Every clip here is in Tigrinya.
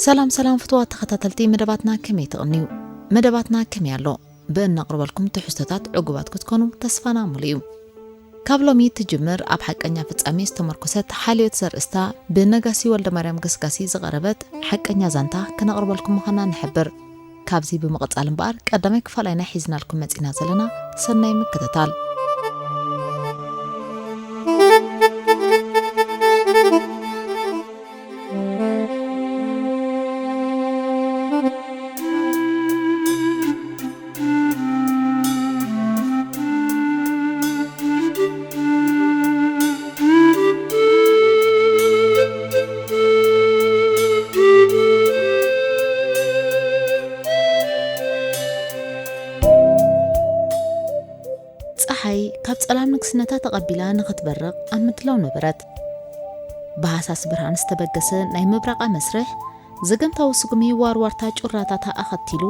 ሰላም ሰላም ፍቱዋት ተኸታተልቲ መደባትና፣ ከመይ ትቕንዩ? መደባትና ከመይ ኣሎ? ብእነቕርበልኩም ትሕዝቶታት ዕጉባት ክትኮኑ ተስፋና ሙሉእ እዩ። ካብ ሎሚ ትጅምር ኣብ ሓቀኛ ፍጻሜ ዝተመርኮሰት ሓልዮት ዘርእስታ ብነጋሲ ወልደማርያም ገስጋሲ ዝቐረበት ሓቀኛ ዛንታ ክነቕርበልኩም ምዃና ንሕብር። ካብዚ ብምቕጻል እምበኣር ቀዳማይ ክፋል ኢና ሒዝናልኩም መጺና ዘለና። ሰናይ ምክትታል። ጸሓይ ካብ ጸላም ንግስነታ ተቐቢላ ንኽትበርቕ ኣብ ምድላው ነበረት። ብሃሳስ ብርሃን ዝተበገሰ ናይ ምብራቓ መስርሕ፣ ዘገምታዊ ስጉሚ ዋርዋርታ ጩራታታ ኣኸቲሉ፣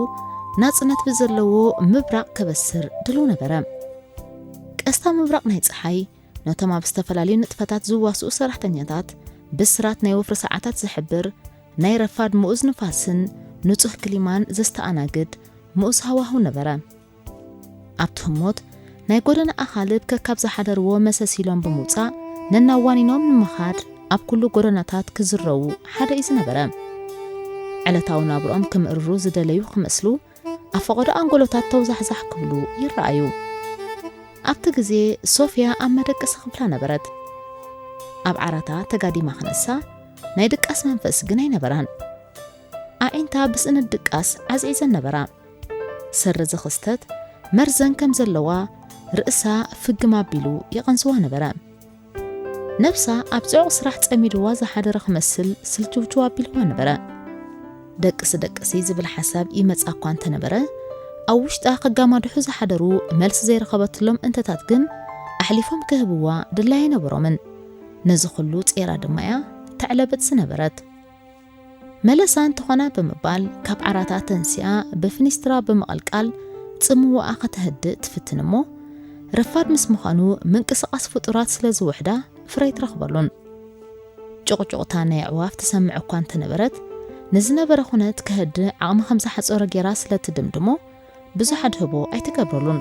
ናጽነት ብዘለዎ ምብራቕ ከበስር ድሉው ነበረ። ቀስታ ምብራቕ ናይ ጸሓይ፣ ነቶም ኣብ ዝተፈላለዩ ንጥፈታት ዝዋስኡ ሰራሕተኛታት ብስራት ናይ ወፍሪ ሰዓታት ዝሕብር፣ ናይ ረፋድ ምኡዝ ንፋስን ንጹህ ክሊማን ዘስተኣናግድ ምኡዝ ሃዋህው ነበረ። ኣብቲ ህሞት፣ ናይ ጎደና ኣኻልብ ከካብ ዝሓደርዎ መሰስ ኢሎም ብምውጻእ፣ ነናዋኒኖም ንምኻድ ኣብ ኩሉ ጎደናታት ክዝረዉ ሓደ እዩ ዝነበረ። ዕለታዊ ናብርኦም ክምእርሩ ዝደለዩ ክመስሉ፣ ኣብ ፈቐዶ ኣንጎሎታት ተውዛሕዛሕ ክብሉ ይረኣዩ። ኣብቲ ግዜ፣ ሶፍያ ኣብ መደቀሲ ክፍላ ነበረት። ኣብ ዓራታ ተጋዲማ ክነሳ፣ ናይ ድቃስ መንፈስ ግን ኣይነበራን። ኣዒንታ ብስእነት ድቃስ ዓዝዒዘን ነበራ። ሰሪ እዚ ክስተት መርዘን ከም ዘለዋ ርእሳ ፍግም ኣቢሉ የቐንዝዋ ነበረ። ነብሳ ኣብ ጽዑቕ ስራሕ ጸሚድዋ ዝሓደረ ክመስል ስልችውችው ኣቢልዋ ነበረ። ደቅሲ ደቅሲ ዝብል ሓሳብ ይመጻ እኳ እንተነበረ፣ ኣብ ውሽጣ ከጋማድሑ ዝሓደሩ መልሲ ዘይረኸበትሎም እንተታት ግን ኣሕሊፎም ክህብዋ ድላይ ኣይነበሮምን። ነዚ ኩሉ ጼራ ድማ እያ ተዕለብጥ ዝነበረት። መለሳ እንተኾና ብምባል ካብ ዓራታ ተንሲኣ ብፍኒስትራ ብምቕልቃል ጽምዋኣ ከተህድእ ትፍትን እሞ፣ ረፋድ ምስ ምዃኑ ምንቅስቓስ ፍጡራት ስለ ዝውሕዳ ፍረ ኣይትረኽበሉን። ጭቕጭቕታ ናይ ኣዕዋፍ ትሰምዕ እኳ እንተነበረት፣ ንዝነበረ ኩነት ከህድእ ዓቕሚ ከም ዝሓጸሮ ጌራ ስለ ትድምድሞ፣ ብዙሕ ኣድህቦ ኣይትገብረሉን።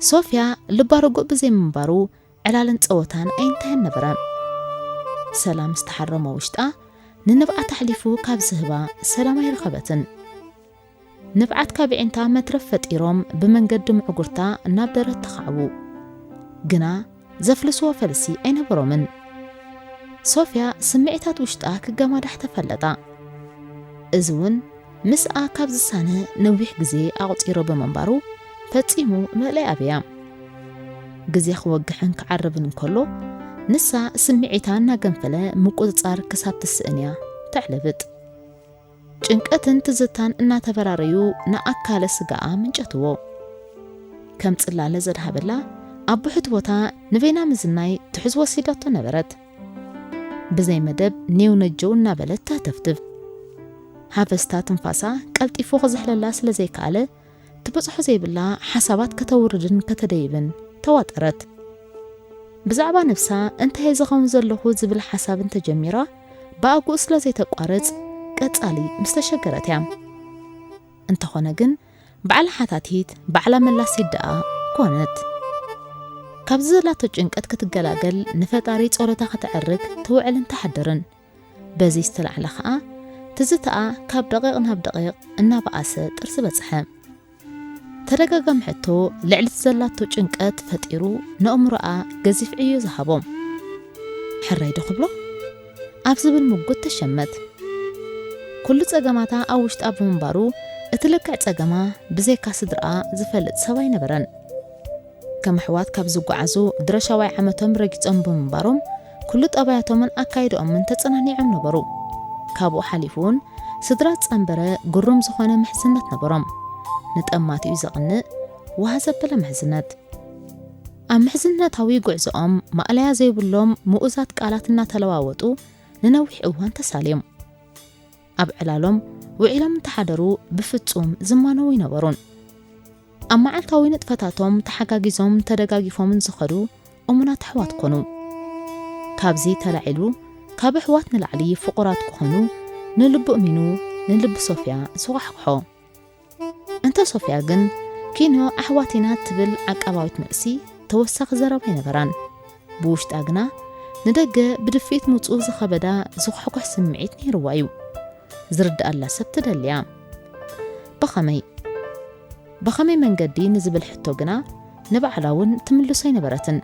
ሶፍያ ልባ ርጉእ ብዘይምንባሩ፣ ዕላልን ጸወታን ኣይንታየን ነበረ። ሰላም ዝተሓረሞ ውሽጣ ንንብዓት ኣሕሊፉ ካብ ዝህባ ሰላም ኣይረኸበትን። ንብዓት ካብ ኣዒንታ መትረፍ ፈጢሮም ብመንገዲ ምዕጉርታ ናብ ደረት ተኻዕቡ። ግና ዘፍልስዎ ፈልሲ ኣይነበሮምን። ሶፍያ ስምዒታት ውሽጣ ክገማዳሕ ተፈለጣ። እዚ እውን ምስኣ ካብ ዝሳነ ነዊሕ ግዜ ኣቑጺሩ ብምንባሩ ፈጺሙ ምእላይ ኣብያ። ግዜ ክወግሕን ክዓርብን እንከሎ፣ ንሳ ስምዒታ እናገንፈለ ምቁጽጻር ክሳብ ትስእን እያ ተዕለብጥ። ጭንቀትን ትዝታን እናተበራረዩ ንኣካለ ስጋኣ ምንጨትዎ። ከም ጽላለ ዘድሃበላ ኣብ ብሑት ቦታ ንበይና ምዝናይ ትሕዝ ወሲዳቶ ነበረት። ብዘይ መደብ ኔው ነጀው እናበለት ተህተፍትፍ። ሃፈስታ ትንፋሳ ቀልጢፉ ክዝሕለላ ስለ ዘይከኣለ፣ ትበጽሖ ዘይብላ ሓሳባት ከተውርድን ከተደይብን ተዋጠረት። ብዛዕባ ነብሳ እንታይ እየ ዝኸውን ዘለኹ ዝብል ሓሳብ እንተጀሚራ፣ ብኣግኡ ስለ ዘይተቋርጽ ቀጻሊ ምስ ተሸገረት እያ። እንተኾነ ግን፣ ባዕላ ሓታቲት፣ ባዕላ መላሲት ደኣ ኮነት። ካብዚ ዘላቶ ጭንቀት ክትገላገል ንፈጣሪ ጸሎታ ከተዕርግ ትውዕልን ትሓድርን። በዚ ዝተላዕለ ኸኣ፣ ትዝታኣ ካብ ደቂቕ ናብ ደቂቕ እናበኣሰ ጥርዚ በጽሐ። ተደጋጋሚ ሕቶ ልዕሊ እቲ ዘላቶ ጭንቀት ፈጢሩ ነእምሮኣ ገዚፍ ዕዮ ዝሃቦ። ሕራይ ዶ ክብሎ? ኣብ ዝብል ምጉት ተሸመት። ኩሉ ጸገማታ ኣብ ውሽጣ ብምንባሩ፣ እቲ ልክዕ ጸገማ ብዘይካ ስድራኣ ዝፈልጥ ሰብ ኣይነበረን። ከም ኣሕዋት ካብ ዝጓዓዙ ድረሻዋይ ዓመቶም ረጊጾም ብምንባሮም፣ ኩሉ ጠባያቶምን ኣካይድኦምን ተጸናኒዖም ነበሩ። ካብኡ ሓሊፉ እውን፣ ስድራ ዝጸንበረ ግሩም ዝኾነ ምሕዝነት ነበሮም። ንጠማቲኡ ዘቕንእ፣ ዋህ ዘበለ ምሕዝነት። ኣብ ምሕዝነታዊ ጉዕዞኦም ማእለያ ዘይብሎም ምኡዛት ቃላት እናተለዋወጡ ንነዊሕ እዋን ተሳልዮም። ኣብ ዕላሎም ውዒሎም እንተሓደሩ ብፍጹም ዝማነዉ ኣይነበሩን። ኣብ መዓልታዊ ንጥፈታቶም ተሓጋጊዞም ተደጋጊፎምን ዝኸዱ እሙናት ኣሕዋት ኮኑ። ካብዚ ተላዒሉ ካብ ኣሕዋት ንላዕሊ ፍቑራት ክኾኑ ንልቡ እሚኑ ንልቢ ሶፍያ ዝኳሕኩሖ። እንተ ሶፍያ ግን ኪንዮ ኣሕዋት ኢና ትብል ዓቃባዊት መልሲ ተወሳኺ ዘረባ ኣይነበራን። ብውሽጣ ግና ንደገ ብድፍኢት ምውጽኡ ዝኸበዳ ዝኳሕኩሕ ስምዒት ነይርዋ እዩ። ዝርድኣላ ሰብ ትደልያ። ብኸመይ? ብኸመይ መንገዲ ንዝብል ሕቶ ግና ንባዕላ እውን ትምልሶ ኣይነበረትን።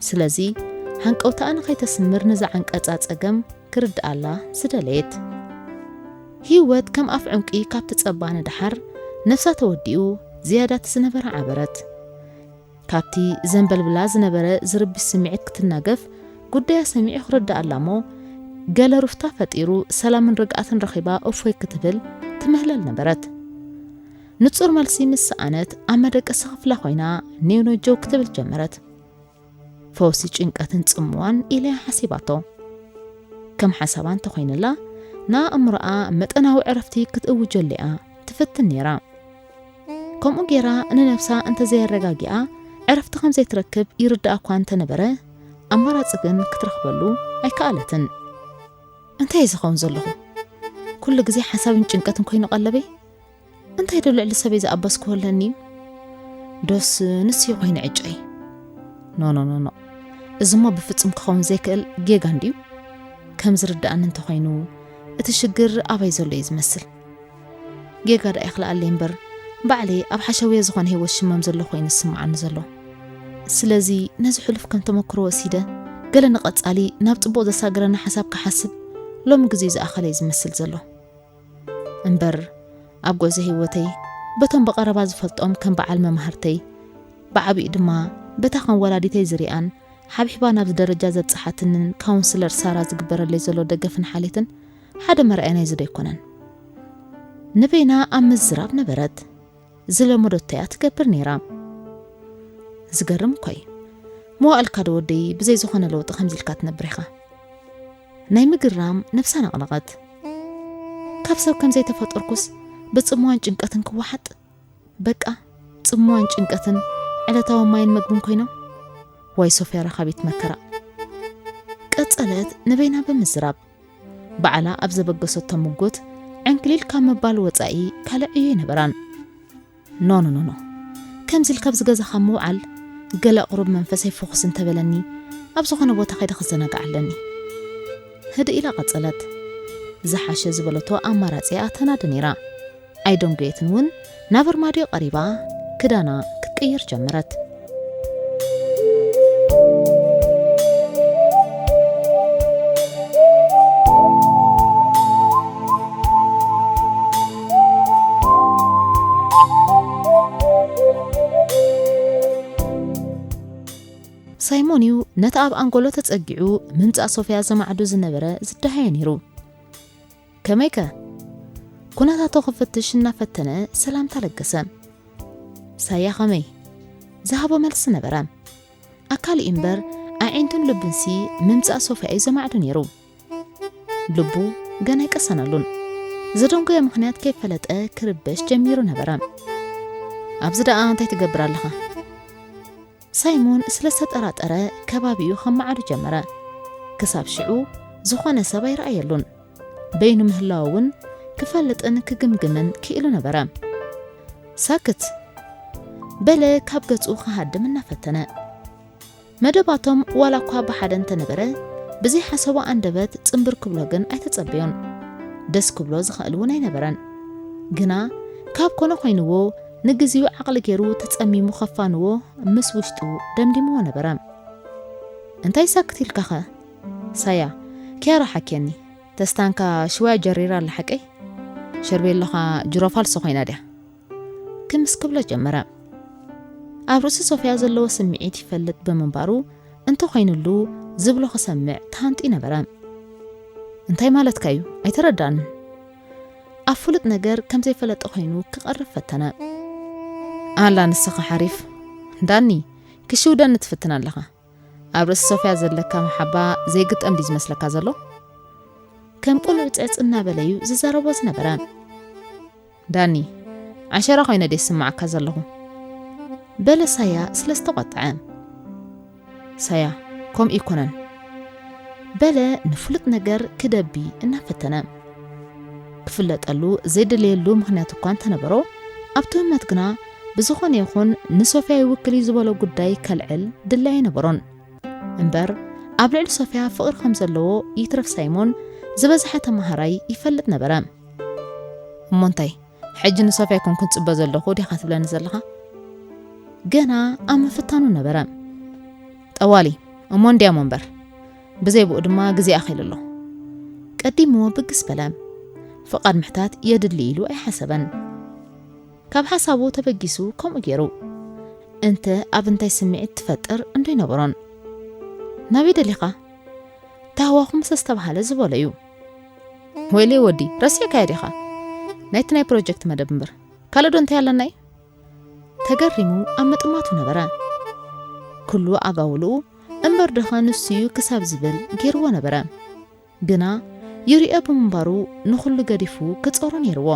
ስለዚ ሃንቀውታኣ ንኸይተስምር ንዝዓንቀጻ ጸገም ክርድኣላ ዝደለየት። ህይወት ከም ኣፍ ዕንቂ ካብ ትጸባ ንደሓር ነፍሳ ተወዲኡ ዝያዳ እቲ ዝነበረ ዓበረት። ካብቲ ዘንበልብላ ዝነበረ ዝርብሽ ስምዒት ክትናገፍ ጉዳያ ሰሚዑ ክርድኣላ እሞ ገለ ሩፍታ ፈጢሩ ሰላምን ርግኣትን ረኺባ እፎይ ክትብል ትምህለል ነበረት። ንጹር መልሲ ምስ ሰኣነት ኣብ መደቀሲ ክፍላ ኮይና ኔውኖጀው ክትብል ጀመረት። ፈውሲ ጭንቀትን ጽምዋን ኢለያ ሓሲባቶ። ከም ሓሳባ እንተኾይንላ ንኣእምሮኣ መጠናዊ ዕረፍቲ ክትእውጀሉ እያ ትፍትን ነይራ። ከምኡ ጌራ ንነብሳ እንተዘየረጋጊኣ ዕረፍቲ ከም ዘይትረክብ ይርድኣ እኳ እንተነበረ ኣማራጺ ግን ክትረኽበሉ ኣይከኣለትን። እንታይ እየ ዝኸውን ዘለኹ? ኩሉ ግዜ ሓሳብን ጭንቀትን ኮይኑ ቀለበይ? እንታይ ዶ ልዕሊ ሰበይ ዝኣበስክዎ ኣለኒ እዩ? ዶስ ንሱ ኮይኑ ዕጨይ? ኖ ኖ ኖ ኖ፣ እዚ እሞ ብፍጹም ክኸውን ዘይክእል ጌጋ እንድዩ። ከም ዝርድኣኒ እንተኾይኑ እቲ ሽግር ኣባይ ዘሎ እዩ ዝመስል። ጌጋ ደኣ ይኽልኣለይ እምበር ባዕለይ ኣብ ሓሸውየ ዝኾነ ህይወት ሽመም ዘሎ ኮይኑ ዝስምዓኒ ዘሎ። ስለዚ ነዚ ሕሉፍ ከም ተመክሮ ወሲደ ገለ ንቐጻሊ ናብ ጽቡቕ ዘሳግረኒ ሓሳብ ክሓስብ ሎሚ ግዜኡ ዝኣኸለ እዩ ዝመስል ዘሎ። እምበር ኣብ ጉዕዞ ህይወተይ በቶም ብቐረባ ዝፈልጦም ከም በዓል መማህርተይ፣ ብዓቢኡ ድማ በታ ከም ወላዲተይ ዝሪኣን ሓብሒባ ናብዚ ደረጃ ዘብጽሓትንን ካውንስለር ሳራ ዝግበረለይ ዘሎ ደገፍን ሓልየትን ሓደ መርኣያ ናይዚ ዶ ኣይኮነን? ንበይና ኣብ ምዝራብ ነበረት። ዝለመደቶ እያ ትገብር ነይራ። ዝገርም እኮ እዩ። መዋእልካ ዶ ወደይ ብዘይ ዝኾነ ለውጢ ከምዚ ኢልካ ትነብር ኢኻ? ናይ ምግርራም ነብሳ ነቕነቐት። ካብ ሰብ ከም ዘይተፈጠርኩስ ብጽምዋን ጭንቀትን ክወሓጥ? በቃ ጽምዋን ጭንቀትን ዕለታዊ ማይን መግብን ኮይኖም? ዋይ ሶፍያ ረኻቢት መከራ። ቀጸለት ንበይና ብምዝራብ። ባዕላ ኣብ ዘበገሰቶ ምጉት ዕንክሊል ካብ ምባል ወጻኢ ካልእ ዕዮ ኣይነበራን። ኖ ኖ ኖ ኖ፣ ከምዚ ኢልካ ኣብዚ ገዛኻ ምውዓል ገለ ቁሩብ መንፈሰይ ፍኹስ እንተበለኒ ኣብ ዝኾነ ቦታ ከይደ ክዘናጋዕ ኣለኒ። ህድእ ኢላ ቀጸለት። ዝሓሸ ዝበለቶ ኣማራጺ እያ ተናዲ ነይራ። ኣይደንጎየትን እውን ናብ ኣርማድዮ ቀሪባ ክዳና ክትቅይር ጀመረት። ሳይሞን እዩ ነቲ ኣብ ኣንጎሎ ተጸጊዑ ምምጻእ ሶፍያ ዘማዕዱ ዝነበረ ዝደሃየ ነይሩ። ከመይከ? ኩነታቱ ክፍትሽ እናፈተነ ሰላምታ ለገሰ። ሳያ ከመይ? ዝሃቦ መልሲ ነበረ። ኣካሉ እምበር ኣዒንቱን ልቡንሲ ምምጻእ ሶፍያ እዩ ዘማዕዱ ነይሩ። ልቡ ገና ኣይቀሰነሉን። ዘደንጎዮ ምኽንያት ከይፈለጠ ክርበሽ ጀሚሩ ነበረ። ኣብዚ ደኣ እንታይ ትገብር ኣለኻ? ሳይሞን ስለ ዝተጠራጠረ ከባቢኡ ከመዓዱ ጀመረ። ክሳብ ሽዑ ዝኾነ ሰብ ኣይረኣየሉን። በይኑ ምህላው እውን ክፈልጥን ክግምግምን ክኢሉ ነበረ። ሳክት በለ ካብ ገጹ ክሃድም እናፈተነ። መደባቶም ዋላ እኳ ብሓደ እንተነበረ ብዘይሓሰቦ ኣንደበት ጽንብር ክብሎ ግን ኣይተጸበዮን። ደስ ክብሎ ዝኽእል እውን ኣይነበረን። ግና ካብ ኮነ ኮይንዎ ንግዚኡ ዓቕሊ ገይሩ ተጸሚሙ ከፋንዎ ምስ ውሽጡ ደምዲምዎ ነበረ። እንታይ ሳክት ኢልካኸ? ሳያ፣ ኪያራ ሓክየኒ። ተስታንካ ሽወያ ጀሪራ ኣላ ሓቀይ? ሸርቤሎኻ ጅሮ ፋልሶ ኮይና ድያ? ክምስ ክብሎ ጀመረ። ኣብ ርእሲ ሶፍያ ዘለዎ ስምዒት ይፈልጥ ብምንባሩ እንተኾይኑሉ ዝብሎ ክሰምዕ ተሃንጡ ነበረ። እንታይ ማለትካ እዩ? ኣይተረዳንን። ኣብ ፍሉጥ ነገር ከም ዘይፈለጠ ኮይኑ ክቐርብ ፈተነ። ኣላ ንስኻ ሓሪፍ ዳኒ፣ ክሽውደኒ ትፍትን ኣለኻ። ኣብ ርእሲ ሶፍያ ዘለካ መሓባ ዘይግጠም ድዩ ዝመስለካ ዘሎ? ከም ቁልዑ ጽዕጽ እናበለዩ ዝዛረቦ ዝነበረ። ዳኒ፣ ዓሸራ ኮይነ ድየ ዝስምዓካ ዘለኹ? በለ ሳያ ስለ ዝተቖጥዐ። ሳያ፣ ከምኡ ኣይኮነን፣ በለ ንፍሉጥ ነገር ክደቢ እናፈተነ። ክፍለጠሉ ዘይደለየሉ ምኽንያት እኳ እንተነበሮ፣ ኣብቲ ህመት ግና ብዝኾነ ይኹን ንሶፍያ ይውክል እዩ ዝበሎ ጉዳይ ከልዕል ድላይ ኣይነበሮን። እምበር ኣብ ልዕሊ ሶፍያ ፍቕሪ ከም ዘለዎ ይትረፍ ሳይሞን ዝበዝሐ ተማሃራይ ይፈልጥ ነበረ። እሞ እንታይ፣ ሕጂ ንሶፍያ ኣይኮንኩን ጽበ ዘለኹ ዲኻ ትብለኒ ዘለኻ? ገና ኣብ ምፍታኑ ነበረ። ጠዋሊ፣ እሞ እንድያሞ እምበር፣ ብዘይ ብኡ ድማ ግዜ ኣኺሉ ኣሎ። ቀዲምዎ ብግስ በለ። ፍቓድ ምሕታት የድሊ ኢሉ ኣይሓሰበን። ካብ ሓሳቡ ተበጊሱ ከምኡ ገይሩ። እንተ ኣብ እንታይ ስምዒት ትፈጥር እንዶ ኣይነበሮን። ናበይ ደሊኻ? ታህዋኹ ምስ ኣስተባሃለ ዝበሎ እዩ። ወይለይ ወዲ፣ ረሲዕካዮ ዲኻ? ናይቲ ናይ ፕሮጀክት መደብ እምበር። ካልእ ዶ እንታይ ኣለና እዩ? ተገሪሙ ኣብ ምጥማቱ ነበረ። ኩሉ ኣጋውልኡ እምበር ደኸ ንሱ እዩ ክሳብ ዝብል ገይርዎ ነበረ። ግና ይሪኦ ብምንባሩ ንኹሉ ገዲፉ ክጾሮ ነይርዎ።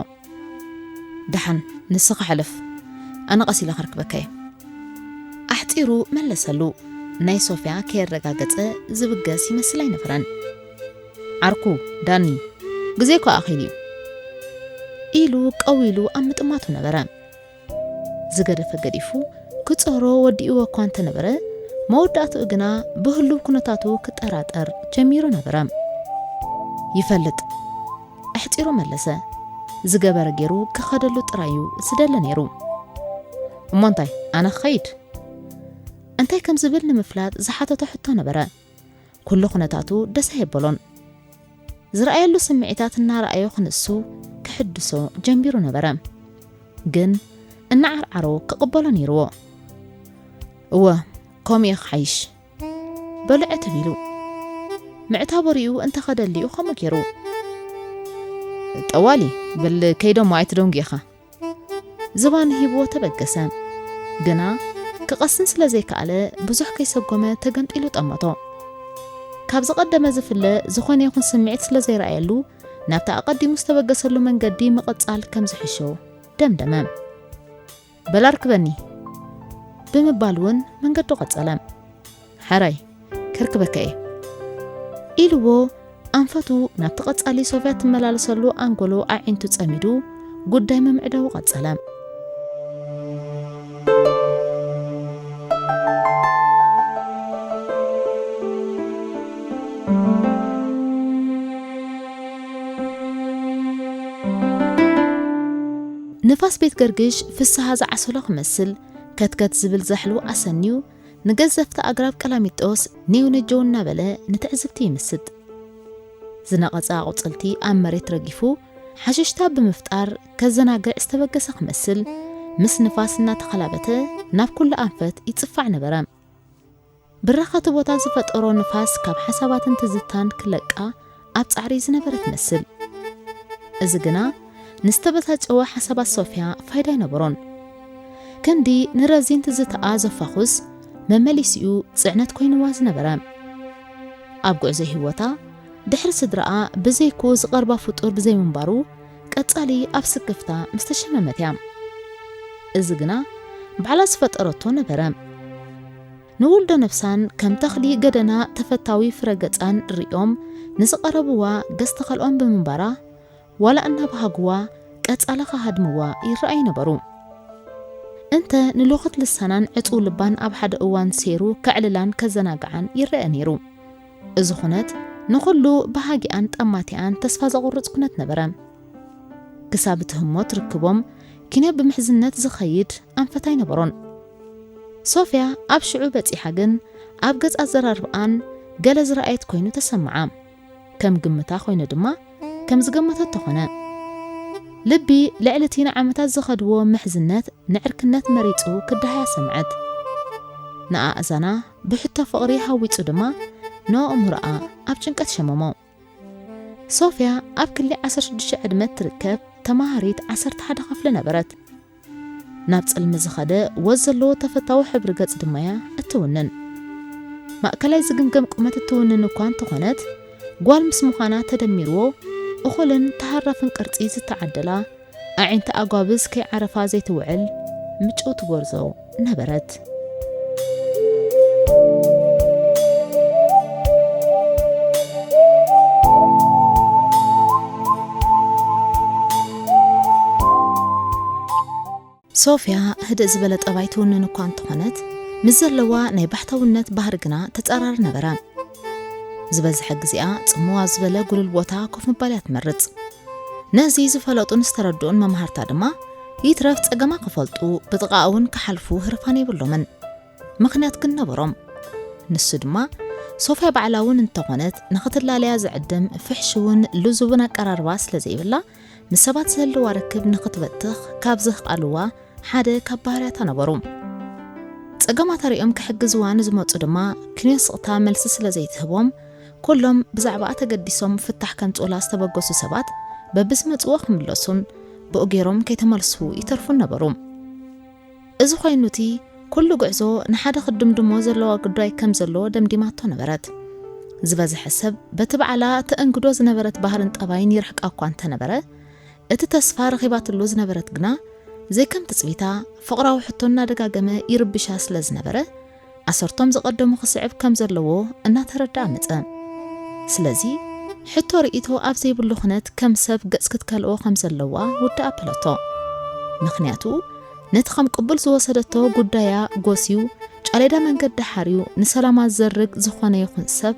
ደሓን ንስኻ ሕለፍ፣ ኣነ ቀስ ኢለ ከርክበካ እየ። ኣሕጺሩ መለሰሉ። ናይ ሶፍያ ከየረጋገጸ ዝብገስ ይመስል ኣይነበረን። ዓርኩ ዳኒ፣ ግዜ እኮ ኣኺሉ እዩ ኢሉ ቀው ኢሉ ኣብ ምጥማቱ ነበረ። ዝገደፈ ገዲፉ ክጾሮ ወዲእዎ እኳ እንተነበረ፣ መወዳእትኡ ግና ብህሉው ኩነታቱ ክጠራጠር ጀሚሩ ነበረ። ይፈልጥ፣ ኣሕጺሩ መለሰ። ዝገበረ ገይሩ ክኸደሉ ጥራዩ ዝደለ ነይሩ። እሞ እንታይ፣ ኣነ ክኸይድ? እንታይ ከም ዝብል ንምፍላጥ ዝሓተቶ ሕቶ ነበረ። ኩሉ ኩነታቱ ደስ ኣየበሎን። ዝረኣየሉ ስምዒታት እናረኣዮ ክንሱ ክሕድሶ ጀሚሩ ነበረ። ግን እናዓርዓሮ ክቕበሎ ነይርዎ። እወ፣ ከምኡ እዩ ክሓይሽ። በሉ ዕትብ ኢሉ። ምዕታቡ ሪኡ እንተኸደሊኡ ከምኡ ገይሩ። ጠዋሊ፣ በል ከይዶሞ ኣይትደንጉ ኢኻ። ዝባኑ ሂብዎ ተበገሰ። ግና ክቐስን ስለ ዘይከኣለ ብዙሕ ከይሰጎመ ተገምጢሉ ጠመቶ። ካብ ዝቐደመ ዝፍለ ዝኾነ ይኹን ስምዒት ስለ ዘይረኣየሉ ናብቲ ኣቐዲሙ ዝተበገሰሉ መንገዲ ምቕጻል ከም ዝሕሾ ደምደመ። በል ኣርክበኒ ብምባል እውን መንገዱ ቀጸለ። ሕራይ ከርክበካ እየ ኢልዎ ኣንፈቱ ናብቲ ቀጻሊ ሶፍያ ትመላለሰሉ ኣንጎሎ ኣዒንቱ ጸሚዱ ጉዳይ ምምዕዳው ቀጸለ። ንፋስ ቤት ገርግሽ ፍስሃ ዝዓሰሎ ክመስል ከትከት ዝብል ዛሕሉ ኣሰንዩ ንገዘፍቲ ኣግራብ ቀላሚጦስ ኔው ነጀው እናበለ ንትዕዝብቲ ይምስጥ። ዝነቐጸ ኣቑጽልቲ ኣብ መሬት ረጊፉ ሓሽሽታ ብምፍጣር ከዘናግዕ ዝተበገሰ ክመስል ምስ ንፋስ እናተኸላበተ ናብ ኩሉ ኣንፈት ይጽፋዕ ነበረ። ብራኸቲ ቦታ ዝፈጠሮ ንፋስ ካብ ሓሳባትን ትዝታን ክለቃ ኣብ ጻዕሪ ዝነበረ ትመስል። እዚ ግና ንዝተበሳጨወ ሓሳባት ሶፍያ ፋይዳ ኣይነበሮን። ክንዲ ንረዚን ትዝታኣ ዘፋኹስ መመሊሲኡ ጽዕነት ኮይንዋ ዝነበረ። ኣብ ጉዕዞ ህይወታ ድሕሪ ስድራኣ ብዘይኩ ዝቐርባ ፍጡር ብዘይምንባሩ ቀጻሊ ኣብ ስክፍታ ምስ ተሸመመት እያ። እዚ ግና ባዕላ ዝፈጠረቶ ነበረ። ንውልዶ ነፍሳን ከም ተኽሊ ገደና ተፈታዊ ፍረ ገጻን ርእዮም ንዝቐረብዋ ገጽ ተኸልኦም ብምንባራ ዋላ እናበሃግዋ ቀጻላ ክሃድምዋ ይረኣዩ ነበሩ። እንተ ንሎኸት ልሳናን ዕጹው ልባን ኣብ ሓደ እዋን ሴሩ ከዕልላን ከዘናግዓን ይረአ ነይሩ። እዚ ኩነት ንኹሉ በሃጊኣን ጠማቲኣን ተስፋ ዘቑርጽ ኩነት ነበረ። ክሳብ እቲ ህሞት ርክቦም ኪነ ብምሕዝነት ዝኸይድ ኣንፈት ኣይነበሮን። ሶፍያ ኣብ ሽዑ በጺሓ ግን ኣብ ገጽ ኣዘራርብኣን ገለ ዝረኣየት ኮይኑ ተሰምዓ። ከም ግምታ ኮይኑ ድማ ከም ዝገመተቶ ኾነ። ልቢ ልዕሊ እቲ ንዓመታት ዝኸድዎ ምሕዝነት ንዕርክነት መሪጹ ክደሃያ ሰምዐት። ንኣእዛና ብሕቶ ፍቕሪ ሃዊጹ ድማ ንኣእምሮኣ ኣብ ጭንቀት ሸመሞ። ሶፍያ ኣብ ክሊ ዓሰርተ ሽዱሽተ ዕድመ ትርከብ ተማሃሪት ዓሰርተ ሓደ ክፍሊ ነበረት። ናብ ጽልሚ ዝኸደ ወዝ ዘለዎ ተፈታዊ ሕብሪ ገጽ ድማ እያ እትውንን። ማእከላይ ዝግምገም ቁመት እትውንን እኳ እንተኾነት፣ ጓል ምስ ምዃና ተደሚርዎ፣ እኹልን ተሃራፍን ቅርጺ ዝተዓደላ፣ ኣዒንቲ ኣጓብዝ ከይዓረፋ ዘይትውዕል ምጭውቲ ጎርዞ ነበረት። ሶፍያ ህድእ ዝበለ ጠባይ ትውንን እኳ እንተኾነት፣ ምስ ዘለዋ ናይ ባሕታውነት ባህሪ ግና ተጻራሪ ነበረ። ዝበዝሐ ግዜኣ ጽምዋ ዝበለ ጉልል ቦታ ኮፍ ምባል እያ ትመርጽ። ነዚ ዝፈለጡን ዝተረድኡን መማህርታ ድማ፣ ይትረፍ ጸገማ ክፈልጡ፣ ብጥቓኣ እውን ክሓልፉ ህርፋን የብሎምን። ምኽንያት ግን ነበሮም። ንሱ ድማ፣ ሶፍያ ባዕላ እውን እንተኾነት፣ ንኽትላለያ ዝዕድም ፍሕሽውን ልዙብን ኣቀራርባ ስለ ዘይብላ፣ ምስ ሰባት ዝህልዋ ርክብ ንኽትበትኽ ካብ ዘኽኣልዋ ሓደ ካብ ባህርያታ ነበሩ። ጸገማታ ሪኦም ክሕግዝዋ ንዝመጹ ድማ፣ ክንዮ ስቕታ መልሲ ስለ ዘይትህቦም፣ ኩሎም ብዛዕባኣ ተገዲሶም ፍታሕ ከምጽኡላ ዝተበገሱ ሰባት፣ በብዝመጽዎ ክምለሱን ብኡ ገይሮም ከይተመልሱ ይተርፉን ነበሩ። እዚ ኮይኑ፣ እቲ ኩሉ ጉዕዞ ንሓደ ክድምድሞ ዘለዋ ጉዳይ ከም ዘሎ ደምዲማቶ ነበረት። ዝበዝሐ ሰብ በቲ ባዕላ ተእንግዶ ዝነበረት ባህርን ጠባይን ይርሕቃ እኳ እንተነበረ፣ እቲ ተስፋ ረኺባትሉ ዝነበረት ግና፣ ዘይከም ትጽቢታ፣ ፍቕራዊ ሕቶ እናደጋገመ ይርብሻ ስለ ዝነበረ፣ ኣሰርቶም ዝቐደሙ ክስዕብ ከም ዘለዎ እናተረድኣ መጸ። ስለዚ፣ ሕቶ ርእይቶ ኣብ ዘይብሉ ኩነት ከም ሰብ ገጽ ክትከልኦ ከም ዘለዋ ውድእ ኣበለቶ። ምኽንያቱ፣ ነቲ ከም ቅቡል ዝወሰደቶ ጉዳያ ጎስዩ፣ ጫሌዳ መንገዲ ሓርዩ ንሰላማ ዝዘርግ ዝኾነ ይኹን ሰብ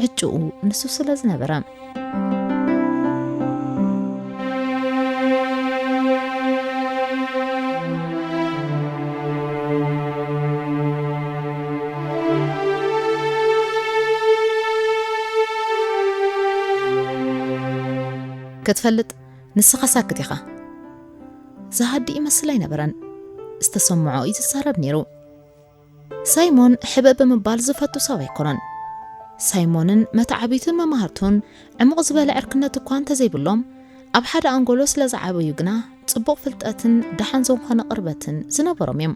ዕጭኡ ንሱ ስለ ዝነበረ። ክትፈልጥ፣ ንስኻ ሳክት ኢኻ። ዝሃዲ ይመስል ኣይነበረን። ዝተሰምዖ እዩ ዝዛረብ ነይሩ። ሳይሞን ሕበ ብምባል ዝፈቱ ሰብ ኣይኮነን። ሳይሞንን መተዓቢቱን መማህርቱን ዕሙቕ ዝበለ ዕርክነት እኳ እንተዘይብሎም፣ ኣብ ሓደ ኣንጎሎ ስለ ዝዓበዩ ግና ጽቡቕ ፍልጠትን ደሓን ዝኾነ ቅርበትን ዝነበሮም እዮም።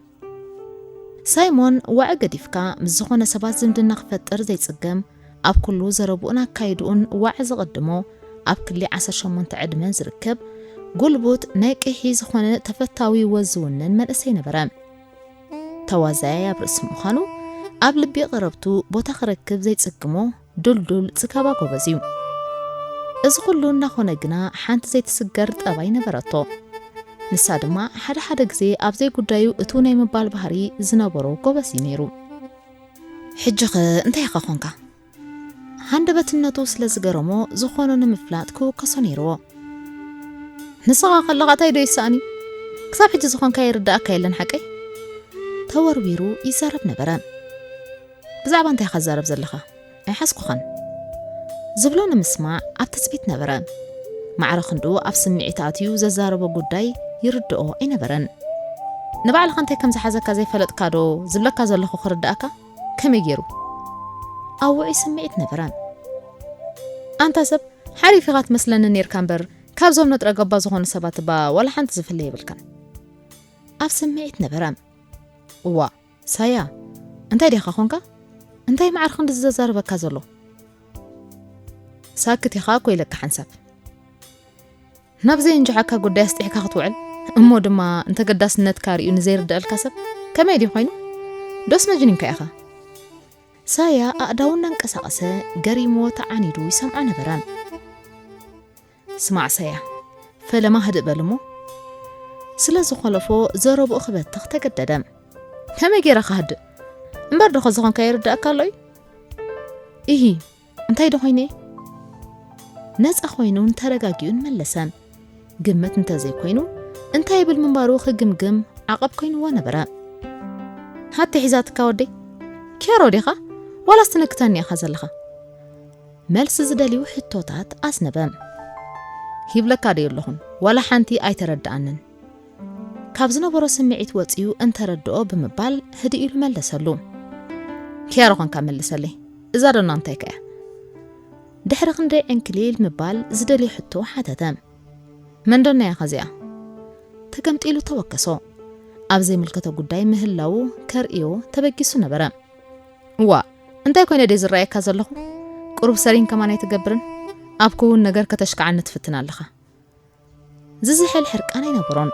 ሳይሞን ዋዒ ገዲፍካ ምስ ዝኾነ ሰባት ዝምድና ክፈጥር ዘይጽገም፣ ኣብ ኩሉ ዘረብኡን ኣካይድኡን ዋዒ ዝቕድሞ፣ ኣብ ክሊ ዓሰርተ ሸሞንተ ዕድመ ዝርከብ፣ ጉልቡት ናይ ቅሒ ዝኾነ ተፈታዊ ወዝ ዝውንን መንእሰይ ነበረ። ተዋዛያይ ኣብ ርእሲ ምዃኑ፣ ኣብ ልቢ ቀረብቱ ቦታ ክረክብ ዘይጽግሞ፣ ዱልዱል ጽጋባ ጎበዝ እዩ። እዚ ኩሉ እናኾነ ግና ሓንቲ ዘይትስገር ጠባይ ነበረቶ። ንሳ ድማ ሓደ ሓደ ግዜ ኣብ ዘይጉዳዩ እትው ናይ ምባል ባህሪ ዝነበሮ ጎበዝ እዩ ነይሩ። ሕጂኸ እንታይ ኢኻ ኾንካ? ሃንደበትነቱ ስለ ዝገረሞ ዝኾኖ ንምፍላጥ ክውከሶ ነይርዎ። ንስኻ ከለኻ እንታይ ዶ ይሰኣን እዩ? ክሳብ ሕጂ ዝኾንካ ይርድኣካ የለን ሓቀይ? ተወርዊሩ ይዛረብ ነበረ። ብዛዕባ እንታይ ኢኻ ትዛረብ ዘለኻ? ኣይሓዝኩኻን። ዝብሎ ንምስማዕ ኣብ ትጽቢት ነበረ። ማዕረ ክንድኡ ኣብ ስምዒት ኣትዩ ዘዛረቦ ጉዳይ ይርድኦ ኣይነበረን። ንባዕልኻ እንታይ ከም ዝሓዘካ ዘይፈለጥካ ዶ ዝብለካ ዘለኹ ክርድኣካ? ከመይ ገይሩ? ኣብ ውዑይ ስምዒት ነበረ። ኣንታ ሰብ፣ ሓሪፍ ኢኻ ትመስለኒ ኔርካ እምበር፣ ካብዞም ነጥረ ገባ ዝኾኑ ሰባት እባ ዋላ ሓንቲ ዝፍለ የብልካን። ኣብ ስምዒት ነበረ። እዋ፣ ሳያ፣ እንታይ ዲኻ ኾንካ? እንታይ ማዕረ ክንድዚ ዘዛርበካ ዘሎ? ሳክት ኢኻ እኮ ኢለካ ሓንሳብ። ናብ ዘየንጅሓካ ጉዳይ ኣስጢሕካ ክትውዕል፣ እሞ ድማ እንተገዳስነትካ ርእዩ ንዘይርደኣልካ ሰብ ከመይ ድዩ ኮይኑ? ዶስ መጅኒንካ ኢኻ? ሳያ ኣእዳዉ እናንቀሳቐሰ ገሪምዎ ተዓኒዱ ይሰምዖ ነበረ። ስማዕ ሳያ፣ ፈለማ ህድእ በል እሞ። ስለ ዝኾለፎ ዘረብኡ ክበትኽ ተገደደ። ከመይ ገይረ ክሃድእ? እምበር ዶ ዝኾንካ ይርድኣካ ኣሎ እዩ? ኢሂ፣ እንታይ ዶ ኮይነ? ነጻ ኮይኑን ተረጋጊኡን መለሰ። ግምት እንተዘይኮይኑ፣ እንታይ ይብል ምንባሩ ክግምግም ዓቐብ ኮይንዎ ነበረ። ሃቲ ሒዛትካ ወደይ? ኬሮ ዲኻ? ዋላስ ትንክተኒ ኢኻ ዘለኻ? መልሲ ዝደልዩ ሕቶታት ኣስነበ። ሂብለካ ዶ የለኹን? ዋላ ሓንቲ ኣይተረድኣንን። ካብ ዝነበሮ ስምዒት ወጺኡ እንተረድኦ ብምባል ህድእ ኢሉ መለሰሉ። ኪያሮ ኾንካ መልሰለይ። እዛ ዶና እንታይ ከ እያ? ድሕሪ ክንደይ ዕንክሊል ምባል ዝደልዮ ሕቶ ሓተተ። መን ዶና እያ ኸዚኣ? ተገምጢሉ ተወከሶ። ኣብ ዘይምልከቶ ጉዳይ ምህላዉ ከርእዮ ተበጊሱ ነበረ። እዋ፣ እንታይ ኮይነ ድየ ዝረኣየካ ዘለኹ? ቁሩብ ሰሪን ከማን ኣይትገብርን? ኣብ ክውን ነገር ከተሽክዓኒ ትፍትን ኣለኻ። ዝዝሕል ሕርቃን ኣይነበሮን።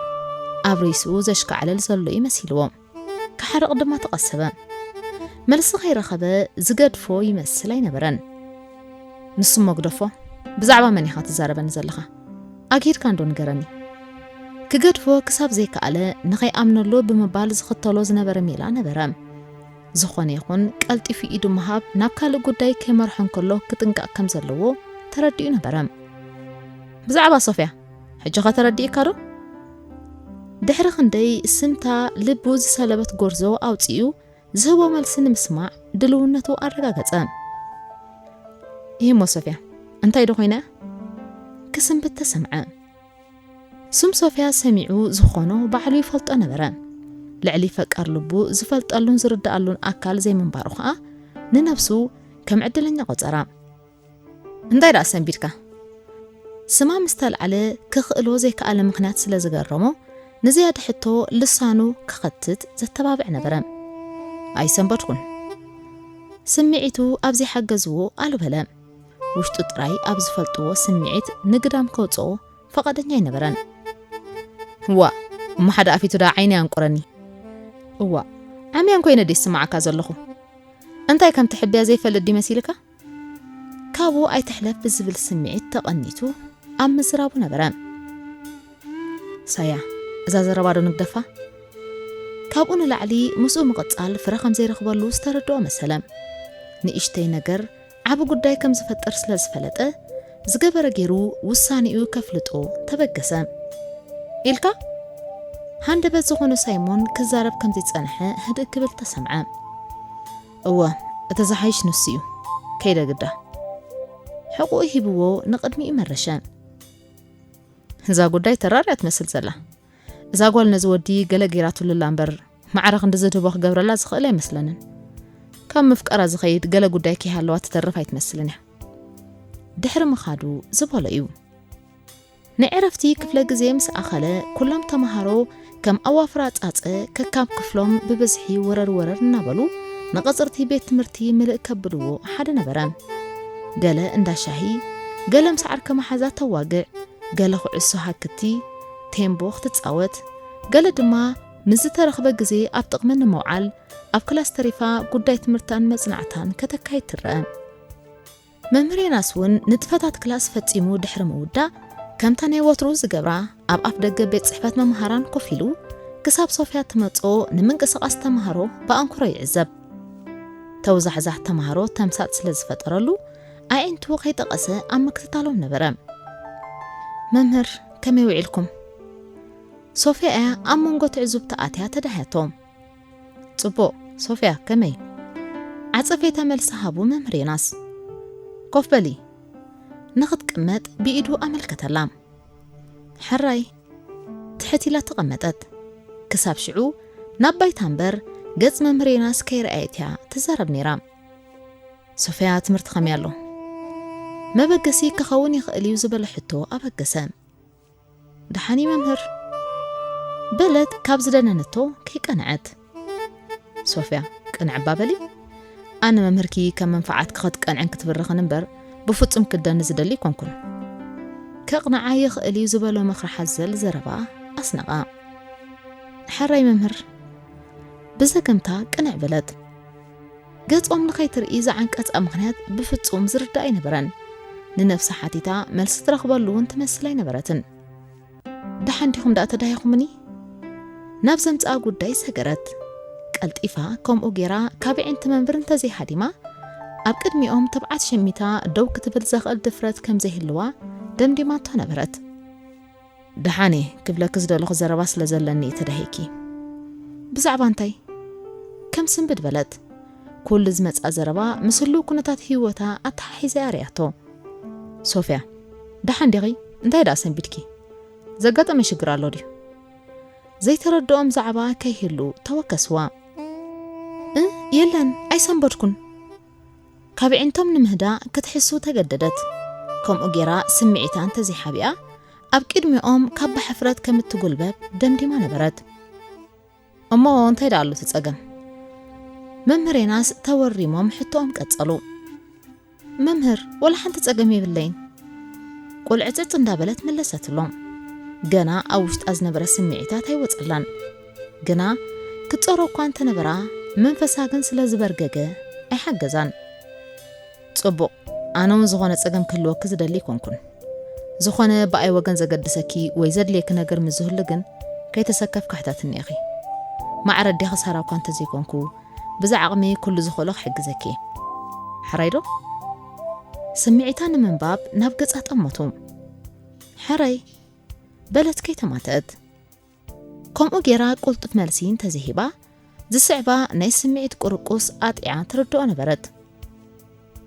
ኣብ ርእሲኡ ዘሽካዕለል ዘሎ እዩ መሲልዎ። ክሓርቕ ድማ ተቐሰበ። መልሲ ከይረኸበ ዝገድፎ ይመስል ኣይነበረን። ንሱ እሞ ግደፎ፣ ብዛዕባ መን ኢኻ ትዛረበኒ ዘለኻ? ኣግሂድካ እንዶ ንገረኒ። ክገድፎ ክሳብ ዘይከኣለ ንኸይኣምነሉ ብምባል ዝኽተሎ ዝነበረ ሜላ ነበረ። ዝኾነ ይኹን ቀልጢፉ ኢዱ ምሃብ ናብ ካልእ ጉዳይ ከይመርሖ እንከሎ ክጥንቀቕ ከም ዘለዎ ተረዲኡ ነበረ። ብዛዕባ ሶፍያ ሕጂ ኸ ተረዲእካ ዶ? ድሕሪ ክንደይ ስምታ ልቡ ዝሰለበት ጎርዞ ኣውጺኡ ዝህቦ መልሲ ንምስማዕ ድልውነቱ ኣረጋገጸ። ይህሞ ሶፍያ እንታይ ዶ ኮይና? ክስንብት ተሰምዐ። ስም ሶፍያ ሰሚዑ ዝኾኖ ባዕሉ ይፈልጦ ነበረ። ልዕሊ ፈቃር ልቡ ዝፈልጠሉን ዝርድኣሉን ኣካል ዘይምንባሩ ኸኣ ንነብሱ ከም ዕድለኛ ቆጸራ። እንታይ ደኣ ሰንቢድካ? ስማ ምስ ተልዓለ ክኽእሎ ዘይከኣለ ምኽንያት ስለ ዝገረሞ ንዝያዳ ሕቶ ልሳኑ ክኸትት ዘተባብዕ ነበረ። ኣይሰንበድኩን። ስምዒቱ ኣብ ዘይሓገዝዎ ኣሉ በለ። ውሽጡ ጥራይ ኣብ ዝፈልጥዎ ስምዒት ንግዳም ከውጽኦ ፈቓደኛ ኣይነበረን። እዋ፣ እሞ ሓደ ኣፊቱ ደኣ ዓይኒ ኣንቁረኒ። እዋ፣ ዓምያን ኮይነ ድየ ዝስምዓካ ዘለኹ? እንታይ ከም ትሕብያ ዘይፈልጥ ድዩ መሲልካ? ካብኡ ኣይትሕለፍ ብዝብል ስምዒት ተቐኒቱ ኣብ ምዝራቡ ነበረ። ሳያ፣ እዛ ዘረባ ዶ ንግደፋ? ካብኡ ንላዕሊ ምስኡ ምቕጻል ፍረ ከም ዘይረኽበሉ ዝተረድኦ መሰለ። ንእሽተይ ነገር ዓቢ ጉዳይ ከም ዝፈጥር ስለ ዝፈለጠ፣ ዝገበረ ገይሩ ውሳኔኡ ከፍልጦ ተበገሰ። ኢልካ? ሃንደበት ዝኾነ ሳይሞን ክዛረብ ከም ዘይጸንሐ ህድእ ክብል ተሰምዐ። እወ፣ እቲ ዝሓይሽ ንሱ እዩ። ከይደ ግዳ። ሕቑኡ ሂብዎ ንቕድሚኡ መረሸ። እዛ ጉዳይ ተራርያ ትመስል ዘላ። እዛ ጓል ነዚ ወዲ ገለ ገይራትሉ ኣላ እምበር፣ ማዕረ ክንዲ ዝድህቦ ክገብረላ ዝኽእል ኣይመስለንን። ካብ ምፍቀራ ዝኸይድ ገለ ጉዳይ ከይሃለዋ ትተርፍ ኣይትመስልን እያ። ድሕሪ ምኻዱ ዝበሎ እዩ። ንዕረፍቲ ክፍለ ግዜ ምስ ኣኸለ፣ ኩሎም ተማሃሮ ከም ኣዋፍራ ጻጸ ከካብ ክፍሎም ብብዝሒ ወረር ወረር እናበሉ ንቐጽርቲ ቤት ትምህርቲ ምልእ ከብልዎ ሓደ ነበረ። ገለ እንዳ ሻሂ፣ ገለ ምስ ዓርከ መሓዛ ተዋግዕ፣ ገለ ኩዕሶ ሃክቲ፣ ቴምቦ ክትጻወት፣ ገለ ድማ ምስ ዝተረኽበ ግዜ ኣብ ጥቕሚ ንምውዓል ኣብ ክላስ ተሪፋ ጉዳይ ትምህርታን መጽናዕታን ከተካይድ ትረአ። መምህር ዮናስ እውን ንጥፈታት ክላስ ፈጺሙ ድሕሪ ምውዳእ፣ ከምታ ናይ ወትሩ ዝገብራ ኣብ ኣፍ ደገ ቤት ጽሕፈት መምሃራን ኮፍ ኢሉ፣ ክሳብ ሶፍያ ትመጽኦ ንምንቅስቓስ ተማሃሮ ብኣንክሮ ይዕዘብ። ተውዛሕዛሕ ተማሃሮ ተምሳጥ ስለ ዝፈጠረሉ፣ ኣዒንቱ ከይጠቐሰ ኣብ ምክትታሎም ነበረ። መምህር፣ ከመይ ውዒልኩም? ሶፍያ እያ ኣብ መንጎ ትዕዙብቲ ኣትያ ተዳህያቶ። ጽቡቕ፣ ሶፍያ፣ ከመይ? ዓጸፌታ መልሲ ሃቡ መምህር ዮናስ። ኮፍ በሊ። ንኽትቅመጥ ብኢዱ ኣመልከተላ። ሕራይ፣ ትሕት ኢላ ተቐመጠት። ክሳብ ሽዑ ናብ ባይታ እምበር ገጽ መምህር ዮናስ ከይረኣየት እያ ትዛረብ ነይራ። ሶፍያ፣ ትምህርቲ ከመይ ኣሎ? መበገሲ ክኸውን ይኽእል እዩ ዝበለ ሕቶ ኣበገሰ። ደሓን እዩ መምህር፣ በለት ካብ ዝደነነቶ ከይቀንዐት። ሶፍያ፣ ቅንዕ እባ በሊ። ኣነ መምህርኪ ከም መንፈዓትኪ ክትቀንዕን ክትብርኽን እምበር ብፍጹም ክደኒ ዝደሊ ኣይኮንኩን። ከቕንዓ ይኽእል እዩ ዝበሎ ምኽሪ ሓዘል ዘረባ ኣስነቓ። ሕራይ መምህር፣ ብዘገምታ ቅንዕ በለት። ገጾም ንኸይትርኢ ዝዓንቀጻ ምኽንያት ብፍጹም ዝርዳእ ኣይነበረን። ንነብሳ ሓቲታ መልሲ ትረኽበሉ እውን ትመስል ኣይነበረትን። ደሓን ዲኹም ደኣ ተዳሂኹምኒ? ናብ ዘምጽኣ ጉዳይ ሰገረት። ቀልጢፋ ከምኡ ጌራ ካብ ኣዒንቲ መምህር እንተዘይሃዲማ፣ ኣብ ቅድሚኦም ትብዓት ሸሚታ ደው ክትብል ዘኽእል ድፍረት ከም ዘይህልዋ ደምዲማቶ ነበረት። ደሓን እየ ክብለኪ ዝደለኹ ዘረባ ስለ ዘለኒ እየ ተዳሂኪ። ብዛዕባ እንታይ? ከም ስንብድ በለት። ኩሉ ዝመጽኣ ዘረባ ምስ ህሉው ኩነታት ህይወታ ኣተሓሒዛ እያ ርእያቶ። ሶፍያ፣ ደሓን ዲኺ? እንታይ ደኣ ሰንቢድኪ? ዘጋጠመ ሽግር ኣሎ ድዩ? ዘይተረድኦም ዛዕባ ከይህሉ ተወከስዋ። እ፣ የለን፣ ኣይሰንበድኩን። ካብ ኣዒንቶም ንምህዳእ ክትሕሱ ተገደደት። ከምኡ ጌራ ስምዒታ እንተዘይሓቢኣ፣ ኣብ ቅድሚኦም ካብ ብሕፍረት ከም እትጉልበብ ደምዲማ ነበረት። እሞ እንታይ ደኣ ኣሎ እቲ ጸገም? መምህር ዮናስ ተወሪሞም ሕቶኦም ቀጸሉ። መምህር፣ ወላ ሓንቲ ጸገም የብለይን። ቁልዕጽጽ እንዳበለት መለሰትሎም። ገና ኣብ ውሽጣ ዝነበረ ስምዒታት ኣይወጸላን። ግና ክትጸሮ እኳ እንተነበራ፣ መንፈሳ ግን ስለ ዝበርገገ ኣይሓገዛን። ጽቡቕ፣ ኣነ እውን ዝኾነ ጸገም ክህልወኪ ዝደሊ ኣይኮንኩን። ዝኾነ ብኣይ ወገን ዘገድሰኪ ወይ ዘድልየኪ ነገር ምስ ዝህሉ ግን ከይተሰከፍኪ ሕተትኒ ኢኺ። ማዕረ ኣዴኺ ሳራ እኳ እንተዘይኮንኩ፣ ብዛ ዓቕመይ ኩሉ ዝኽእሎ ክሕግዘኪ እየ። ሕራይ ዶ? ስምዒታ ንምንባብ ናብ ገጻ ጠመቱ። ሕራይ፣ በለት ከይተማተአት። ከምኡ ጌራ ቅልጡፍ መልሲ እንተዘይሂባ፣ ዝስዕባ ናይ ስምዒት ቁርቁስ ኣጥዒዓ ትርድኦ ነበረት።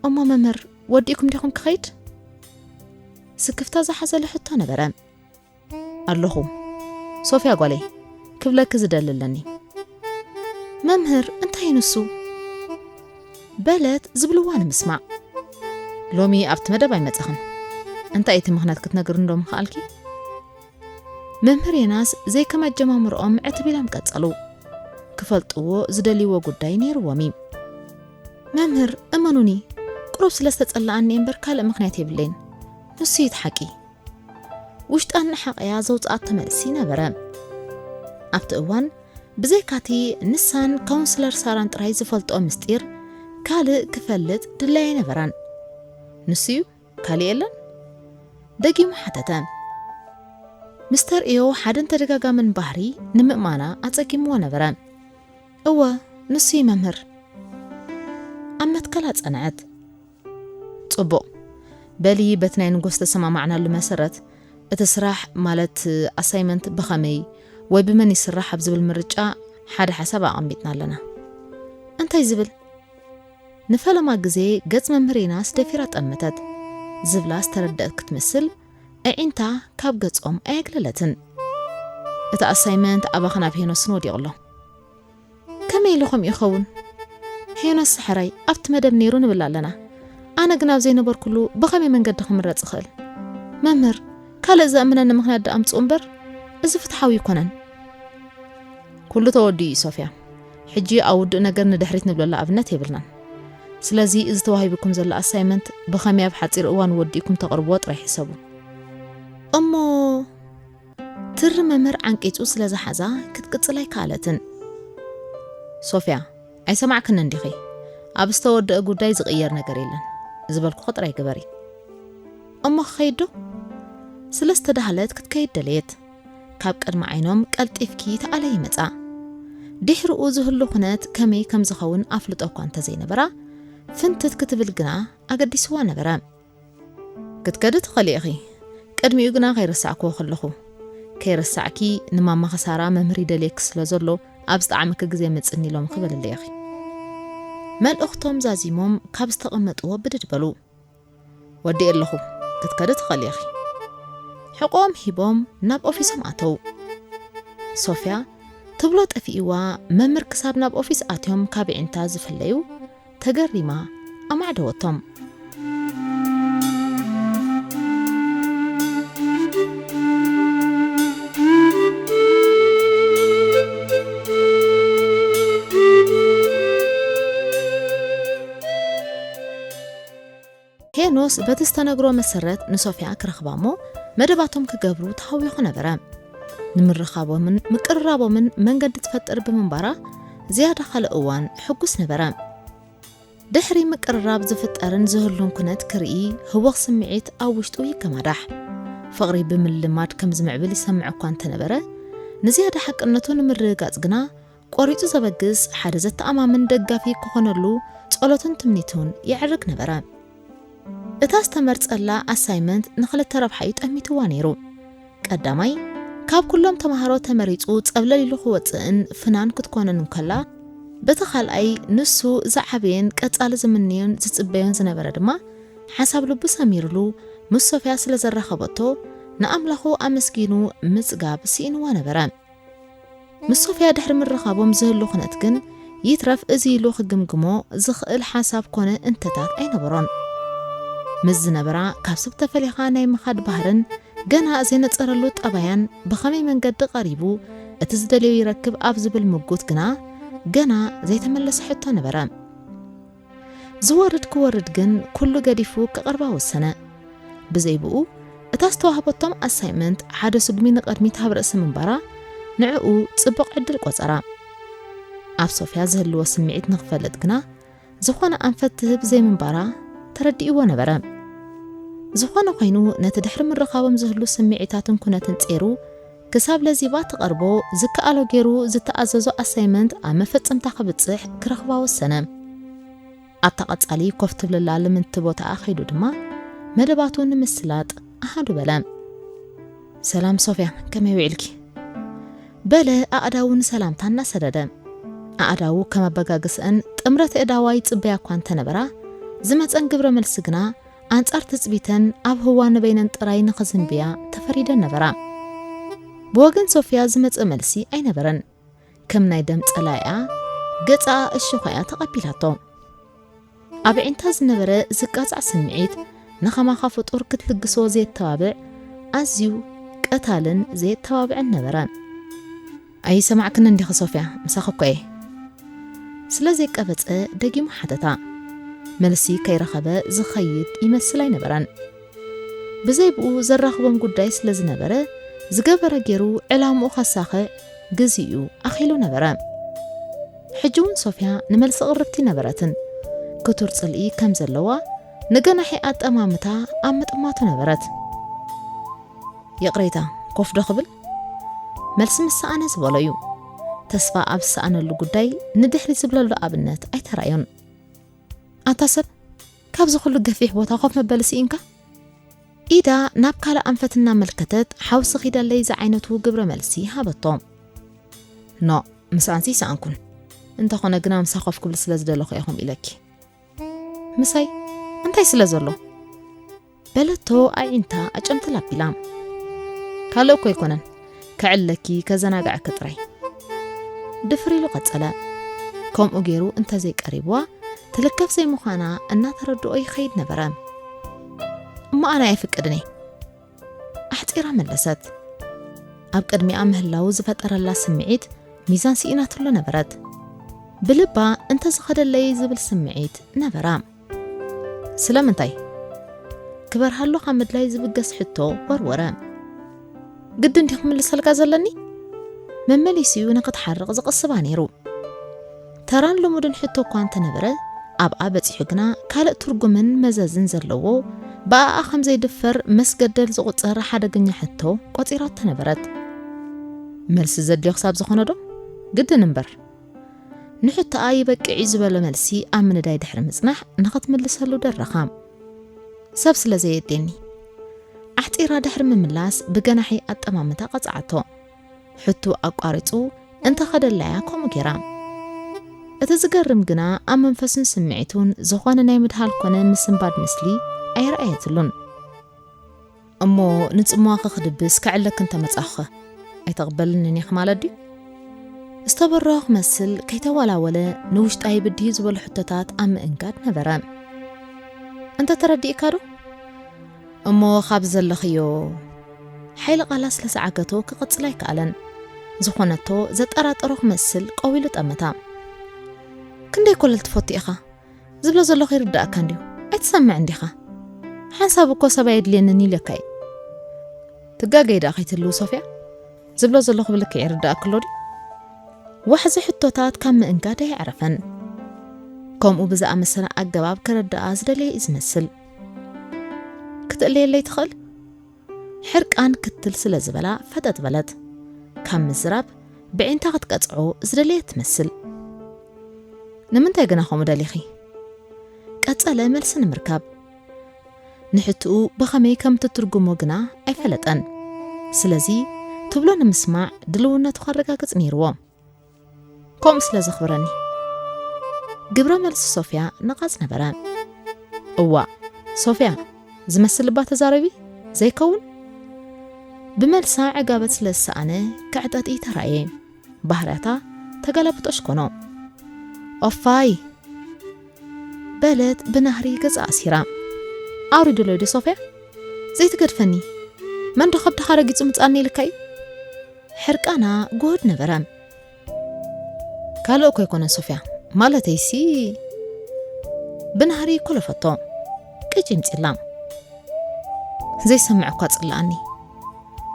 እሞ መምህር፣ ወዲእኩም ዲኹም ክኸይድ? ስክፍታ ዝሓዘለ ሕቶ ነበረ። ኣለኹ። ሶፍያ ጓለይ፣ ክብለኪ ዝደሊ ኣለኒ። መምህር፣ እንታይ እዩ ንሱ? በለት ዝብልዋ ንምስማዕ። ሎሚ ኣብቲ መደብ ኣይመጻኽን። እንታይ እቲ ምኽንያት ክትነግርኒ ዶ ምኸኣልኪ? መምህር ዮናስ ዘይከም ኣጀማምርኦም ዕትብ ኢሎም ቀጸሉ። ክፈልጥዎ ዝደልይዎ ጉዳይ ነይርዎም እዩ። መምህር፣ እመኑኒ፣ ቁሩብ ስለ ዝተጸላኣኒ እምበር ካልእ ምኽንያት የብለይን። ንሱ እዩ እቲ ሓቂ። ውሽጣ እናሓቐያ ዘውጽኣቶ መልሲ ነበረ። ኣብቲ እዋን፣ ብዘይካቲ ንሳን ካውንስለር ሳራን ጥራይ ዝፈልጥኦ ምስጢር ካልእ ክፈልጥ ድላይ ኣይነበራን። ንሱ እዩ፣ ካልእ የለን? ደጊሙ ሓተተ። ምስ ተርእዮ ሓደን ተደጋጋምን ባህሪ ንምእማና ኣጸጊምዎ ነበረ። እወ፣ ንሱ እዩ መምህር። ኣብ መትከላ ጸንዐት። ጽቡቕ። በሊ በቲ ናይ ንጎስ ተሰማማዕናሉ መሰረት፣ እቲ ስራሕ ማለት ኣሳይመንት ብኸመይ ወይ ብመን ይስራሕ ኣብ ዝብል ምርጫ ሓደ ሓሳብ ኣቐሚጥና ኣለና። እንታይ ዝብል? ንፈለማ ግዜ ገጽ መምህር ዮናስ ደፊራ ጠመተት። ዝብላ ዝተረድአት ክትመስል፣ ኣዒንታ ካብ ገጾም ኣየግለለትን። እቲ ኣሳይመንት ኣባኽን ኣብ ሄኖስን ወዲቑ ኣሎ። ከመይ ኢሉ ከምኡ ይኸውን? ሄኖስ ሕራይ ኣብቲ መደብ ነይሩ ንብል ኣለና። ኣነ ግን ኣብ ዘይነበርኩሉ ብኸመይ መንገዲ ክምረጽ ይኽእል? መምህር፣ ካልእ ዘእምነኒ ምኽንያት ደኣ ኣምጽኡ እምበር፣ እዚ ፍትሓዊ ኣይኮነን። ኩሉ ተወዲኡ እዩ ሶፍያ። ሕጂ ኣብ ውዱእ ነገር ንድሕሪት ንብለሉ ኣብነት የብልናን። ስለዚ እዚ ተዋሂቡኩም ዘሎ ኣሳይመንት ብኸመይ ኣብ ሓጺር እዋን ወዲእኩም ተቕርብዎ ጥራይ ሕሰቡ። እሞ ትሪ መምህር ዓንቂጹ ስለ ዝሓዛ ክትቅጽል ኣይከኣለትን። ሶፍያ፣ ኣይሰማዕክንን ዲኺ? ኣብ ዝተወደአ ጉዳይ ዝቕየር ነገር የለን። ዝበልኩኺ ጥራይ ግበሪ። እሞ ክኸይድ ዶ? ስለ ዝተዳህለት ክትከይድ ደለየት። ካብ ቅድሚ ዓይኖም ቀልጢፍኪ ተኣለ ይመጻ። ድሕሪኡ ዝህሉ ኩነት ከመይ ከም ዝኸውን ኣፍልጦ እኳ እንተዘይነበራ፣ ፍንትት ክትብል ግና ኣገዲስዋ ነበረ። ክትከዲ ትኽእሊ ኢኺ። ቅድሚኡ ግና ከይረሳዕክዎ ከለኹ፣ ከይረሳዕኪ ንማማኺ ሳራ መምህር ይደልየኪ ስለ ዘሎ፣ ኣብ ዝጠዓመኪ ግዜ ምጽኒ ኢሎምኺ በልለይ ኢኺ። መልእኽቶም ዛዚሞም ካብ ዝተቐመጥዎ ብድድ በሉ። ወዲኤ ኣለኹ፣ ክትከዲ ትኽእሊ ኢኺ። ሕቖኦም ሂቦም ናብ ኦፊሶም ኣተው። ሶፍያ ትብሎ ጠፊእዋ፣ መምህር ክሳብ ናብ ኦፊስ ኣትዮም ካብ ኣዒንታ ዝፍለዩ፣ ተገሪማ ኣማዕደወቶም። ሄኖስ በቲ ዝተነግሮ መሰረት ንሶፍያ ክረኽባ እሞ መደባቶም ክገብሩ ተሃዊኹ ነበረ። ንምርኻቦምን ምቅርራቦምን መንገዲ ትፈጥር ብምንባራ ዝያዳ ካልእ እዋን ሕጉስ ነበረ። ድሕሪ ምቅርራብ ዝፍጠርን ዝህሉን ኩነት ክርኢ ህወኽ ስምዒት ኣብ ውሽጡ ይከማዳሕ። ፍቕሪ ብምልማድ ከም ዝምዕብል ይሰምዕ እኳ እንተነበረ፣ ንዝያዳ ሓቅነቱ ንምርግጋጽ ግና ቆሪጹ ዘበግስ ሓደ ዘተኣማምን ደጋፊ ክኾነሉ ጸሎትን ትምኒቱን የዕርግ ነበረ። እታ ዝተመርጸላ ኣሳይመንት ንኽልተ ረብሓ እዩ ጠሚትዋ ነይሩ። ቀዳማይ፣ ካብ ኩሎም ተማሃሮ ተመሪጹ ጸብለል ኢሉ ክወጽእን ፍናን ክትኮንን እንከላ፣ በቲ ካልኣይ ንሱ ዝዓበየን ቀጻሊ ዝምንዮን ዝጽበዮን ዝነበረ ድማ፣ ሓሳብ ልቡ ሰሚርሉ ምስ ሶፍያ ስለ ዘራኸበቶ፣ ንኣምላኹ ኣመስጊኑ ምጽጋብ ስኢንዋ ነበረ። ምስ ሶፍያ ድሕሪ ምርኻቦም ዝህሉ ኩነት ግን፣ ይትረፍ እዚ ኢሉ ክግምግሞ ዝኽእል ሓሳብ ኮነ እንተታት ኣይነበሮን። ምስ ዝነበራ ካብ ሰብ ተፈሊኻ ናይ ምኻድ ባህርን ገና ዘይነጸረሉ ጠባያን ብኸመይ መንገዲ ቀሪቡ እቲ ዝደልዮ ይረክብ ኣብ ዝብል ምጉት ግና ገና ዘይተመለሰ ሕቶ ነበረ። ዝወርድ ክወርድ ግን ኩሉ ገዲፉ ክቐርባ ወሰነ። ብዘይብኡ እታ ዝተዋህበቶም ኣሳይመንት ሓደ ስጉሚ ንቕድሚት ኣብ ርእሲ ምንባራ ንዕኡ ጽቡቕ ዕድል ቆጸራ። ኣብ ሶፍያ ዝህልዎ ስምዒት ንኽፈልጥ ግና ዝኾነ ኣንፈት ትህብ ዘይምንባራ ተረዲእዎ ነበረ። ዝኾነ ኮይኑ ነቲ ድሕሪ ምርኻቦም ዝህሉ ስምዒታትን ኩነትን ጼሩ ክሳብ ለዚባ ትቐርቦ ዝከኣሎ ገይሩ ዝተኣዘዞ ኣሳይመንት ኣብ መፈጸምታ ክብጽሕ ክረኽባ ወሰነ። ኣብታ ቀጻሊ ኮፍ ትብለላ ልምንቲ ቦታኣ ከይዱ ድማ መደባቱ ንምስላጥ ኣሃዱ በለ። ሰላም ሶፍያ፣ ከመይ ውዒልኪ? በለ ኣእዳዉ ንሰላምታ እናሰደደ። ኣእዳዉ ከም ኣበጋግስአን ጥምረት ኣእዳዋ ይጽበያ እኳ እንተነበራ ዝመጸን ግብረ መልሲ ግና ኣንጻር ትጽቢተን ኣብ ህዋ ንበይነን ጥራይ ንኽዝንብያ ተፈሪደን ነበራ። ብወገን ሶፍያ ዝመጸ መልሲ ኣይነበረን። ከም ናይ ደም ጸላኢኣ ገጻ እሽኾ እያ ተቐቢላቶ። ኣብ ኣዒንታ ዝነበረ ዝቃጻዕ ስምዒት ንኸማኻ ፍጡር ክትልግሶ ዘየተባብዕ ኣዝዩ ቀታልን ዘየተባብዕን ነበረ። ኣይሰማዕክን እንዲኺ ሶፍያ፣ ምሳኺ እኮ እየ። ስለ ዘይቀበጸ ደጊሙ ሓተታ። መልሲ ከይረኸበ ዝኸይድ ይመስል ኣይነበረን። ብዘይ ብኡ ዘራኽቦም ጉዳይ ስለ ዝነበረ ዝገበረ ገይሩ ዕላምኡ ከሳኽዕ ግዜኡ ኣኺሉ ነበረ። ሕጂ እውን ሶፍያ ንመልሲ ቅርብቲ ነበረትን። ክቱር ጽልኢ ከም ዘለዋ ንገናሒ ኣጠማምታ ኣብ ምጥማቱ ነበረት። ይቕሬታ፣ ኮፍ ዶ ክብል? መልሲ ምስ ሰኣነ ዝበሎ እዩ። ተስፋ ኣብ ዝሰኣነሉ ጉዳይ ንድሕሪ ዝብለሉ ኣብነት ኣይተራእዮን። ኣንታ ሰብ፣ ካብዚ ኩሉ ገፊሕ ቦታ ኮፍ መበሊ ስኢንካ? ኢዳ ናብ ካልእ ኣንፈት እናመልከተት ሓውሲ ኺደለይ ዝዓይነቱ ግብረ መልሲ ሃበቶ። ኖ፣ ምስኣንሲ ይሰኣንኩን። እንተኾነ ግና ምሳ ኮፍ ክብል ስለ ዝደለኹ እየ ከምኡ ኢለኪ። ምሳይ እንታይ ስለ ዘሎ? በለቶ ኣዒንታ ኣጨምትል ኣቢላ። ካልእ እኮ ኣይኮነን፣ ከዕለኪ ከዘናግዐኪ ጥራይ። ድፍር ኢሉ ቀጸለ። ከምኡ ገይሩ እንተዘይቀሪብዋ ትልከፍ ዘይምዃና እናተረድኦ ይኸይድ ነበረ። እሞ ኣነ ኣይፍቅድን እየ። ኣሕጺራ መለሰት። ኣብ ቅድሚኣ ምህላዉ ዝፈጠረላ ስምዒት ሚዛን ስኢናትሉ ነበረት። ብልባ እንተዝኸደለይ ዝብል ስምዒት ነበራ። ስለምንታይ? ክበርሃሉ ካብ ምድላይ ዝብገስ ሕቶ ወርወረ። ግድን ድዩ ክምልሰልካ ዘለኒ? መመሊሲኡ ንኽትሓርቕ ዝቕስባ ነይሩ። ተራን ልሙድን ሕቶ እኳ እንተነበረ፣ ኣብኣ በጺሑ ግና ካልእ ትርጉምን መዘዝን ዘለዎ፣ ብኣኣ ከም ዘይድፈር መስገደል ዝቑጸር ሓደገኛ ሕቶ ቆጺራቶ ነበረት። መልሲ ዘድልዮ ክሳብ ዝኾነ ዶ? ግድን እምበር። ንሕቶኣ ይበቅዕ እዩ ዝበሎ መልሲ ኣብ ምንዳይ ድሕሪ ምጽናሕ ንኽትምልሰሉ ደረኻ። ሰብ ስለ ዘየድልየኒ። ኣሕጺራ ድሕሪ ምምላስ ብገናሒ ኣጠማምታ ቀጽዓቶ። ሕቱ ኣቋሪጹ እንተኸደላያ ከምኡ ገይራ። እቲ ዝገርም ግና ኣብ መንፈሱን ስምዒቱን ዝኾነ ናይ ምድሃል ኮነ ምስንባድ ምስሊ ኣይረኣየትሉን። እሞ ንጽምዋኺ ክድብስ ከዕለኪ እንተመጻኹኸ ኣይተቕበልንን ኢኺ ማለት ድዩ? ዝተበረኸ ክመስል ከይተወላወለ ንውሽጣይ ብድሂ ዝበሉ ሕቶታት ኣብ ምእንጋድ ነበረ። እንተ ተረዲእካ ዶ? እሞ ካብ ዘለኽዮ ሓይሊ ቃላት ስለ ዝዓገቶ ክቕጽል ኣይከኣለን። ዝኾነቶ ዘጠራጠሮ ክመስል ቀዊሉ ጠመታ። ክንደይ ኮለል ትፈቱ ኢኻ? ዝብሎ ዘለኹ ይርድኣካ እንድዩ። ኣይትሰምዕን ዲኻ? ሓንሳብ እኮ ሰብ ኣየድልየንን ኢለካ እዩ። ትጋገይ ደኣ ከይትህልው ሶፍያ። ዝብሎ ዘለኹ ብልክዕ ይርድኣኪ ኣሎ ድዩ? ዋሕዚ ሕቶታት ካብ ምእንጋድ ኣየዕረፈን። ከምኡ ብዝኣመሰለ ኣገባብ ከረድኣ ዝደለየ እዩ ዝመስል። ክትእለየለይ ትኽእል? ሕርቃን ክትል ስለ ዝበላ ፈጠጥ በለት። ካብ ምዝራብ ብዒንታ ክትቀጽዖ ዝደለየት ትመስል። ንምንታይ ግና ከምኡ ደሊኺ? ቀጸለ መልሲ ንምርካብ። ንሕትኡ ብኸመይ ከም ትትርጉሞ ግና ኣይፈለጠን። ስለዚ ትብሎ ንምስማዕ ድልውነቱ ከረጋግጽ ነይርዎ። ከምኡ ስለ ዘኽብረኒ። ግብረ መልሲ ሶፍያ ነቓጽ ነበረ። እዋእ፣ ሶፍያ፣ ዝመስል እባ ተዛረቢ፣ ዘይከውን? ብመልሳ ዕጋበት ስለ ዝሰኣነ ክዕጠጢ ተራእየ። ባህርያታ ተገላብጦሽ ኮኖ። ኦፋይ! በለት ብናህሪ ገጻ ኣሲራ። ኣውሪዱለይ ዶ ሶፍያ? ዘይትገድፈኒ። መን ዶ ከብድኻ ረጊጹ ምጻኒ ኢልካ እዩ? ሕርቃና ጉሁድ ነበረ። ካልእ እኮ ኣይኮነን ሶፍያ፣ ማለተይሲ። ብናህሪ ኮለፈቶ። ቅጭ ይምፂላ። ዘይሰምዕ እኳ ጽላኣኒ።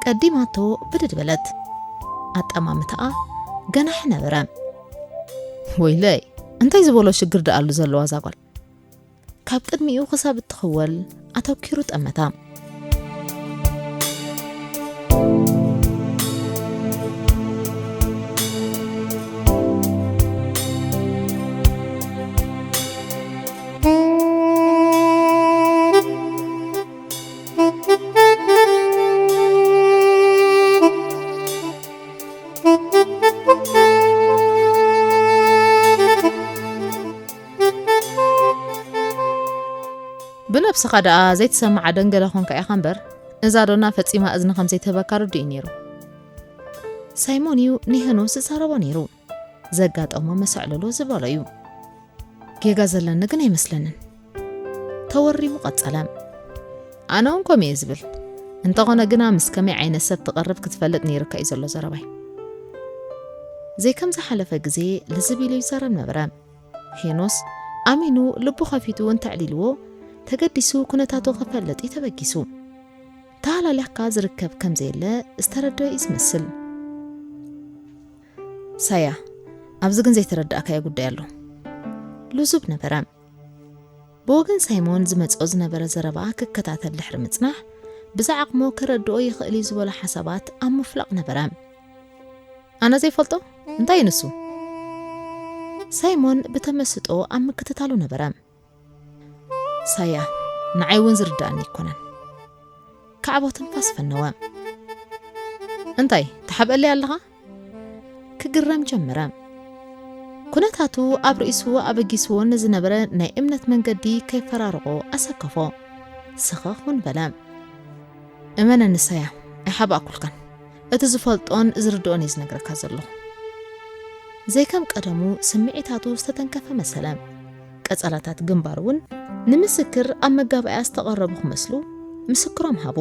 ቀዲማቶ ብድድ በለት። ኣጠማምታኣ ገናሒ ነበረ። ወይለይ፣ እንታይ ዝበሎ ሽግር ደኣሉ ዘለዋ እዛ ጓል? ካብ ቅድሚኡ ክሳብ እትኽወል ኣተኪሩ ጠመታ። ብነብስኻ ደኣ ዘይትሰምዓ ደንገለ ኾንካ ኢኻ እምበር፣ እዛ ዶና ፈጺማ እዝኒ ከም ዘይትህበካ ርዱእ እዩ ነይሩ። ሳይሞን እዩ ንሄኖስ ዝዛረቦ ነይሩ። ዘጋጠሞ መሰዕለሎ ዝበሎ እዩ። ጌጋ ዘለኒ ግን ኣይመስለንን። ተወሪሙ ቀጸለ። ኣነ እውን ከምኡ እየ ዝብል። እንተኾነ ግና ምስ ከመይ ዓይነት ሰብ ትቐርብ ክትፈልጥ ነይርካ እዩ ዘሎ ዘረባይ። ዘይከም ዝሓለፈ ግዜ ልዝብ ኢሉ ይዛረብ ነበረ። ሄኖስ ኣሚኑ ልቡ ከፊቱ እንተዕሊልዎ ተገዲሱ ኩነታቱ ክፈልጥ እዩ ተበጊሱ። ተሃላሊኽካ ዝርከብ ከም ዘየለ ዝተረድኦ እዩ ዝመስል። ሳያ፣ ኣብዚ ግን ዘይተረዳእካዮ ጉዳይ ኣሎ። ልዙብ ነበረ። ብወገን ሳይሞን ዝመጽኦ ዝነበረ ዘረባ ክከታተል ድሕሪ ምጽናሕ፣ ብዝዓቕሞ ከረድኦ ይኽእል እዩ ዝበሎ ሓሳባት ኣብ ምፍላቕ ነበረ። ኣነ ዘይፈልጦ? እንታይ እዩ ንሱ? ሳይሞን ብተመስጦ ኣብ ምክትታሉ ነበረ። ሳያ፣ ንዓይ እውን ዝርድኣኒ ኣይኮነን። ካዕቦ ትንፋስ ፈነወ። እንታይ፣ ትሓብአለይ ኣለኻ? ክግረም ጀመረ። ኩነታቱ ኣብ ርእሱ ኣበጊስዎ ንዝነበረ ናይ እምነት መንገዲ ከይፈራርቖ ኣሰከፎ። ስኽኽ እውን በለ። እመነኒ ሳያ፣ ኣይሓባእኩልካን። እቲ ዝፈልጦን ዝርድኦን እየ ዝነግረካ ዘለኹ። ዘይከም ቀደሙ ስምዒታቱ ዝተተንከፈ መሰለ። ቀጸላታት ግንባር እውን ንምስክር ኣብ መጋባእያ ዝተቐረቡ ክመስሉ ምስክሮም ሃቡ።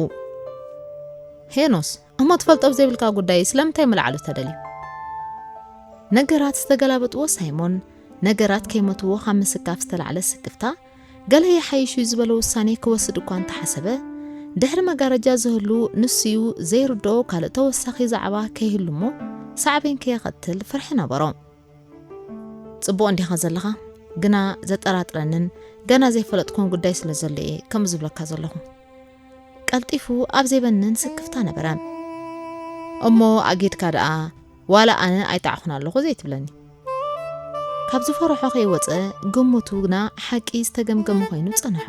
ሄኖስ፣ እሞ ትፈልጦ ብዘይብልካ ጉዳይ ስለምንታይ ምልዓሉ ተደልዩ? ነገራት ዝተገላበጥዎ ሳይሞን፣ ነገራት ከይሞትዎ ካብ ምስካፍ ዝተላዕለ ስክፍታ፣ ገለ ይሓይሽ እዩ ዝበሎ ውሳኔ ክወስድ እኳ እንተሓሰበ፣ ድሕሪ መጋረጃ ዝህሉ ንሱዩ ዘይርድኦ ካልእ ተወሳኺ ዛዕባ ከይህሉ እሞ ሳዕቤን ከየኸትል ፍርሒ ነበሮ። ጽቡቕ እንዲኻ ዘለኻ፣ ግና ዘጠራጥረንን ገና ዘይፈለጥኩን ጉዳይ ስለ ዘሎ እየ ከምኡ ዝብለካ ዘለኹ። ቀልጢፉ ኣብ ዘይበንን ስክፍታ ነበረ። እሞ ኣጊድካ ደኣ ዋላ ኣነ ኣይጠዓኹን ኣለኹ ዘይትብለኒ? ካብ ዝፈርሖ ከይወጸ ግምቱ ግና ሓቂ ዝተገምገመ ኮይኑ ጸንሖ።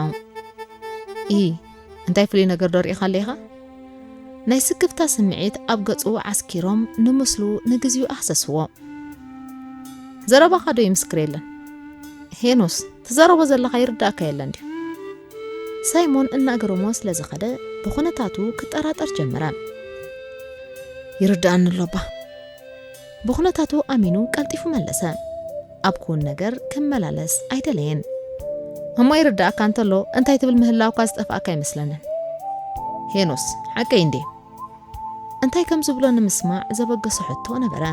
ኢ፣ እንታይ ፍሉይ ነገር ዶ ርኢኻለይ ኢኻ? ናይ ስክፍታ ስምዒት ኣብ ገጹ ዓስኪሮም ንምስሉ ንግዚኡ ኣህሰስዎ። ዘረባኻ ዶ ይምስክር የለን? ሄኖስ፣ ትዛረቦ ዘለኻ ይርዳእካ የለን ድዩ? ሳይሞን እናገረሞ ስለ ዝኸደ ብኹነታቱ ክጠራጠር ጀመረ። ይርዳእኒ ኣሎ እባ። ብኹነታቱ ኣሚኑ ቀልጢፉ መለሰ። ኣብ ክውን ነገር ክመላለስ ኣይደለየን። እሞ ይርዳእካ እንተሎ እንታይ ትብል ምህላውካ ዝጠፍኣካ ኣይመስለንን። ሄኖስ፣ ሓቀይ እንዴ? እንታይ ከም ዝብሎ ንምስማዕ ዘበገሶ ሕቶ ነበረ።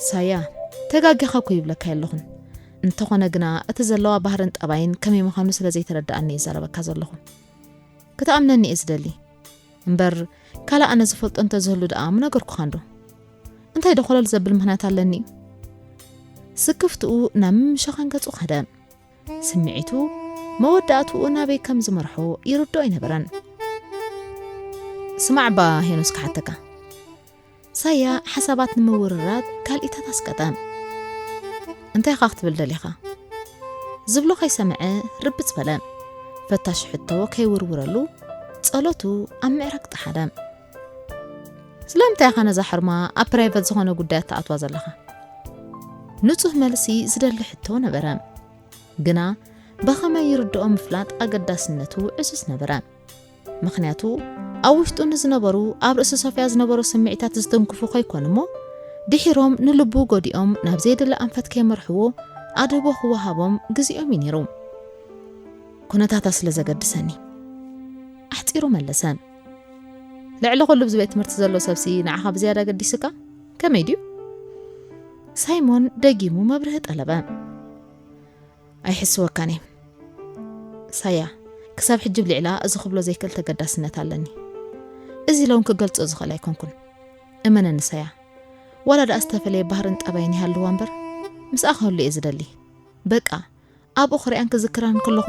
ሳያ፣ ተጋጊኻ እኮ ይብለካ የለኹን። እንተኾነ ግና እቲ ዘለዋ ባህርን ጠባይን ከመይ ምዃኑ ስለ ዘይተረድኣኒ እየ ዝዛረበካ ዘለኹ። ክትኣምነኒ እየ ዝደሊ። እምበር ካልእ ኣነ ዝፈልጦ እንተዝህሉ ደኣ ምነገርኩኻንዶ? እንታይ ዶ ኮለል ዘብል ምኽንያት ኣለኒ እዩ? ስክፍትኡ ናብ ምምሸኻን ገጹ ከደ። ስምዒቱ መወዳእትኡ ናበይ ከም ዝመርሖ ይርድኦ ኣይነበረን። ስማዕ እባ ሄኖስ ክሓተካ። ሳያ ሓሳባት ንምውርራድ ካልኢታት ኣስቀጠ። እንታይ ኢኻ ክትብል ደሊኻ? ዝብሎ ከይሰምዐ ርብጽ በለ። ፈታሽ ሕቶ ከይውርውረሉ ጸሎቱ ኣብ ምዕራግ ጠሓደ። ስለምንታይ ኢኻ ነዛ ሕርማ ኣብ ፕራይቨት ዝኾነ ጉዳያት ትኣትዋ ዘለኻ? ንጹህ መልሲ ዝደሊ ሕቶ ነበረ። ግና ብኸመይ ይርድኦ ምፍላጥ ኣገዳስነቱ ዕዙዝ ነበረ። ምኽንያቱ ኣብ ውሽጡ ንዝነበሩ ኣብ ርእሲ ሶፍያ ዝነበሩ ስምዒታት ዝትንክፉ ከይኮኑ እሞ ድሒሮም ንልቡ ጎዲኦም ናብ ዘይደለ ኣንፈት ከይመርሕዎ ኣድህቦ ክወሃቦም ግዜኦም እዩ ነይሩ። ኩነታታ ስለ ዘገድሰኒ ኣሕጺሩ መለሰ። ልዕሊ ኩሉ ብዚ ቤት ትምህርቲ ዘሎ ሰብሲ ንዓኻ ብዝያዳ ገዲስካ ከመይ ድዩ? ሳይሞን ደጊሙ መብርሂ ጠለበ። ኣይሕስወካን እየ። ሳያ፣ ክሳብ ሕጂ ብልዕላ እዚ ክብሎ ዘይክእል ተገዳስነት ኣለኒ። እዚ ኢለ እውን ክገልጾ ዝኽእል ኣይኮንኩን። እመነኒ ሳያ፣ ዋላ ደኣ ዝተፈለየ ባህርን ጠባይን ይሃልዋ እምበር፣ ምስኣ ክህሉ እየ ዝደሊ። በቃ፣ ኣብኡ ክሪኣን ክዝክራን ከለኹ፣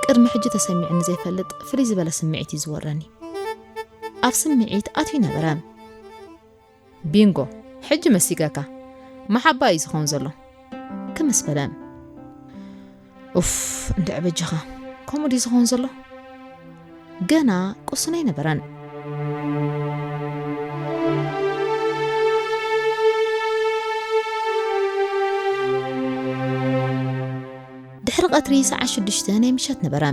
ቅድሚ ሕጂ ተሰሚዑኒ ዘይፈልጥ ፍልይ ዝበለ ስምዒት እዩ ዝወረኒ። ኣብ ስምዒት ኣትዩ ነበረ። ቢንጎ፣ ሕጂ መሲገካ። መሓባ እዩ ዝኸውን ዘሎ። ክምስ በለ። ኡፍ፣ እንድዒ በጃኻ። ከምኡ ድዩ ዝኸውን ዘሎ? ገና ቅሱን ኣይነበረን። ድሕሪ ቀትሪ ሰዓት ሽዱሽተ ናይ ምሸት ነበረ።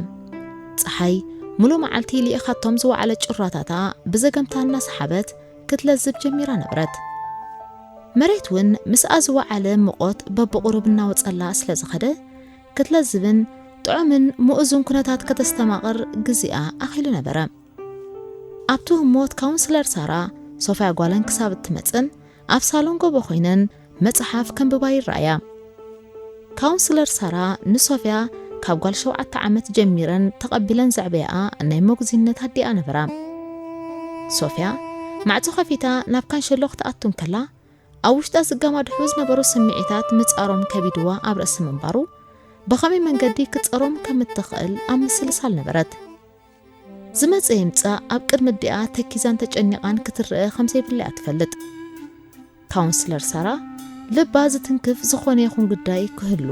ጸሓይ ሙሉእ መዓልቲ ልኢኻቶም ዝወዓለት ጩራታታ ብዘገምታ እናሰሓበት ክትለዝብ ጀሚራ ነበረት። መሬት እውን ምስኣ ዝወዓለ ሙቐት በብቑሩብ እናወጸላ ስለ ዝኸደ፣ ክትለዝብን ጥዑምን ምኡዝን ኩነታት ከተስተማቕር ግዜኣ ኣኺሉ ነበረ። ኣብቲ ህሞት ካውንስለር ሳራ፣ ሶፍያ ጓለን ክሳብ እትመጽእን ኣብ ሳሎን ጎቦ ኮይነን መጽሓፍ ከንብባ ይረኣያ። ካውንስለር ሳራ ንሶፍያ ካብ ጓል ሸውዓተ ዓመት ጀሚረን ተቐቢለን ዘዕበያኣ ናይ መጉዚነት ኣዲኣ ነበራ። ሶፍያ ማዕጾ ከፊታ ናብ ካንሸሎ ክትኣቱ እንከላ፣ ኣብ ውሽጣ ዝጋማድሑ ዝነበሩ ስምዒታት ምጻሮም ከቢድዋ ኣብ ርእሲ ምንባሩ፣ ብኸመይ መንገዲ ክትጸሮም ከም እትኽእል ኣብ ምስልሳል ነበረት። ዝመጸ ይምጻእ ኣብ ቅድሚ ኣዲኣ ተኪዛን ተጨኒቓን ክትረአ ከም ዘይብላ እያ ትፈልጥ። ካውንስለር ሳራ ልባ ዝትንክፍ ዝኾነ ይኹን ጉዳይ ክህሉ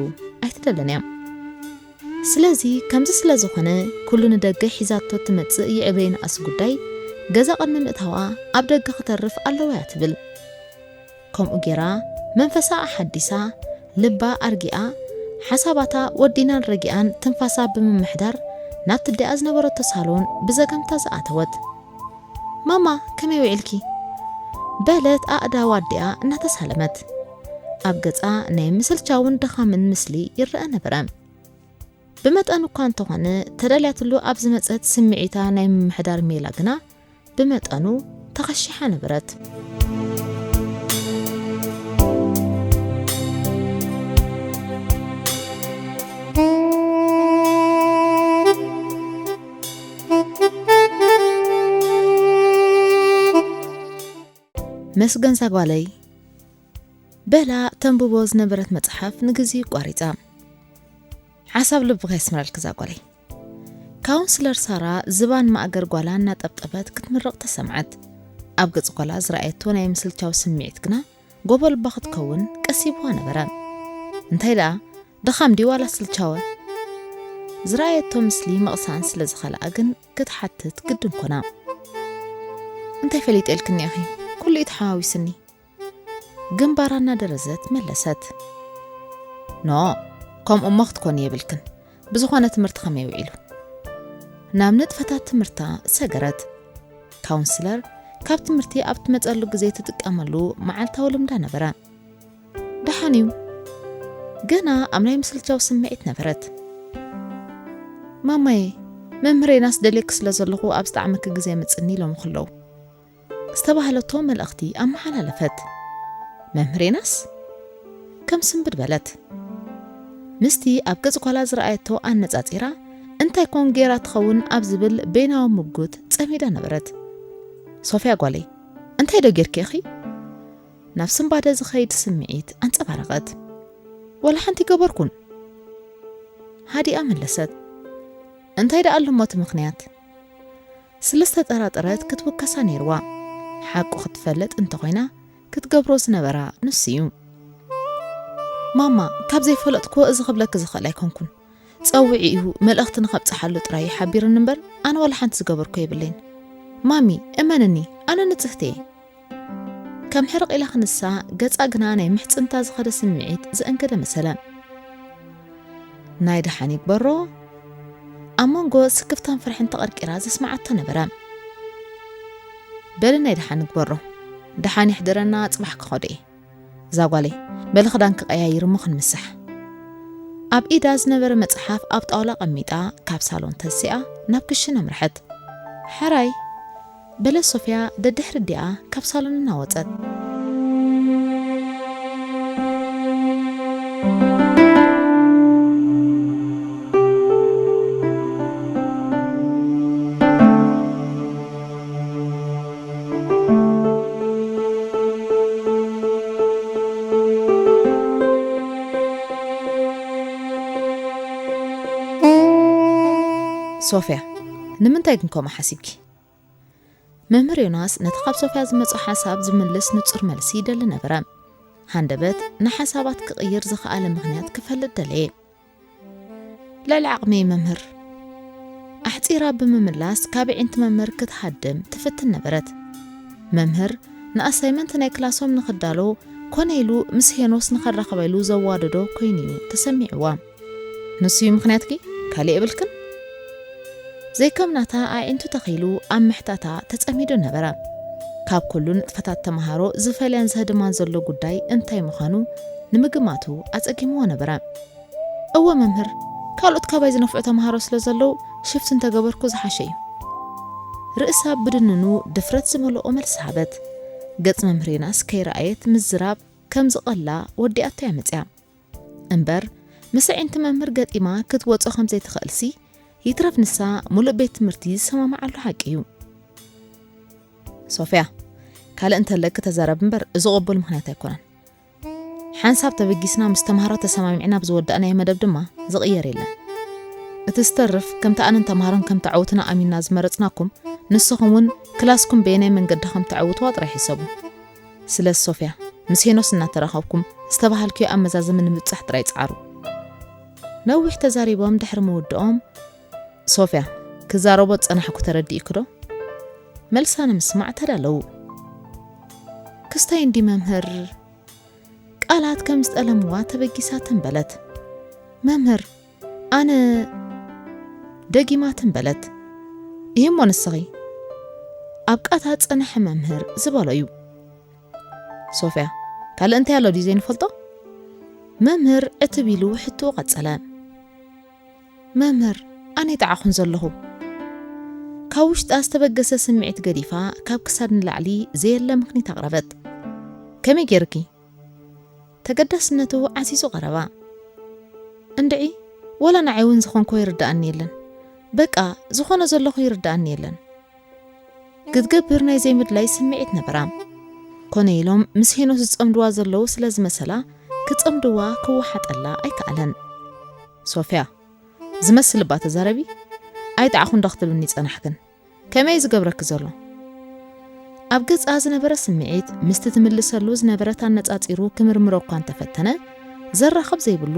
ኣይትደልን እያ። ስለዚ ከምዚ ስለ ዝኾነ፣ ኩሉ ንደገ ሒዛቶ ትመጽእ ይዕበ ይንኣስ ጉዳይ፣ ገዛ ቅድሚ ምእታዋ ኣብ ደገ ክተርፍ ኣለዋ እያ ትብል። ከምኡ ጌራ መንፈሳ ኣሓዲሳ፣ ልባ ኣርጊኣ፣ ሓሳባታ ወዲናን ረጊኣን ትንፋሳ ብምምሕዳር ናብቲ ኣዲኣ ዝነበረቶ ሳሎን ብዘገምታ ዝኣተወት። "ማማ፣ ከመይ ውዒልኪ?" በለት ኣእዳዋ ኣዲኣ እናተሳለመት። ኣብ ገጻ ናይ ምስልቻውን ድኻምን ምስሊ ይረአ ነበረ። ብመጠኑ እኳ እንተኾነ፣ ተዳልያትሉ ኣብ ዝመጸት ስምዒታ ናይ ምምሕዳር ሜላ ግና ብመጠኑ ተኸሺሓ ነበረት። "መስገን ዛጓለይ" በላ ተንብቦ ዝነበረት መጽሓፍ ንግዜኡ ቋሪጻ። "ሓሳብ ልብኺ የስምረልኪ ዛጓለይ." ካውንስለር ሳራ ዝባን ማእገር ጓላ እናጠብጠበት ክትምርቕ ተሰምዓት። ኣብ ገጽ ጓላ ዝረኣየቶ ናይ ምስልቻው ስምዒት ግና ጎቦ ልባ ክትከውን ቀሲብዋ ነበረ። እንታይ ደኣ፣ ድኻም ድዩ ዋላ ስልቻወ? ዝረኣየቶ ምስሊ ምቕሳን ስለ ዝኸልኣ ግን ክትሓትት ግድን ኮና። "እንታይ ፈሊጠ ኢልክኒ ኢኺ? ኩሉ እዩ ተሓዋዊስኒ." ግንባራ እናደረዘት መለሰት። "ኖ፣ ከምኡ እሞ ክትኮኒ የብልክን። ብዝኾነ ትምህርቲ ከመይ ውዒሉ?" ናብ ንጥፈታት ትምህርታ ሰገረት። ካውንስለር ካብ ትምህርቲ ኣብ ትመጸሉ ግዜ ትጥቀመሉ መዓልታዊ ልምዳ ነበረ። "ደሓን እዩ." ገና ኣብ ናይ ምስልቻው ስምዒት ነበረት። "ማማዬ፣ መምህር ዮናስ ደልየኪ ስለ ዘለኹ ኣብ ዝጠዓመኪ ግዜ ምጽኒ ኢሎምኺ ኣለዉ" ዝተባህለቶ መልእኽቲ ኣመሓላለፈት። "መምህር ዮናስ?" ከም ስንብድ በለት። ምስቲ ኣብ ገጽ ጓላ ዝረኣየቶ ኣነጻጺራ፣ እንታይ ኮን ጌራ ትኸውን ኣብ ዝብል በይናዊ ምጉት ጸሚዳ ነበረት። "ሶፍያ ጓለይ፣ እንታይ ዶ ጌርኪ ኢኺ?" ናብ ስንባደ ዝኸይድ ስምዒት ኣንጸባረቐት። "ዋላ ሓንቲ ገበርኩን" ሃዲኣ መለሰት። እንታይ ደኣ ኣሎ እሞ እቲ ምኽንያት? ስለ ዝተጠራጠረት ክትውከሳ ነይርዋ። ሓቁ ክትፈልጥ እንተኾይና ክትገብሮ ዝነበራ ንሱ እዩ። "ማማ፣ ካብ ዘይፈለጥክዎ እዚ ክብለኪ ዝኽእል ኣይኮንኩን። ጸውዒ እዩ፣ መልእኽቲ ንኸብጽሓሉ ጥራይ እዩ ሓቢሩኒ እምበር፣ ኣነ ዋላ ሓንቲ ዝገበርኩ የብለይን። ማሚ፣ እመንኒ፣ ኣነ ንጽህቲ እየ." ከም ሕርቕ ኢላ ክንሳ፣ ገጻ ግና ናይ ምሕጽንታ ዝኸደ ስምዒት ዘእንገደ መሰለ። "ናይ ደሓን ይግበሮ?" ኣብ መንጎ ስክፍታን ፍርሕን ተቐርቂራ ዘስምዓቶ ነበረ። "በሊ ናይ ደሓን ንግበሮ። ደሓን ይሕደረና፣ ጽባሕ ክኸዶ እየ። እዛ ጓለይ፣ በሊ ክዳንኪ ቀያይሪ እሞ ክንምሳሕ።" ኣብ ኢዳ ዝነበረ መጽሓፍ ኣብ ጣውላ ቀሚጣ፣ ካብ ሳሎን ተሲኣ ናብ ክሽን ኣምርሐት። "ሕራይ!" በለት ሶፍያ ደድሕሪ ኣዲኣ ካብ ሳሎን እናወጸት። ሶፍያ፣ ንምንታይ ግን ከምኡ ሓሲብኪ? መምህር ዮናስ ነቲ ካብ ሶፍያ ዝመጾ ሓሳብ ዝምልስ ንጹር መልሲ ይደሊ ነበረ። ሃንደበት ንሓሳባት ክቕይር ዝኸኣለ ምኽንያት ክፈልጥ ደለየ። ልዕሊ ዓቕመይ መምህር። ኣሕጺራ ብምምላስ ካብ ኣዒንቲ መምህር ክትሃድም ትፍትን ነበረት። መምህር ንኣሳይመንት ናይ ክላሶም ንኽዳሎ ኮነ ኢሉ ምስ ሄኖስ ንኸራኸበሉ ዘዋደዶ ኮይኑ እዩ ተሰሚዕዋ። ንሱ እዩ ምኽንያትኪ፣ ካልእ የብልክን? ዘይከም ናታ ኣዒንቱ ተኺሉ ኣብ ምሕታታ ተጸሚዱ ነበረ። ካብ ኩሉ ንጥፈታት ተመሃሮ ዝፈልያን ዘህድማን ዘሎ ጉዳይ እንታይ ምዃኑ ንምግማቱ ኣጸጊምዎ ነበረ። እወ መምህር፣ ካልኦት ካባይ ዝነፍዑ ተመሃሮ ስለ ዘለዉ ሽፍት እንተገበርኩ ዝሓሸ እዩ። ርእሳ ብድንኑ ድፍረት ዝመልኦ መልሲ ሃበት። ገጽ መምህር ዮናስ ከይረኣየት ምዝራብ ከም ዝቐላ ወዲኣቶ እያ መጽያ። እምበር ምስ ኣዒንቲ መምህር ገጢማ ክትወጾ ከም ዘይትኽእልሲ ይትረፍ ንሳ ሙሉእ ቤት ትምህርቲ ዝሰማማዓሉ ሓቂ እዩ። ሶፍያ፣ ካልእ እንተለኪ ተዛረብ እምበር እዚ ቅቡል ምኽንያት ኣይኮነን። ሓንሳብ ተበጊስና ምስ ተምሃሮ ተሰማሚዕና ብዝወዳእናዮ መደብ ድማ ዝቕየር የለን። እቲ ዝተርፍ ከምቲ ኣነን ተምሃሮን ከም ተዓውትና ኣሚንና ዝመረጽናኩም ንስኹም እውን ክላስኩም በየናይ መንገዲ ከም ተዕውትዋ ጥራይ ሕሰቡ። ስለዚ ሶፍያ፣ ምስ ሄኖስ እናተራኸብኩም ዝተባሃልክዮ ኣመዛዝሚ ንምብጻሕ ጥራይ ጸዓሩ። ነዊሕ ተዛሪቦም ድሕሪ ምውድኦም፣ ሶፍያ፣ ክዛረቦ ዝጸናሕኩ ተረዲእኪ ዶ? መልሳ ንምስማዕ ተዳለዉ። ክስታይ እንዲ መምህር፣ ቃላት ከም ዝጠለምዋ ተበጊሳ ተንበለት። መምህር፣ ኣነ ደጊማ ተንበለት። ይህሞ ንስኺ ኣብ ቃታ ጸንሐ መምህር ዝበሎ እዩ። ሶፍያ፣ ካልእ እንታይ ኣሎ ድዩ ዘይንፈልጦ? መምህር ዕትብ ኢሉ ሕትኡ ቀጸለ። መምህር፣ ኣነ ይጠዓኹን ዘለኹ። ካብ ውሽጣ ዝተበገሰ ስምዒት ገዲፋ ካብ ክሳድ ንላዕሊ ዘየለ ምኽኒት ኣቕረበት። ከመይ ጌርኪ? ተገዳስነቱ ዓዚዙ ቀረባ። እንድዒ፣ ወላ ንዓይ እውን ዝኾንኮ ይርድኣኒ የለን። በቃ፣ ዝኾነ ዘለኹ ይርድኣኒ የለን። ክትገብር ናይ ዘይምድላይ ስምዒት ነበራ። ኮነ ኢሎም ምስ ሄኖስ ዝጸምድዋ ዘለዉ ስለ ዝመሰላ፣ ክጸምድዋ ክወሓጠላ ኣይከኣለን። ሶፍያ፣ ዝመስል እባ ተዛረቢ። ኣይጠዓኹን ዶ ክትብልኒ ጸናሕክን? ከመይ ዝገብረኪ ዘሎ? ኣብ ገጻ ዝነበረ ስምዒት ምስቲ ትምልሰሉ ዝነበረት ኣነጻጺሩ ክምርምሮ እኳ እንተፈተነ፣ ዘራኽብ ዘይብሉ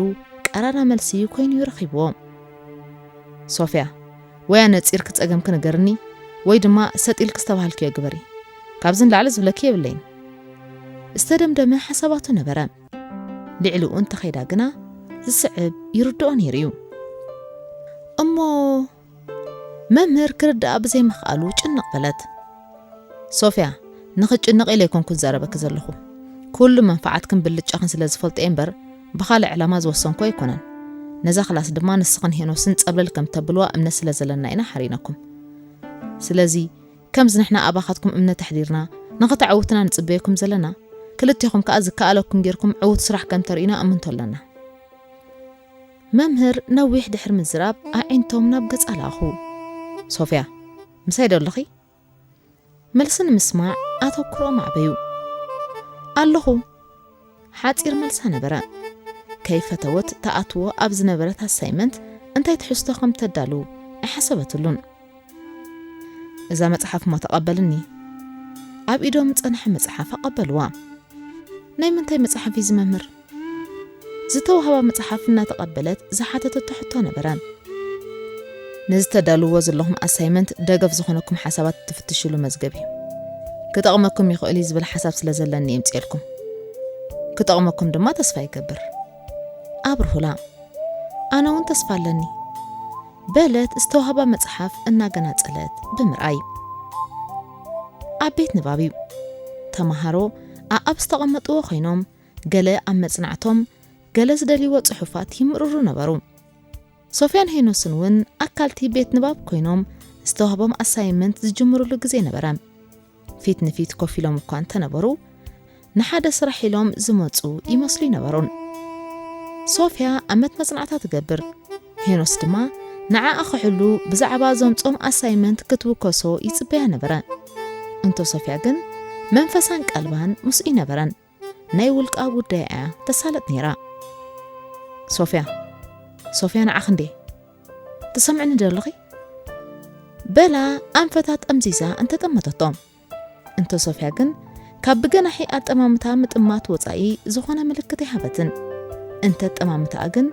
ቀራራ መልሲ ኮይኑ እዩ ረኺብዎ። ሶፍያ፣ ወይ ኣነጺርኪ ጸገምኪ ንገርኒ፣ ወይ ድማ ሰጥ ኢልኪ ዝተባሃልክዮ ግበሪ። ካብዚ ንላዕሊ ዝብለኪ የብለይን። ዝተደምደመ ሓሳባቱ ነበረ። ልዕሊኡ እንተኸይዳ ግና ዝስዕብ ይርድኦ ነይሩ እዩ። እሞ መምህር ክርድኣ ብዘይምኽኣሉ ጭንቕ በለት። ሶፍያ፣ ንኽትጭነቒ ኢለ ኣይኮንኩን ዝዛረበኪ ዘለኹ። ኩሉ መንፈዓትክን ብልጫኽን ስለ ዝፈልጦ እየ እምበር፣ ብኻልእ ዕላማ ዝወሰንኩ ኣይኮነን። ነዛ ክላስ ድማ ንስኽን ሄኖስን ጸብለል ከም ተብልዋ እምነት ስለ ዘለና ኢና ሓሪነኩም። ስለዚ፣ ከምዚ ንሕና ኣባኻትኩም እምነት ኣሕዲርና፣ ንኽተዕውትና ንጽበየኩም ዘለና፣ ክልቴኹም ከኣ ዝከኣለኩም ጌርኩም ዕዉት ስራሕ ከም ተርእዩና እምንቶ ኣለና። መምህር ነዊሕ ድሕሪ ምዝራብ ኣዒንቶም ናብ ገጻ ለኣኹ። ሶፍያ፣ ምሳይ ዶ ኣለኺ? መልሲ ንምስማዕ ኣተኩሮኦም ኣዕበዩ። ኣለኹ። ሓጺር መልሳ ነበረ። ከይፈተወት ተኣትዎ ኣብ ዝነበረት ኣሳይመንት እንታይ ትሕዝቶ ከም ተዳሉ ኣይሓሰበትሉን። እዛ መጽሓፍ እሞ ተቐበልኒ። ኣብ ኢዶም ዝጸንሐ መጽሓፍ ኣቐበልዋ። ናይ ምንታይ መጽሓፍ እዩ እዚ መምህር? ዝተዋህባ መጽሓፍ እናተቐበለት ዝሓተተቶ ሕቶ ነበረ። ነዚ ተዳልዎ ዘለኹም ኣሳይመንት ደገፍ ዝኾነኩም ሓሳባት ትፍትሽሉ መዝገብ እዩ። ክጠቕመኩም ይኽእል እዩ ዝብል ሓሳብ ስለ ዘለኒ እየ ምጽኤልኩም። ክጠቕመኩም ድማ ተስፋ ይገብር። ኣብርሁላ፣ ኣነ እውን ተስፋ ኣለኒ፣ በለት ዝተዋህባ መጽሓፍ እናገናጸለት ብምርኣይ። ኣብ ቤት ንባብ እዩ። ተመሃሮ ኣኣብ ዝተቐመጥዎ ኮይኖም፣ ገለ ኣብ መጽናዕቶም፣ ገለ ዝደልይዎ ጽሑፋት ይምርሩ ነበሩ። ሶፍያን ሄኖስን እውን ኣካልቲ ቤት ንባብ ኮይኖም ዝተዋህቦም ኣሳይመንት ዝጅምሩሉ ግዜ ነበረ። ፊት ንፊት ኮፍ ኢሎም እኳ እንተነበሩ፣ ንሓደ ስራሕ ኢሎም ዝመጹ ይመስሉ ይነበሩን። ሶፍያ ኣመት መጽናዕታ ትገብር። ሄኖስ ድማ ንዓኣ ክሕሉ ብዛዕባ ዘምጾም ኣሳይመንት ክትውከሶ ይጽበያ ነበረ። እንቶ ሶፍያ ግን መንፈሳን ቀልባን ምስኡ ይነበረን። ናይ ውልቃ ጉዳይ እያ ተሳለጥ ነይራ። ሶፍያ፣ ሶፍያ ንዓኺ እንዴ? ትሰምዕኒ ዶ ኣለኺ? በላ ኣንፈታ ጠምዚዛ እንተጠመተቶ። እንተ ሶፍያ ግን ካብ ብገናሒ ኣጠማምታ ምጥማት ወጻኢ ዝኾነ ምልክት ኣይሃበትን። እንተ ኣጠማምታኣ ግን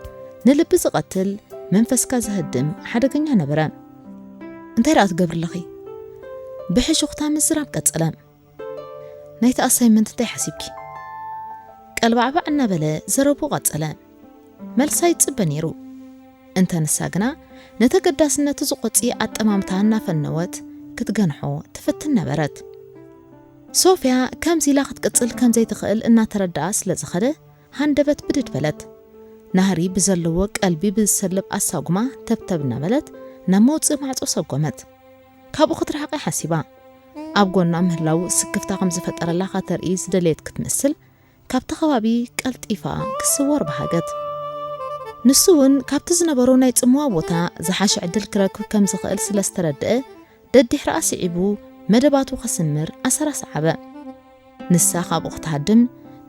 ንልቢ ዝቐትል፣ መንፈስካ ዘህድም ሓደገኛ ነበረ። እንታይ ደኣ ትገብሪ ኣለኺ? ብሕሹኽታ ምዝራብ ቀጸለ። ናይቲ ኣሳይመንት እንታይ ሓሲብኪ? ቀልባዕባዕ እናበለ ዘረቡ ቀጸለ። መልሳ ይጽበ ነይሩ። እንተ ንሳ ግና ነተገዳስነቱ ዝቖጺ ኣጠማምታ እናፈነወት ክትገንሖ ትፍትን ነበረት። ሶፍያ ከምዚ ኢላ ክትቅጽል ከም ዘይትኽእል እናተረድኣ ስለ ዝኸደ ሃንደበት ብድድ በለት። ናህሪ ብዘለዎ ቀልቢ ብዝሰልብ ኣሳጉማ ተብተብ እናበለት ናብ መውጽኢ ማዕጾ ሰጎመት። ካብኡ ክትርሕቕ ሓሲባ። ኣብ ጎና ምህላው ስክፍታ ከም ዝፈጠረላ ካተርኢ ዝደለየት ክትመስል ካብቲ ከባቢ ቀልጢፋ ክስወር በሃገት። ንሱ እውን ካብቲ ዝነበሮ ናይ ጽምዋ ቦታ ዝሓሸ ዕድል ክረክብ ከም ዝኽእል ስለ ዝተረድአ ደድሕሪኣ ስዒቡ መደባቱ ከስምር ኣሰራ ሰዓበ። ንሳ ካብኡ ክትሃድም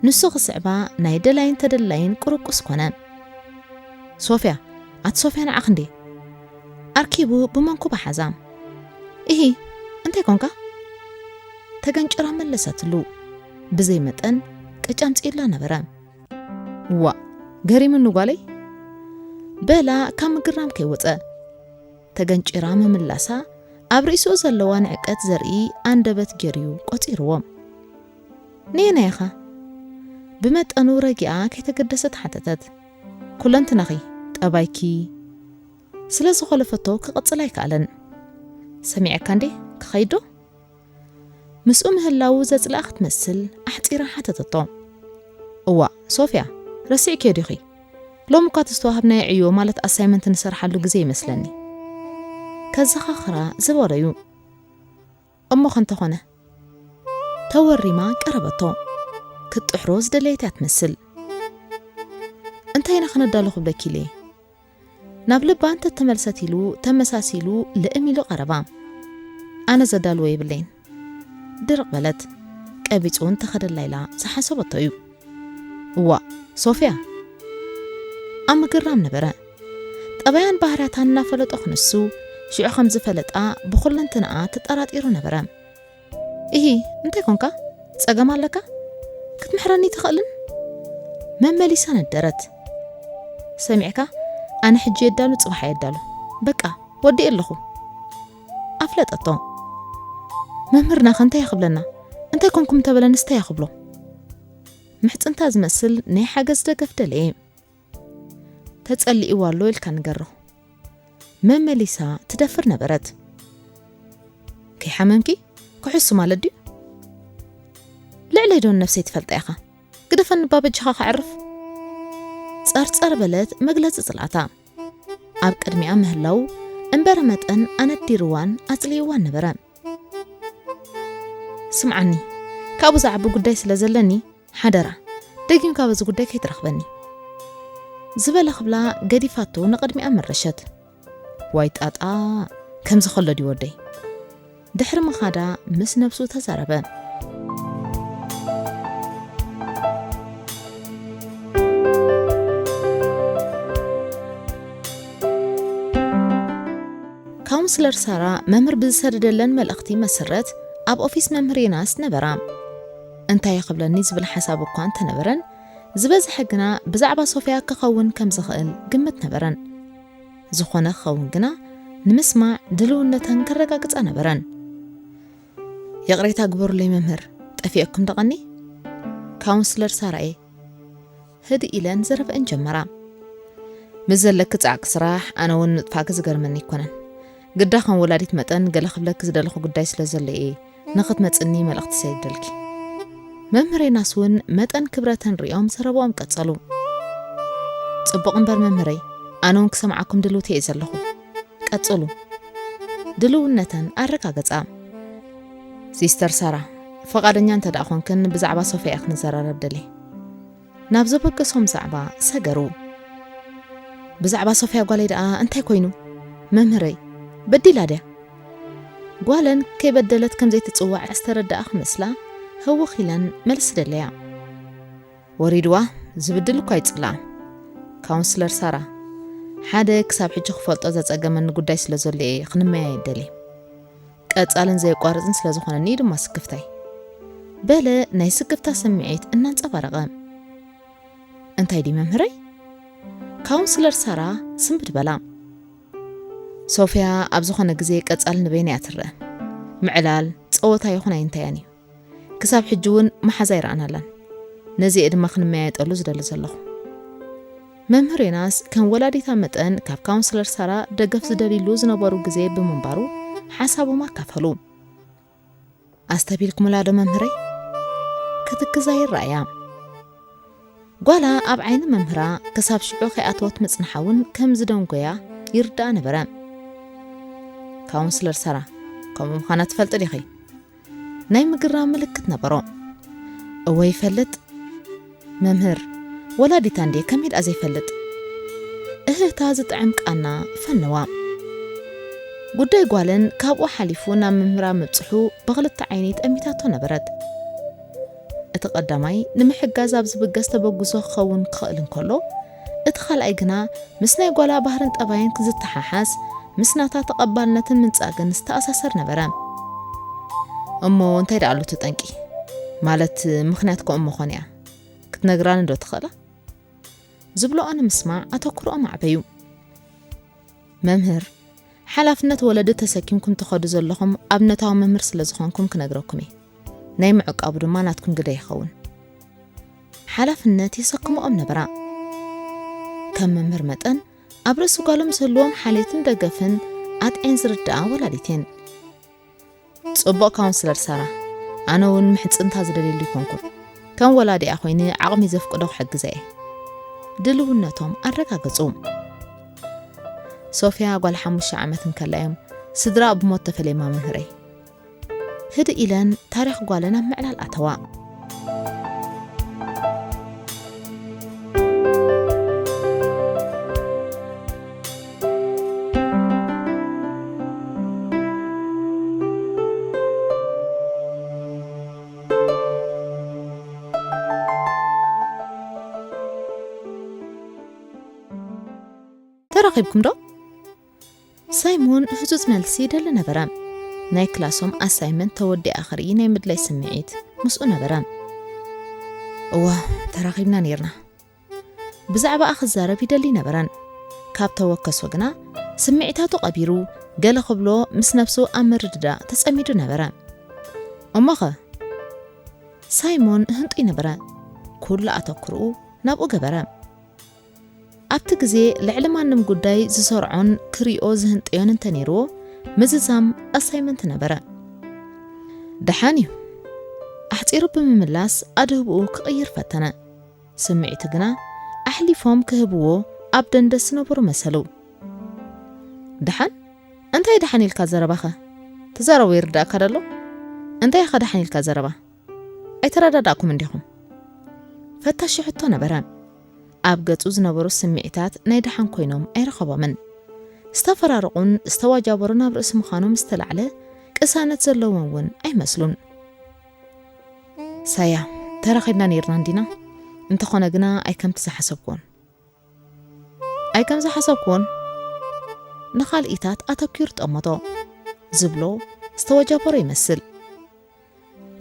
ንሱ ክስዕባ ናይ ደላይን ተደላይን ቁርቁስ ኮነ። ሶፍያ፣ ኣቲ ሶፍያ ንዓኽ እንዴ? ኣርኪቡ ብመንኩባ ሓዛ። ኢሂ፣ እንታይ ኮንካ? ተገንጭራ መለሰትሉ። ብዘይ መጠን ቅጫ ኣምጺኡላ ነበረ። ዋእ፣ ገሪሙኒ ጓለይ? በላ ካብ ምግራም ከይወጸ። ተገንጭራ ምምላሳ ኣብ ርእሲኡ ዘለዋ ንዕቀት ዘርኢ ኣንደበት ገይሩ'ዩ ቆጺርዎ። ነየናይ ኢኻ? ብመጠኑ ረጊኣ ከይተገደሰት ሓተተት። ኩለንትናኺ፣ ጠባይኪ። ስለ ዝኾለፈቶ ክቕጽል ኣይከኣለን። ሰሚዐካ እንዴ? ክኸይድ ዶ? ምስኡ ምህላዉ ዘጽልኣ ክትመስል ኣሕጺራ ሓተተቶ። እዋእ ሶፍያ፣ ረሲዕክዮ ዲኺ? ሎሚ እኳ እቲ ዝተዋህብናዮ ዕዮ ማለት ኣሳይመንት ንሰርሓሉ ግዜ ይመስለኒ። ከዘኻኽራ ዝበሎ'ዩ። እሞ ከ እንተኾነ? ተወሪማ ቀረበቶ። ክትጥሕሮ ዝደለየት እያ ትመስል። እንታይ ኢና ክነዳሉ ክብለኪ ኢለ? ናብ ልባ እንተተመልሰት ኢሉ ተመሳሲሉ ልእም ኢሉ ቀረባ። ኣነ ዘዳልዎ የብለይን። ድርቕ በለት። ቀቢጹ እውን ተኸደላ ኢላ ዝሓሰበቶ እዩ። እዋእ ሶፍያ! ኣብ ምግራም ነበረ። ጠባያን ባህርያታን እናፈለጦ ክንሱ፣ ሽዑ ከም ዝፈለጣ ብኹለንትናኣ ተጠራጢሩ ነበረ። ኢሂ፣ እንታይ ኮንካ? ጸገም ኣለካ? ክትምሕረኒ ትኽእልን? መመሊሳ ነደረት። ሰሚዕካ? ኣነ ሕጂ የዳሉ፣ ጽባሕ የዳሉ። በቃ፣ ወዲኤ ኣለኹ። ኣፍለጠቶ። መምህርናኸ እንታይ ይኽብለና? እንታይ ኮንኩም እንተበለንስ እንታይ ይኽብሎ? ምሕጽንታ ዝመስል ናይ ሓገዝ ደገፍ ደለየ። ተጸሊእዋ ኣሎ ኢልካ ንገሮ። መመሊሳ ትደፍር ነበረት። ከይሓመምኪ ክሕሱ ማለት ድዩ? ልዕለይ ዶ ነፍሰይ ትፈልጣ ኢኻ? ግደፈኒ እባ በጃኻ ከዕርፍ። ጸርጸር በለት መግለጺ ጽልኣታ። ኣብ ቅድሚኣ ምህላው እምበረ መጠን ኣነዲርዋን ኣጽሊእዋን ነበረ። ስምዓኒ፣ ካብኡ ዝዓቢ ጉዳይ ስለ ዘለኒ፣ ሓደራ፣ ደጊምካ በዚ ጉዳይ ከይትረኽበኒ። ዝበለ ክብላ ገዲፋቶ ንቕድሚኣ መረሸት። ዋይ ጣጣ፣ ከምዚ ከሎ ድዩ ወደይ? ድሕሪ ምኻዳ ምስ ነብሱ ተዛረበ። ካውንስለር ሳራ መምህር ብዝሰደደለን መልእኽቲ መሰረት ኣብ ኦፊስ መምህር ዮናስ ነበራ። እንታይ ይኽብለኒ ዝብል ሓሳብ እኳ እንተነበረን፣ ዝበዝሐ ግና ብዛዕባ ሶፍያ ክኸውን ከም ዝኽእል ግምት ነበረን። ዝኾነ ክኸውን ግና ንምስማዕ ድልውነተን ከረጋግጻ ነበረን። ይቕሬታ ግበሩለይ መምህር፣ ጠፊኤኩም ደቐኒ? ካውንስለር ሳራ'የ። ህድእ ኢለን ዘረበአን ጀመራ። ምስ ዘለኪ ጻዕቂ ስራሕ ኣነ እውን ምጥፋእኪ ዝገርመኒ ኣይኮነን። ግዳ ከም ወላዲት መጠን ገለ ክብለኪ ዝደለኹ ጉዳይ ስለ ዘሎ እየ ንኽትመጽኒ መልእኽቲ ሰዲደልኪ። መምህር ዮናስ እውን መጠን ክብረተን ሪኦም ዘረባኦም ቀጸሉ። ጽቡቕ እምበር መምህረይ፣ ኣነ እውን ክሰምዓኩም ድልውቲ እየ ዘለኹ። ቀጽሉ። ድልውነተን ኣረጋገጻ። ሲስተር ሳራ፣ ፈቓደኛ እንተ ደኣ ኾንክን ብዛዕባ ሶፍያ እየ ክንዘራረብ ደልየ። ናብ ዘበገሶም ዛዕባ ሰገሩ። ብዛዕባ ሶፍያ ጓለይ ደኣ እንታይ ኮይኑ? መምህረይ፣ በዲላ ድያ? ጓለን ከይበደለት ከም ዘይትጽዋዕ ዝተረድኣ ክመስላ ህውኽ ኢለን መልሲ ደለያ። ወሪድዋ ዝብድል እኳ ይጽላኣ። ካውንስለር ሳራ፣ ሓደ ክሳብ ሕጂ ክፈልጦ ዘጸገመኒ ጉዳይ ስለ ዘሎ እየ ክንመያየጥ ደልየ። ቀጻልን ዘየቋርጽን ስለ ዝኾነኒ ድማ ስክፍታይ። በለ ናይ ስክፍታ ስምዒት እናንጸባረቐ። እንታይ ድዩ መምህረይ? ካውንስለር ሳራ ስንብድ በላ። ሶፍያ ኣብ ዝኾነ ግዜ ቀጻል ንበይና እያ ትረአ። ምዕላል፣ ጸወታ ይኹን ኣይንታያን እዩ። ክሳብ ሕጂ እውን መሓዛ ኣይረኣናላን። ነዚ እየ ድማ ክንመያየጠሉ ዝደሊ ዘለኹ። መምህር ዮናስ ከም ወላዲታ መጠን ካብ ካውንስለር ሳራ ደገፍ ዝደልይሉ ዝነበሩ ግዜ ብምንባሩ ሓሳቦም ኣካፈሉ። ኣስተቢልኩምላ ዶ መምህረይ? ክትክዛ ይረኣያ። ጓላ ኣብ ዓይኒ መምህራ ክሳብ ሽዑ ከይኣተወት ምጽንሓ እውን ከም ዝደንጎያ ይርዳኣ ነበረ። ካውንስለር ሳራ፣ ከምኡ ምዃና ትፈልጢ ዲኺ? ናይ ምግራ ምልክት ነበሮ። እወ ይፈልጥ። መምህር፣ ወላዲታ እንዴ ከመይ ደኣ ዘይፈልጥ? እህህታ ዝጥዕም ቃና ፈነዋ። ጉዳይ ጓለን ካብኡ ሓሊፉ ናብ መምህራ ምብጽሑ ብኽልተ ዓይኒ ጠሚታቶ ነበረት። እቲ ቀዳማይ ንምሕጋዝ ኣብ ዝብገስ ተበግሶ ክኸውን ክኽእል እንከሎ፣ እቲ ካልኣይ ግና ምስ ናይ ጓላ ባህርን ጠባይን ክዝተሓሓዝ፣ ምስ ናታ ተቐባልነትን ምንጻግን ዝተኣሳሰር ነበረ። እሞ እንታይ ደኣ ኣሎ እቲ ጠንቂ? ማለት ምኽንያት ከ እሞ ኾን እያ? ክትነግራኒ ዶ ትኽእላ? ዝብሎኦ ንምስማዕ ኣተኩሮኦም ኣዕበዩ። መምህር፣ ሓላፍነት ወለዲ ተሰኪምኩም ትኸዱ ዘለኹም ኣብነታዊ መምህር ስለ ዝኾንኩም ክነግረኩም እየ። ናይ ምዕቃቡ ድማ ናትኩም ግደ ይኸውን። ሓላፍነት የሰክምኦም ነበራ። ከም መምህር መጠን ኣብ ርእሲ ጓሎም ዝህልዎም ሓልየትን ደገፍን ኣጥዕየን ዝርድኣ ወላዲት እየን። ጽቡቕ ካውንስለር ሳራ፣ ኣነ እውን ምሕጽንታ ዝደልየሉ ይኮንኩን። ከም ወላዲኣ ኮይነ ዓቕሚ ዘፍቅዶ ክሕግዛ እየ። ድልውነቶም ኣረጋገጹ። ሶፍያ ጓል ሓሙሽተ ዓመት እንከላ እዮም ስድራ ብሞት ተፈለየማ መምህረይ። ህድእ ኢለን ታሪኽ ጓለን ኣብ ምዕላል ኣተዋ። ተራኺብኩም ዶ? ሳይሞን ህጹጽ መልሲ ይደሊ ነበረ። ናይ ክላሶም ኣሳይመንት ተወዲኣ ክርኢ ናይ ምድላይ ስምዒት ምስኡ ነበረ። እዋ፣ ተራኺብና ኔርና። ብዛዕባኣ ክዛረብ ይደሊ ነበረን። ካብ ተወከሶ ግና ስምዒታቱ ቀቢሩ ገለ ክብሎ ምስ ነብሱ ኣብ ምርድዳእ ተጸሚዱ ነበረ። እሞኸ? ሳይሞን ህንጡይ ነበረ። ኩሉ ኣተኩርኡ ናብኡ ገበረ። ኣብቲ ግዜ ልዕሊ ማንም ጉዳይ ዝሰርዖን ክሪኦ ዝህንጠዮን እንተነይርዎ ምዝዛም ኣሳይመንት ነበረ። ደሓን እዩ። ኣሕጺሩ ብምምላስ ኣድህብኡ ክቕይር ፈተነ። ስምዒቱ ግና ኣሕሊፎም ክህብዎ ኣብ ደንደስ ዝነበሩ መሰሉ። ደሓን? እንታይ ደሓን ኢልካ ዘረባኸ? ትዛረቦ ይርዳእካ ደሎ? እንታይ ኢኻ ደሓን ኢልካ ዘረባ? ኣይተረዳዳእኩም እንዲኹም? ፈታሺ ሕቶ ነበረ። ኣብ ገጹ ዝነበሩ ስምዒታት ናይ ደሓን ኮይኖም ኣይረኸቦምን። ዝተፈራረቑን ዝተዋጃበሩን ኣብ ርእሲ ምዃኖም ዝተላዕለ ቅሳነት ዘለዎም እውን ኣይመስሉን። ሳያ፣ ተራኺብና ነይርና እንዲና? እንተኾነ ግና ኣይከምቲ ዝሓሰብኩዎን። ኣይከም ዝሓሰብኩዎን። ንኻልኢታት ኣተኪሩ ጠመቶ። ዝብሎ ዝተወጃበሮ ይመስል።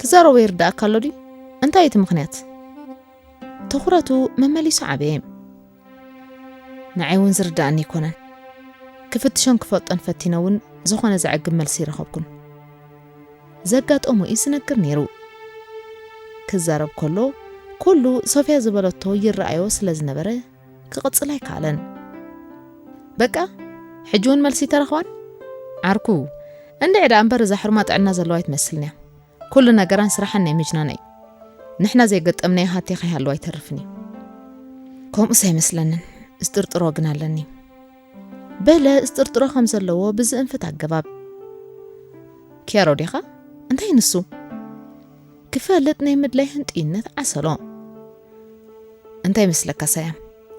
ትዛረቦ ይርዳእካ ኣሎ ድዩ? እንታይ እዩ እቲ ምኽንያት? ትኹረቱ መመሊሱ ዓበየ። ንዓይ እውን ዝርዳእኒ ኣይኮነን። ክፍትሾን ክፈልጦን ፈቲነ እውን ዝኾነ ዘዕግብ መልሲ ይረኸብኩን። ዘጋጠሞ እዩ ዝነግር ነይሩ። ክዛረብ ከሎ ኩሉ ሶፍያ ዝበለቶ ይረኣዮ ስለ ዝነበረ ክቕጽል ኣይከኣለን። በቃ፣ ሕጂ እውን መልሲ ተረኽባን? ዓርኩ፣ እንድዒ ደኣ እምበር እዛ ሕርማ ጥዕና ዘለዋ ኣይትመስልን እያ። ኩሉ ነገራን ስራሓን ናይ ምጅናና እዩ። ንሕና ዘይገጠምናዮ ሃቴ ከይሃለዋ ኣይተርፍን እዩ። ከምኡስ ኣይመስለንን፣ ዝጥርጥሮ ግን ኣለኒ። በለ ዝጥርጥሮ ከም ዘለዎ ብዝእንፍት ኣገባብ። ኪያሮ ዲኻ? እንታይ ንሱ? ክፈልጥ ናይ ምድላይ ህንጥይነት ዓሰሎ። እንታይ ይመስለካ ሳያም?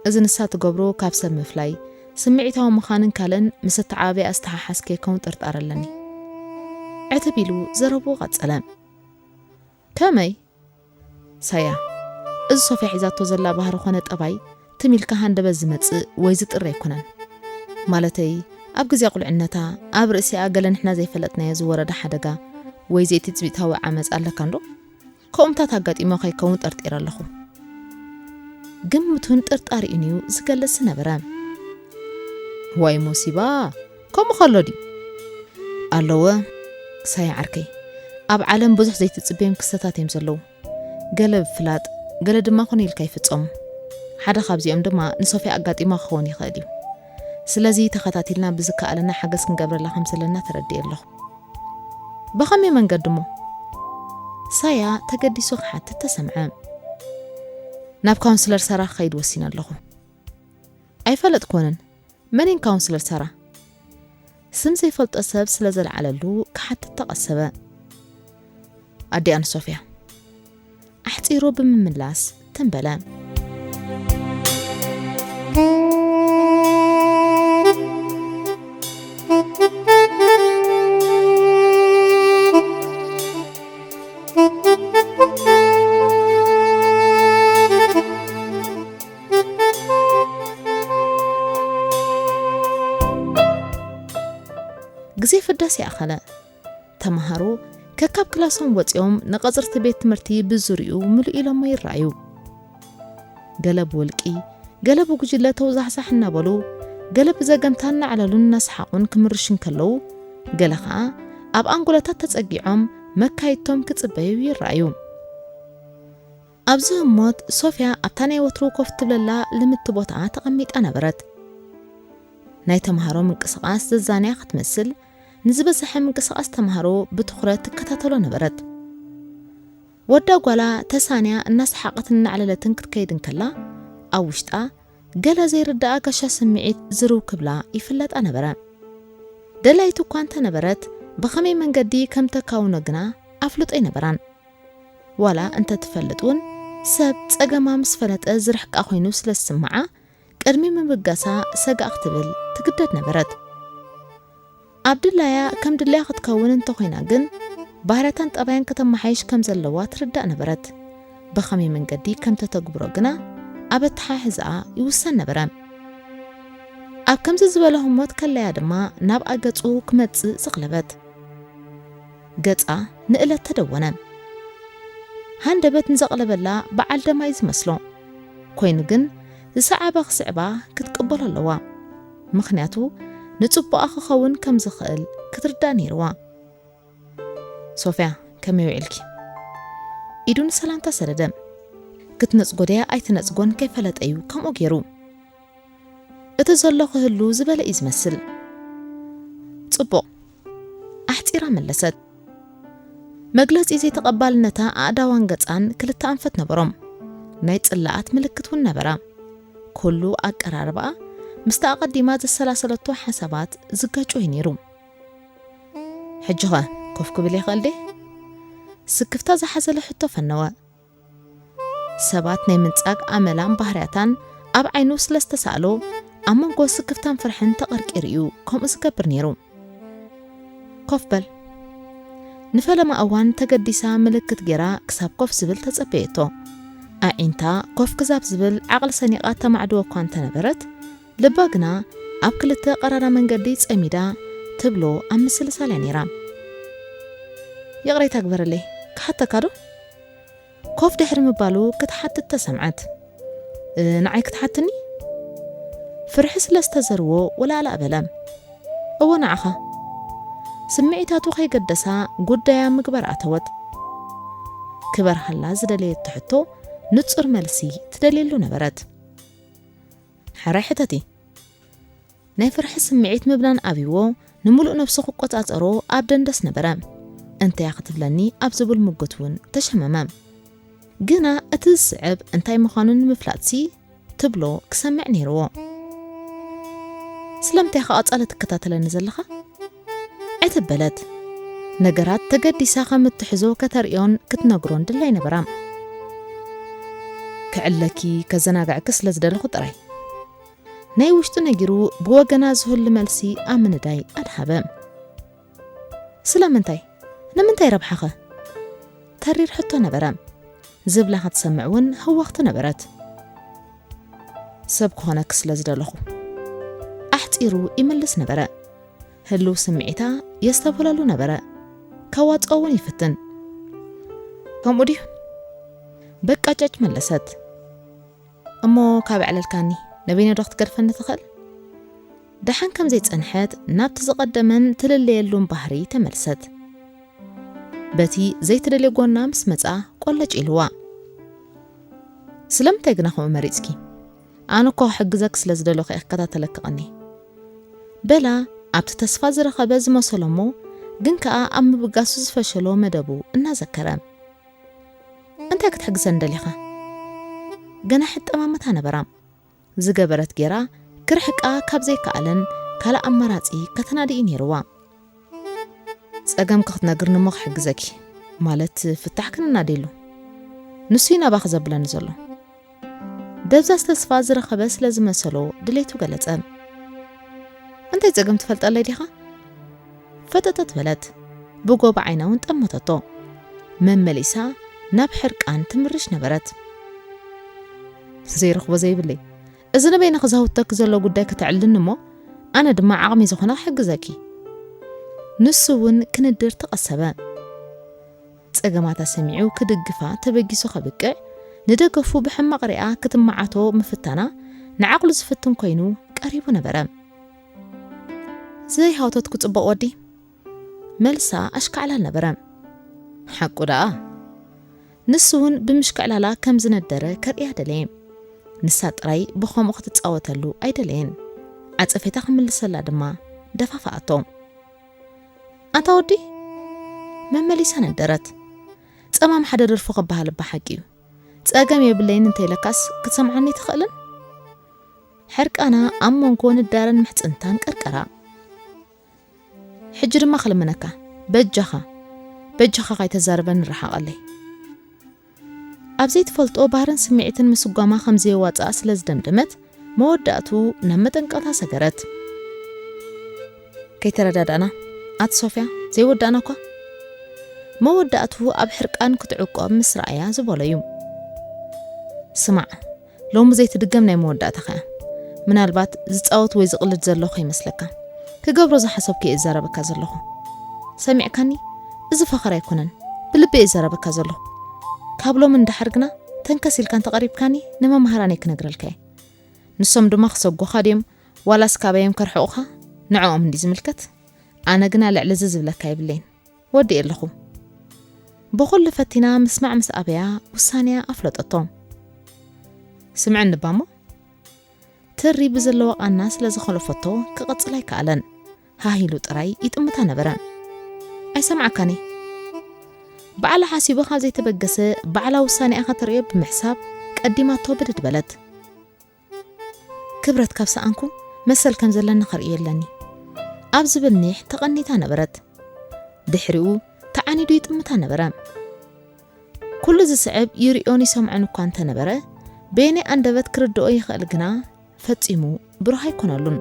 እዚ ንሳ ትገብሮ ካብ ሰብ ምፍላይ፣ ስምዒታዊ ምዃንን ካልእን ምስ ኣተዓባብያ ኣስተሓሓዝ ከይከውን ጥርጣረ ኣለኒ። ዕትብ ኢሉ ዘረብኡ ቀጸለ። ከመይ? ሳያ፣ እዚ ሶፍያ ሒዛቶ ዘላ ባህሪ ኾነ ጠባይ ትም ኢልካ ሃንደበት ዝመጽእ ወይ ዝጥሪ ኣይኮነን። ማለተይ፣ ኣብ ግዜ ቁልዕነታ ኣብ ርእሲኣ ገለ ንሕና ዘይፈለጥናዮ ዝወረደ ሓደጋ ወይ ዘይትጽቢታዊ ዓመጽ ኣለካ እንዶ? ከምኡታት ኣጋጢሞ ከይከውን ጠርጢረ ኣለኹ። ግምቱን ጥርጣሪኡን እዩ ዝገልጽ ዝነበረ። ዋይ ሞሲባ፣ ከምኡ ከሎ ድዩ? ኣለወ፣ ሳያ ዓርከይ፣ ኣብ ዓለም ብዙሕ ዘይትጽበዮም ክስተታት እዮም ዘለዉ። ገለ ብፍላጥ፣ ገለ ድማ ኮነ ኢልካ ይፍጸሙ። ሓደ ካብዚኦም ድማ ንሶፊያ ኣጋጢማ ክኸውን ይኽእል እዩ። ስለዚ ተኸታቲልና ብዝከኣለና ሓገዝ ክንገብረላ ከም ዘለና ተረዲኤ ኣለኹ። ብኸመይ መንገዲ እሞ? ሳያ ተገዲሱ ክሓትት ተሰምዐ። ናብ ካውንስለር ሳራ ክኸይድ ወሲነ ኣለኹ። ኣይፈለጥኩንን። መን እየን ካውንስለር ሳራ? ስም ዘይፈልጦ ሰብ ስለ ዘልዓለሉ ክሓትት ተቐሰበ። ኣዲኣን ሶፊያ። ኣሕጺሩ ብምምላስ ትም በለ። ግዜ ፍዳስ ይኣኸለ። ተምሃሮ ከካብ ክላሶም ወጺኦም ንቐጽርቲ ቤት ትምህርቲ ብዙርይኡ ምሉእ ኢሎሞ ይረኣዩ። ገለ ብውልቂ፣ ገለ ብጉጅለ ተውዛሕዛሕ እናበሉ፣ ገለ ብዘገምታ እናዕለሉን እናሰሓቑን ክምርሹ እንከለዉ፣ ገለ ኸኣ ኣብ ኣንጎሎታት ተጸጊዖም መካይድቶም ክጽበዩ ይረኣዩ። ኣብዚ ህሞት ሶፍያ ኣብታ ናይ ወትሩ ኮፍ ትብለላ ልምቲ ቦታኣ ተቐሚጣ ነበረት። ናይ ተምሃሮ ምንቅስቓስ ዘዛንያ ክትመስል፣ ንዝበዝሐ ምንቅስቓስ ተምሃሮ ብትኹረት ትከታተሎ ነበረት። ወዳ ጓላ ተሳንያ እናሰሓቐትን እናዕለለትን ክትከይድ እንከላ፣ ኣብ ውሽጣ ገለ ዘይርዳኣ ጋሻ ስምዒት ዝርው ክብላ ይፍለጣ ነበረ። ደላይቱ እኳ እንተነበረት፣ ብኸመይ መንገዲ ከም ተካውኖ ግና ኣፍልጦ ኣይነበራን። ዋላ እንተትፈልጥ እውን፣ ሰብ ጸገማ ምስ ፈለጠ ዝርሕቃ ኮይኑ ስለ ዝስምዓ፣ ቅድሚ ምብጋሳ ሰጋእ ክትብል ትግደድ ነበረት። ኣብ ድላያ ከም ድላያ ክትከውን እንተኾይና ግን፣ ባህርያታን ጠባያን ከተመሓይሽ ከም ዘለዋ ትርዳእ ነበረት። ብኸመይ መንገዲ ከም ተተግብሮ ግና ኣብ ኣተሓሕዛኣ ይውሰን ነበረ። ኣብ ከምዚ ዝበለ ህሞት ከለያ ድማ ናብኣ ገጹ ክመጽእ ዘቕለበት። ገጻ ንእለት ተደወነ። ሃንደበት ንዘቕለበላ በዓል ደማ እዩ ዝመስሎ። ኮይኑ ግን ዝሰዓበ ክስዕባ ክትቅበሎ ኣለዋ። ምኽንያቱ ንጽቡቓ ክኸውን ከም ዝኽእል ክትርዳእ ነይርዋ። ሶፍያ፣ ከመይ ውዒልኪ? ኢዱ ንሰላምታ ሰደደ። ክትነጽጎ ድያ ኣይትነጽጎን ከይፈለጠ እዩ ከምኡ ገይሩ። እቲ ዘሎ ክህሉ ዝበለ እዩ ዝመስል። ጽቡቕ፣ ኣሕጺራ መለሰት። መግለጺ ዘይተቐባልነታ ኣእዳዋን ገጻን ክልተ ኣንፈት ነበሮም። ናይ ጽላኣት ምልክት እውን ነበራ። ኩሉ ኣቀራርባኣ ምስቲ ኣቐዲማ ዘሰላሰለቶ ሓሳባት ዝጋጮ እዩ ነይሩ። ሕጂኸ ኮፍ ክብል ይኽእል ድየ? ስክፍታ ዝሓዘለ ሕቶ ፈነወ። ሰባት ናይ ምንጻግ ኣመላን ባህርያታን ኣብ ዓይኑ ስለ ዝተሳእሎ፣ ኣብ መንጎ ስክፍታን ፍርሕን ተቐርቂሩ እዩ ከምኡ ዝገብር ነይሩ። ኮፍ በል። ንፈለማ እዋን ተገዲሳ ምልክት ጌራ ክሳብ ኮፍ ዝብል ተጸበየቶ። ኣዒንታ ኮፍ ክዛብ ዝብል ዓቕሊ ሰኒቓ ተማዕድዎ እኳ እንተነበረት፣ ልባ ግና ኣብ ክልተ ቀራራ መንገዲ ጸሚዳ ትብሎ ኣብ ምስልሳል እያ ነይራ። ይቕሬታ ግበረለይ፣ ክሓተካ ዶ? ኮፍ ድሕሪ ምባሉ ክትሓትት ተሰምዐት። እ፣ ንዓይ ክትሓትኒ? ፍርሒ ስለ ዝተዘርዎ ወላእላእ በለ። እወ ንዓኻ። ስምዒታቱ ከይገደሳ ጉዳያ ምግባር ኣተወት። ክበርሃላ ዝደለየቶ ሕቶ ንጹር መልሲ ትደልየሉ ነበረት። ሕራይ ሕተቲ። ናይ ፍርሒ ስምዒት ምብናን ኣብይዎ ንምሉእ ነብሱ ክቆጻጸሮ ኣብ ደንደስ ነበረ። እንተያ ክትብለኒ ኣብ ዝብል ምጉት እውን ተሸመመ። ግና እቲ ዝስዕብ እንታይ ምዃኑ ንምፍላጥሲ ትብሎ ክሰምዕ ነይርዎ። ስለምንታይ ኢኻ ቀጻሊ ትከታተለኒ ዘለኻ? ዕትብ በለት። ነገራት ተገዲሳ ከም እትሕዞ ከተርእዮን ክትነግሮን ድላይ ነበራ። ክዕለኪ ከዘናግዐኪ ስለ ዝደለኹ ጥራይ። ናይ ውሽጡ ነጊሩ ብወገና ዝህሉ መልሲ ኣብ ምንዳይ ኣድሃበ። ስለምንታይ? ንምንታይ ረብሓኸ? ተሪር ሕቶ ነበረ። ዝብላ ክትሰምዕ እውን ህወኽቲ ነበረት። ሰብ ክኾነኪ ስለ ዝደለኹ። ኣሕጺሩ ይምልስ ነበረ። ህልው ስምዒታ የስተብህለሉ ነበረ። ከዋጽኦ እውን ይፍትን። ከምኡ ድዩ? በቃ ጨጭ መለሰት። እሞ ካብ ኣዕለልካኒ፣ ንበይነ ዶ ክትገድፈኒ ትኽእል? ደሓን ከም ዘይጸንሐት ናብቲ ዝቐደመን ትልለየሉን ባህሪ ተመልሰት። በቲ ዘይትደልዮ ጎና ምስ መጻ ቆለጭ ኢልዋ። ስለምንታይ ግና ከምኡ መሪጽኪ? ኣነ እኮ ክሕግዘኪ ስለ ዝደለኹ እየ ክከታተለኪ ቀንየ። በላ ኣብቲ ተስፋ ዝረኸበ ዝመሰሎ እሞ ግን ከኣ ኣብ ምብጋሱ ዝፈሸሎ መደቡ እናዘከረ። እንታይ ክትሕግዘኒ ደሊኻ? ገና ሕጠማመታ ነበራ። ዝገበረት ጌራ ክርሕቃ ካብ ዘይከኣለን ካልእ ኣማራጺ ከተናዲ እዩ ነይርዋ። ጸገምኪ ክትነግርኒ እሞ ክሕግዘኪ፣ ማለት ፍታሕ ክንናደየሉ። ንሱ እዩ ናባኺ ዘብለኒ ዘሎ። ደብዛዝ ተስፋ ዝረኸበ ስለ ዝመሰሎ ድሌቱ ገለጸ። እንታይ ጸገም ትፈልጠለይ ዲኻ? ፈጠጠት በለት። ብጎባ ዓይና እውን ጠመተቶ። መመሊሳ ናብ ሕርቃን ትምርሽ ነበረት። ዘይረኽቦ ዘይብለይ። እዚ ንበይንኺ ዘህውተኪ ዘሎ ጉዳይ ከተዕልልኒ እሞ፣ ኣነ ድማ ዓቕሚ ዝኾነ ክሕግዘኪ። ንሱ እውን ክንድር ተቐሰበ። ጸገማታ ሰሚዑ ክድግፋ ተበጊሱ ከብቅዕ፣ ንደገፉ ብሕማቕ ሪኣ ክትመዓቶ ምፍታና ንዓቕሉ ዝፍትን ኮይኑ ቀሪቡ ነበረ። ዘይሃውተትኩ ጽቡቕ ወዲ፣ መልሳ ኣሽካዕላል ነበረ። ሓቁ ደኣ። ንሱ እውን ብምሽክዕላላ ከም ዝነደረ ከርእያ ደለየ። ንሳ ጥራይ ብኸምኡ ክትጻወተሉ ኣይደለየን። ዓጸፌታ ክምልሰላ ድማ ደፋፍኣቶ። ኣንታ ወዲ፣ መመሊሳ ነደረት። ጸማም ሓደ ደርፉ ክበሃል እባ ሓቂ እዩ። ጸገም የብለይን እንተኢለካስ ክትሰምዓኒ ትኽእልን? ሕርቃና ኣብ መንጎ ንዳረን ምሕጽንታን ቀርቀራ። ሕጂ ድማ ክልምነካ፣ በጃኻ፣ በጃኻ ካይተዛርበኒ ርሓቐለይ። ኣብ ዘይትፈልጦ ባህርን ስምዒትን ምስጓማ ከም ዘየዋጽኣ ስለ ዝደምደመት፣ መወዳእቱ ናብ መጠንቀቕታ ሰገረት። ከይተረዳዳእና፣ ኣቲ ሶፍያ፣ ዘይወዳእና እኳ። መወዳእቱ ኣብ ሕርቃን ክትዕቆብ ምስ ረኣያ ዝበሎ እዩ። ስማዕ፣ ሎሚ ዘይትድገም ናይ መወዳእታኻ እያ። ምናልባት ዝጻወት ወይ ዝቕልድ ዘሎ ከይመስለካ። ክገብሮ ዝሓሰብኩ እየ እዛረበካ ዘለኹ። ሰሚዕካኒ? እዚ ፈኸራ ኣይኮነን። ብልቢ እየ እዛረበካ ዘለኹ። ካብ ሎሚ ንደሓር ግና ተንከስ ኢልካ እንተቐሪብካኒ ንመምሃራነይ ክነግረልካ እየ። ንሶም ድማ ክሰጉኻ ድዮም ዋላስ ካባዮም ከርሕቑኻ? ንዕኦም እንዲ ዝምልከት። ኣነ ግና ልዕሊ እዚ ዝብለካ የብለይን። ወዲኤ ኣለኹ። ብኹሉ ፈቲና ምስማዕ ምስ ኣበያ ውሳኔያ ኣፍለጠቶ። ስምዕኒ እባ እሞ። ትሪ ብዘለዋ ቃና ስለ ዝኸለፈቶ ክቕጽል ኣይከኣለን። ሃህ ኢሉ ጥራይ ይጥምታ ነበረ። ኣይሰምዓካን እየ። ባዕላ ሓሲቡ ካብ ዘይተበገሰ ባዕላ ውሳኔኣ ከተርእዮ ብምሕሳብ ቀዲማቶ ብድድ በለት። ክብረት ካብ ሰኣንኩ መሰል ከም ዘለኒ ከርእዮ ኣለኒ ኣብ ዝብል ኒሕ ተቐኒታ ነበረት። ድሕሪኡ ተዓኒዱ ይጥምታ ነበረ። ኩሉ ዝስዕብ ይርእዮን ይሰምዖን እኳ እንተነበረ፣ በየናይ ኣንደበት ክርድኦ ይኽእል ግና ፈጺሙ ብሩህ ኣይኮነሉን።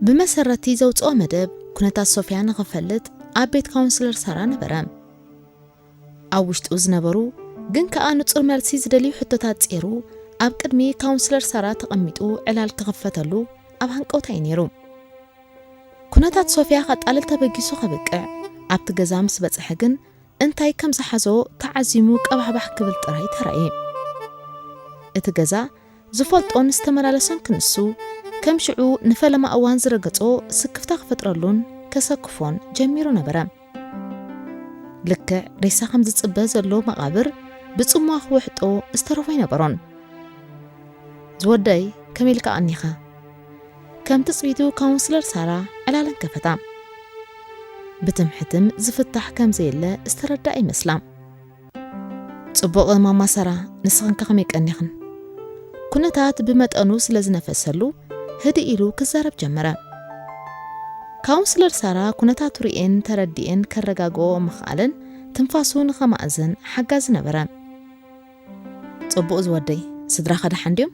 ብመሰረቲ ዘውጽኦ መደብ፣ ኩነታት ሶፍያ ንኽፈልጥ ኣብ ቤት ካውንስለር ሳራ ነበረ። ኣብ ውሽጡ ዝነበሩ ግን ከኣ ንጹር መልሲ ዝደልዩ ሕቶታት ጼሩ ኣብ ቅድሚ ካውንስለር ሳራ ተቐሚጡ ዕላል ክኽፈተሉ ኣብ ሃንቀውታ እዩ ነይሩ። ኩነታት ሶፍያ ከጣልል ተበጊሱ ከብቅዕ ኣብቲ ገዛ ምስ በጽሐ ግን እንታይ ከም ዝሓዞ ተዓዚሙ ቀባሕባሕ ክብል ጥራይ ተራእየ። እቲ ገዛ ዝፈልጦን ዝተመላለሶን ክንሱ ከም ሽዑ ንፈለማ እዋን ዝረገጾ ስክፍታ ክፈጥረሉን ከሰክፎን ጀሚሩ ነበረ። ልክዕ ሬሳ ከም ዝጽበ ዘሎ መቓብር ብጽምዋ ክውሕጦ ዝተረፎ ኣይነበሮን። ዝወደይ፣ ከመይ ኢልካ ቀኒኻ? ከም ትጽቢቱ ካውንስለር ሳራ ዕላለን ከፈታ። ብትምሕትም ዝፍታሕ ከም ዘየለ ዝተረዳ ይመስላ። ጽቡቕ ማማ ሳራ፣ ንስኽን ከ ከመይ ቀኒኽን? ኩነታት ብመጠኑ ስለ ዝነፈሰሉ ህድእ ኢሉ ክዛረብ ጀመረ። ካውንስለር ሳራ ኩነታቱ ርእየን ተረዲኤን ከረጋግኦ ምኽኣለን ትንፋሱ ንኸማእዝን ሓጋዚ ነበረ። ጽቡቕ ዝወደይ፣ ስድራኻ ደሓን ድዮም?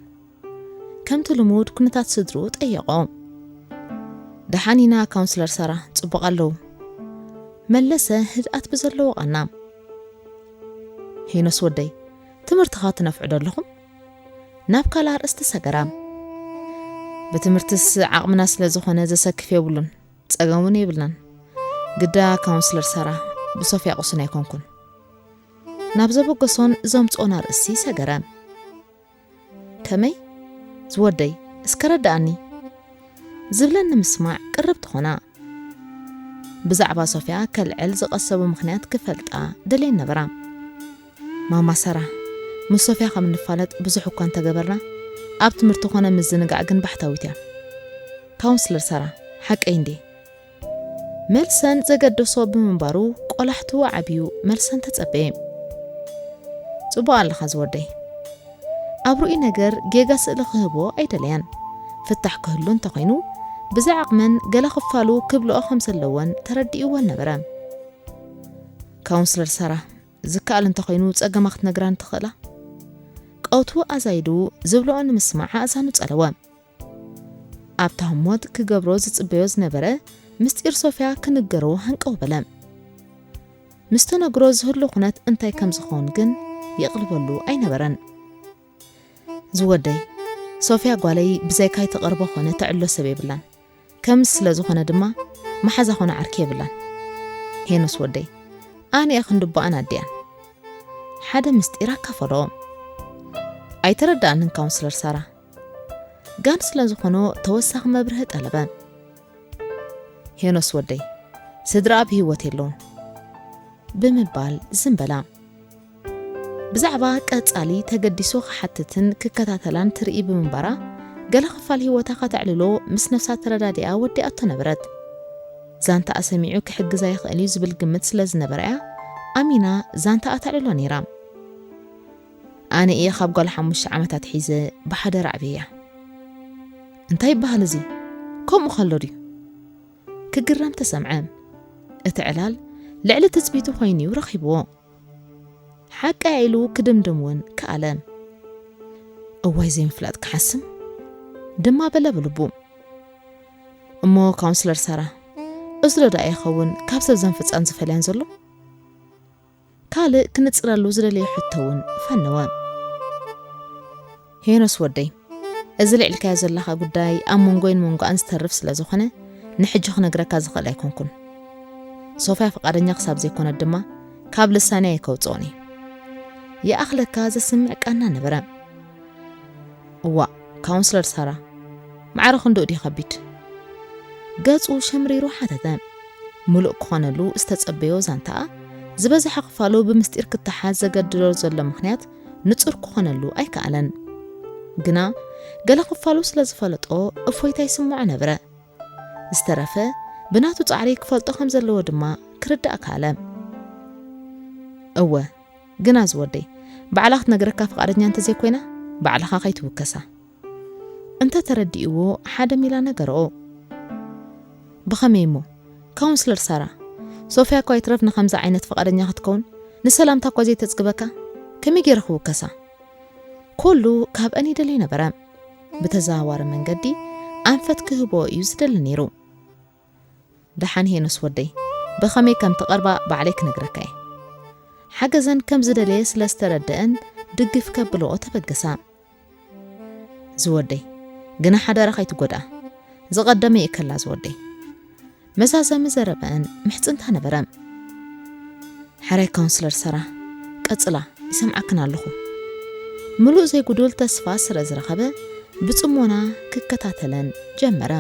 ከምቲ ልሙድ ኩነታት ስድርኡ ጠየቖ። ደሓን ኢና ካውንስለር ሳራ፣ ጽቡቕ ኣለዉ። መለሰ ህድኣት ብዘለዎ ቃና። ሄኖስ ወደይ፣ ትምህርትኻ ትነፍዑ ዶ ኣለኹም? ናብ ካልእ ኣርእስቲ ሰገራ። ብትምህርትስ ዓቕምና ስለ ዝኾነ ዘሰክፍ የብሉን፣ ጸገም እውን የብልናን። ግዳ ካውንስለር ሳራ፣ ብሶፍያ ቅሱን ኣይኮንኩን። ናብ ዘበገሶን ዘምጽኦን ኣርእስቲ ሰገረ። ከመይ? ዝወደይ፣ እስከ ረድኣኒ። ዝብለን ንምስማዕ ቅርብ ትኾና። ብዛዕባ ሶፍያ ከልዕል ዝቐሰቦ ምኽንያት ክፈልጣ ደልየን ነበራ። ማማ ሳራ፣ ምስ ሶፍያ ከም እንፋለጥ ብዙሕ እኳ እንተገበርና፣ ኣብ ትምህርቲ ኮነ ምዝንጋዕ ግን ባሕታዊት እያ። ካውንስለር ሳራ፣ ሓቀይ እንዴ? መልሰን ዘገደሶ ብምንባሩ ቆላሕቱ ዓብዩ መልሰን ተጸበየ። ጽቡቕ ኣለኻ ዝወደይ። ኣብ ርኡይ ነገር ጌጋ ስእሊ ክህቦ ኣይደለያን። ፍታሕ ክህሉ እንተኾይኑ ብዛ ዓቕመን ገለ ክፋሉ ክብልኦ ከም ዘለወን ተረዲእወን ነበረ። ካውንስለር ሳራ፣ ዝከኣል እንተኾይኑ ጸገማ ክትነግራን ትኽእላ? ቀውቱ ኣዛይዱ ዝብልኦ ንምስማዕ ኣእዛኑ ጸለወ። ኣብታ ህሞት ክገብሮ ዝጽበዮ ዝነበረ ምስጢር ሶፍያ ክንገሮ ሃንቀው በለ። ምስ ተነግሮ ዝህሉ ኩነት እንታይ ከም ዝኸውን ግን የቕልበሉ ኣይነበረን። ዝወደይ፣ ሶፍያ ጓለይ ብዘይካይ ትቐርቦ ኮነ ተዕሎ ሰብ የብላን። ከም ስለ ዝኾነ ድማ መሓዛ ኮነ ዓርኪ የብላን። ሄኖስ ወደይ፣ ኣነ እየ ክንድቦኣን ኣዲኣን። ሓደ ምስጢር ኣካፈሎ። ኣይተረዳኣንን ካውንስለር ሳራ። ጋን ስለ ዝኾኖ ተወሳኺ መብርሂ ጠለበ። ሄኖስ ወደይ፣ ስድራ ኣብ ህይወት የለውን ብምባል ዝም በላ። ብዛዕባ ቀጻሊ ተገዲሱ ክሓትትን ክከታተላን ትርኢ ብምንባራ፣ ገለ ክፋል ህይወታ ከተዕልሎ ምስ ነፍሳ ተረዳዲኣ ወዲኣቶ ነበረት። ዛንታኣ ሰሚዑ ክሕግዛ ይኽእል እዩ ዝብል ግምት ስለ ዝነበራ እያ ኣሚና ዛንታኣ ተዕልሎ ነይራ። ኣነ እየ ካብ ጓል ሓሙሽተ ዓመታት ሒዘ ብሓደራ ኣዕብየያ። እንታይ ይበሃል እዚ? ከምኡ ከሎ ድዩ? ክግረም ተሰምዐ። እቲ ዕላል ልዕሊ ትጽቢቱ ኮይኑ እዩ ረኺብዎ። ሓቀይ ኢሉ ክድምድም እውን ከኣለ። እዋይ ዘይምፍላጥ ክሓስም ድማ በለ ብልቡ። እሞ ካውንስለር ሳራ፣ እዚ ዶ ደኣ ይኸውን ካብ ሰብ ዘንፍጻን ዝፈልያን ዘሎ? ካልእ ክንጽረሉ ዝደለየ ሕቶ እውን ፈነወ። ሄኖስ ወደይ፣ እዚ ልዕልካዮ ዘለኻ ጉዳይ ኣብ መንጎይን መንጎኣን ዝተርፍ ስለ ዝኾነ፣ ንሕጂ ክነግረካ ዝኽእል ኣይኮንኩን። ሶፍያ ፍቓደኛ ክሳብ ዘይኮነት ድማ፣ ካብ ልሳነይ ኣይከውጽኦን እየ። ይኣኽለካ ዘስምዕ ቃና ነበረ። እዋእ፣ ካውንስለር ሳራ፣ ማዕረ ክንድኡ ድዩ ከቢድ? ገጹ ሸምሪሩ ሓተተ። ምሉእ ክኾነሉ ዝተጸበዮ ዛንታኣ፣ ዝበዝሐ ክፋሉ ብምስጢር ክተሓዝ ዘገድዶ ዘሎ ምኽንያት ንጹር ክኾነሉ ኣይከኣለን። ግና ገለ ክፋሉ ስለ ዝፈለጦ እፎይታ ይስምዖ ነበረ። ዝተረፈ ብናቱ ጻዕሪ ክፈልጦ ከም ዘለዎ ድማ ክርዳእ ከኣለ። እወ፣ ግና ዝወደይ፣ ባዕላ ክትነግረካ ፍቓደኛ እንተዘይኮይና፣ ባዕልኻ ከይትውከሳ። እንተ ተረዲእዎ ሓደ ሚላ ነገርኦ። ብኸመይ እሞ? ካውንስለር ሳራ፣ ሶፍያ እኳ ይትረፍ ንኸምዚ ዓይነት ፍቓደኛ ክትከውን፣ ንሰላምታ እኳ ዘይተጽግበካ፣ ከመይ ገይረ ክውከሳ? ኩሉ ካብአን ይደልዮ ነበረ። ብተዘዋዋሪ መንገዲ ኣንፈት ክህቦ እዩ ዝደሊ ነይሩ። ደሓን ሄኖስ ወደይ፣ ብኸመይ ከም ትቐርባ ባዕለይ ክነግረካ እየ። ሓገዘን ከም ዝደለየ ስለ ዝተረደአን ድግፍ ከብልኦ ተበገሳ። ዝወደይ፣ ግና ሓዳራ ከይትጎድኣ። ዝቐደመ ይእከላ ዝወደይ። መዛዘሚ ዘረበአን ምሕጽንታ ነበረ። ሕራይ ካውንስለር ሰራ፣ ቀጽላ፣ ይሰምዓክን ኣለኹ። ምሉእ ዘይጉዱል ተስፋ ስረ ዝረኸበ ብጽሞና ክከታተለን ጀመረ።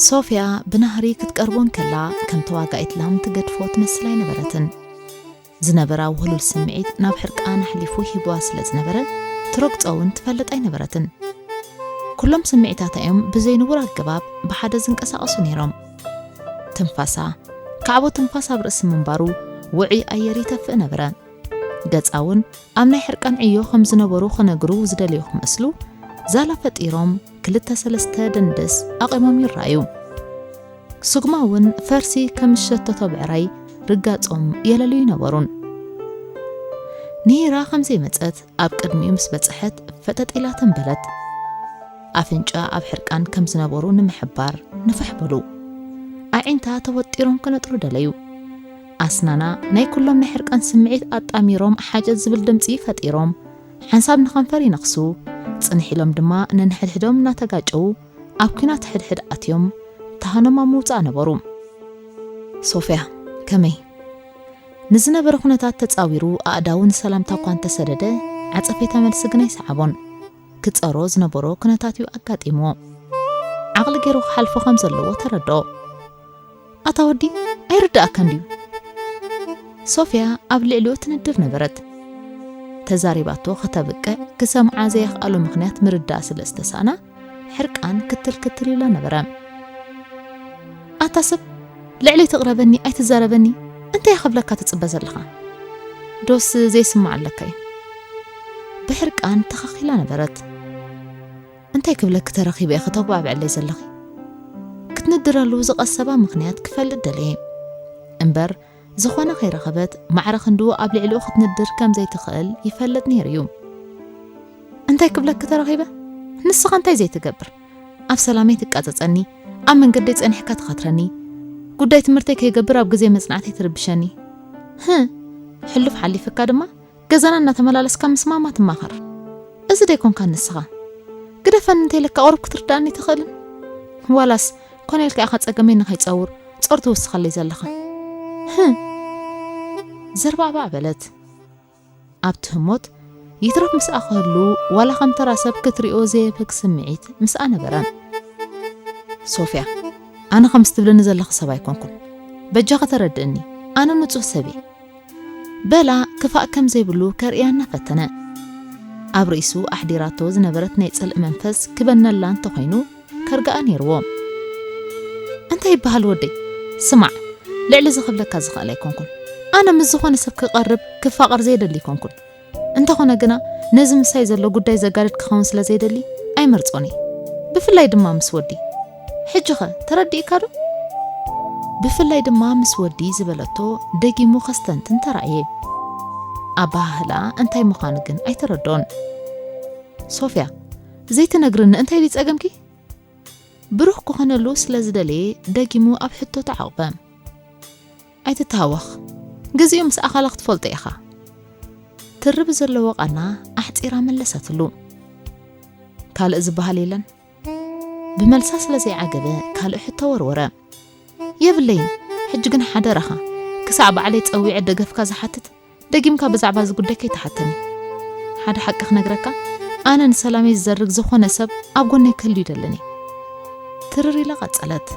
ሶፍያ ብናህሪ ክትቀርቦ እንከላ፣ ከም ተዋጋኢት ላም ትገድፎ ትመስል ኣይነበረትን። ዝነበራ ውህሉል ስምዒት ናብ ሕርቃን ኣሕሊፉ ሂብዋ ስለ ዝነበረ፣ ትረግጾ እውን ትፈልጥ ኣይነበረትን። ኩሎም ስምዒታታ እዮም ብዘይንቡር ኣገባብ ብሓደ ዝንቀሳቐሱ ነይሮም። ትንፋሳ፣ ካዕቦ ትንፋስ ኣብ ርእሲ ምንባሩ፣ ውዑይ ኣየር ይተፍእ ነበረ። ገጻ እውን ኣብ ናይ ሕርቃን ዕዮ ከም ዝነበሩ ክነግሩ ዝደለዩ ክመስሉ፣ ዛላ ፈጢሮም ክልተ ሰለስተ ደንደስ ኣቒሞም ይረኣዩ። ስጉማ እውን ፈርሲ ከም ዝሸተቶ ብዕራይ ርጋጾም የለልዩ ነበሩን። ንሂራ ከም ዘይመጸት ኣብ ቅድሚኡ ምስ በጽሐት ፈጠጥ ኢላ ተንበለት። ኣፍንጫ ኣብ ሕርቃን ከም ዝነበሩ ንምሕባር ንፍሕ በሉ። ኣዒንታ ተወጢሮም ክነጥሩ ደለዩ። ኣስናና ናይ ኩሎም ናይ ሕርቃን ስምዒት ኣጣሚሮም ሓጨት ዝብል ድምጺ ፈጢሮም፣ ሓንሳብ ንኸንፈር ይነኽሱ፣ ጽንሕ ኢሎም ድማ ነንሕድሕዶም እናተጋጨዉ ኣብ ኲናት ሕድሕድ ኣትዮም ተሃኖም ኣብ ምውጻእ ነበሩ። ሶፍያ፣ ከመይ? ንዝነበረ ኩነታት ተጻዊሩ ኣእዳዉ ንሰላምታ እኳ እንተሰደደ፣ ዓጸፌታ መልሲ ግን ኣይሰዓቦን። ክጸሮ ዝነበሮ ኩነታት እዩ ኣጋጢምዎ። ዓቕሊ ገይሩ ክሓልፎ ከም ዘለዎ ተረድኦ። ኣታ ወዲ፣ ኣይርድኣካን ድዩ? ሶፍያ ኣብ ልዕሊኡ ትንድር ነበረት። ተዛሪባቶ ከተብቅዕ ክሰምዓ ዘየኽኣሎ ምኽንያት ምርዳእ ስለ ዝተሳእና፣ ሕርቃን ክትል ክትል ኢሎ ነበረ። ኣታ ሰብ፣ ልዕሊ ትቕረበኒ ኣይትዛረበኒ፣ እንታይ ክብለካ ትጽበ ዘለኻ? ዶስ ዘይስማዕ ኣለካ እዩ? ብሕርቃን ተኸኺላ ነበረት። እንታይ ክብለኪ ተረኺበ ኢኺ ተባብዕለይ ዘለኺ? ክትንድረሉ ዝቐሰባ ምኽንያት ክፈልጥ ደለየ። እምበር ዝኾነ ከይረኸበት ማዕረ ክንድኡ ኣብ ልዕሊኡ ክትንድር ከም ዘይትኽእል ይፈልጥ ነይሩ እዩ። እንታይ ክብለኪ ተረኺበ? ንስኻ እንታይ ዘይትገብር? ኣብ ሰላመይ ትቃጸጸኒ፣ ኣብ መንገደይ ጸኒሕካ ትኸትረኒ፣ ጉዳይ ትምህርተይ ከይገብር ኣብ ግዜ መጽናዕተይ ትርብሸኒ። ህ፣ ሕሉፍ ሓሊፍካ ድማ ገዛና እናተመላለስካ ምስ ማማ ትማኸር። እዚ ደይኮንካ ንስኻ? ግደፈኒ እንተኢለካ ቁሩብ ክትርድኣኒ ትኽእልን? ዋላስ ኮነ ኢልካ ኢኻ ጸገመይ ንኸይጸውር ጾር ትውስኸለይ ዘለኻ? ህ! ዘርባዕባዕ በለት። ኣብቲ ህሞት ይትረፍ ምስኣ ክህሉ ዋላ ከም ተራ ሰብ ክትሪኦ ዘየብህግ ስምዒት ምስኣ ነበረ። ሶፍያ፣ ኣነ ከምዚ ትብለኒ ዘለኺ ሰብ ኣይኮንኩን። በጃኺ ተረድእኒ። ኣነ ንጹህ ሰብ እየ። በላ ክፋእ ከም ዘይብሉ ከርእያ እናፈተነ፣ ኣብ ርእሱ ኣሕዲራቶ ዝነበረት ናይ ጽልኢ መንፈስ ክበነላ እንተኾይኑ ከርግኣ ነይርዎ። እንታይ ይበሃል ወደይ? ስማዕ፣ ልዕሊ እዚ ክብለካ ዝኽእል ኣይኮንኩን። ኣነ ምስ ዝኾነ ሰብ ክቐርብ ክፋቐር ዘይደሊ ኣይኮንኩን። እንተኾነ ግና ነዚ ምሳይ ዘሎ ጉዳይ ዘጋድድ ክኸውን ስለ ዘይደሊ ኣይመርጾን እየ። ብፍላይ ድማ ምስ ወዲ። ሕጂኸ ተረዲእካ ዶ? ብፍላይ ድማ ምስ ወዲ ዝበለቶ ደጊሙ ከስተንትን ተራእየ። ኣበሃህላ እንታይ ምዃኑ ግን ኣይተረድኦን። ሶፍያ፣ ዘይትነግርኒ እንታይ ድዩ ጸገምኪ? ብሩህ ክኾነሉ ስለ ዝደለየ ደጊሙ ኣብ ሕቶ ተዓቑበ። ኣይትተሃወኽ፣ ግዚኡ ምስ ኣኸለ ክትፈልጦ ኢኻ። ትሪ ብዘለዎ ቃና ኣሕጺራ መለሰትሉ። ካልእ ዝበሃል የለን። ብመልሳ ስለ ዘይዓገበ ካልእ ሕቶ ወርወረ። የብለይን፣ ሕጂ ግን ሓደራኻ፣ ክሳዕ ባዕለይ ጸዊዐ ደገፍካ ዝሓትት፣ ደጊምካ ብዛዕባ እዚ ጉዳይ ከይትሓተኒ። ሓደ ሓቂ ክነግረካ፣ ኣነ ንሰላመይ ዝዘርግ ዝኾነ ሰብ ኣብ ጎነይ ክህሉ ይደልን እየ። ትርር ኢላ ቀጸለት።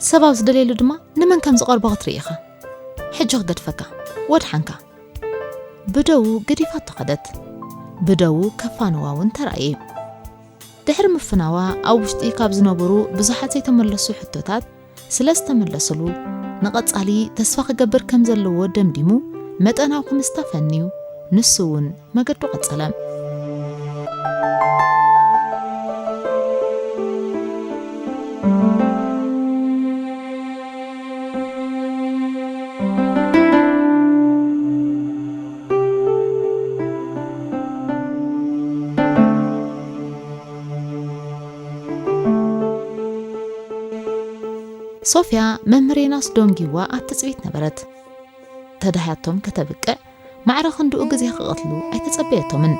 ሰብ ኣብ ዝደልየሉ ድማ ንመን ከም ዝቐርቦ ክትርኢ ኢኻ። ሕጂ ክገድፈካ፣ ወድሓንካ። ብደዉ ገዲፋቶ ከደት። ብደዉ ከፋንዋ እውን ተራእየ። ድሕሪ ምፍናዋ ኣብ ውሽጢ ካብ ዝነበሩ ብዙሓት ዘይተመለሱ ሕቶታት ስለ ዝተመለሱሉ፣ ንቐጻሊ ተስፋ ክገብር ከም ዘለዎ ደምዲሙ መጠናዊ ክምስታ ፈንዩ፣ ንሱ እውን መገዱ ቀጸለ። ሶፍያ መምህር ዮናስ ዶንጊዋ ኣብ ትጽቢት ነበረት። ተዳህያቶም ከተብቅዕ ማዕረ ክንድኡ ግዜ ክቐትሉ ኣይተጸበየቶምን።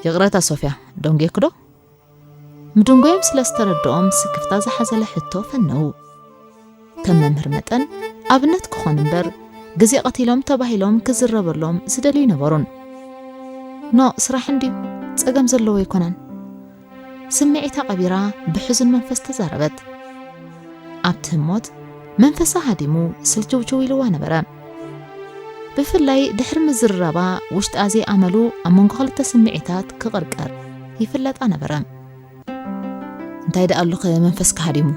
ይቕረታ ሶፍያ፣ ዶንጌኩ ዶ? ምድንጎዮም ስለ ዝተረድኦም ስክፍታ ዝሓዘለ ሕቶ ፈነዉ። ከም መምህር መጠን ኣብነት ክኾን እምበር ግዜ ቀቲሎም ተባሂሎም ክዝረበሎም ዝደልዩ ኣይነበሩን። ኖ፣ ስራሕ እንድዩ፣ ጸገም ዘለዎ ኣይኮነን። ስምዒታ ቀቢራ ብሕዙን መንፈስ ተዛረበት። ኣብቲ ህሞት መንፈሳ ሃዲሙ ስልችውችው ኢልዋ ነበረ። ብፍላይ ድሕሪ ምዝርራባ ውሽጣ ዘይኣመሉ ኣብ መንጎ ክልተ ስምዒታት ክቕርቀር ይፍለጣ ነበረ። እንታይ ደኣ ኣሉኸ መንፈስኪ ሃዲሙ?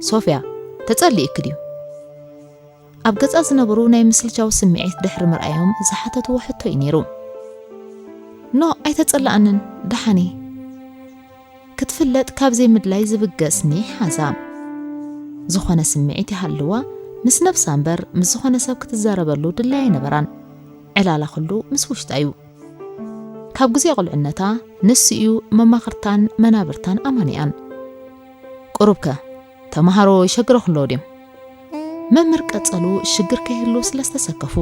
ሶፍያ፣ ተጸሊእኪ ድዩ? ኣብ ገጻ ዝነበሩ ናይ ምስልቻው ስምዒት ድሕሪ ምርኣዮም ዝሓተትዎ ሕቶ እዩ ነይሩ። ኖ፣ ኣይተጸላኣንን፣ ደሓን እየ። ክትፍለጥ ካብ ዘይምድላይ ዝብገስ ኒሕ ሓዛ። ዝኾነ ስምዒት ይሃልዋ፣ ምስ ነብሳ እምበር ምስ ዝኾነ ሰብ ክትዛረበሉ ድላይ ኣይነበራን። ዕላላ ኩሉ ምስ ውሽጣ እዩ። ካብ ግዜ ቁልዕነታ ንሱ እዩ መማኽርታን መናብርታን ኣማኒኣን። ቁሩብከ ተማሃሮ ይሸግረኹ ኣለዉ ድዮም? መምህር ቀጸሉ ሽግር ከይህሉ ስለ ዝተሰከፉ።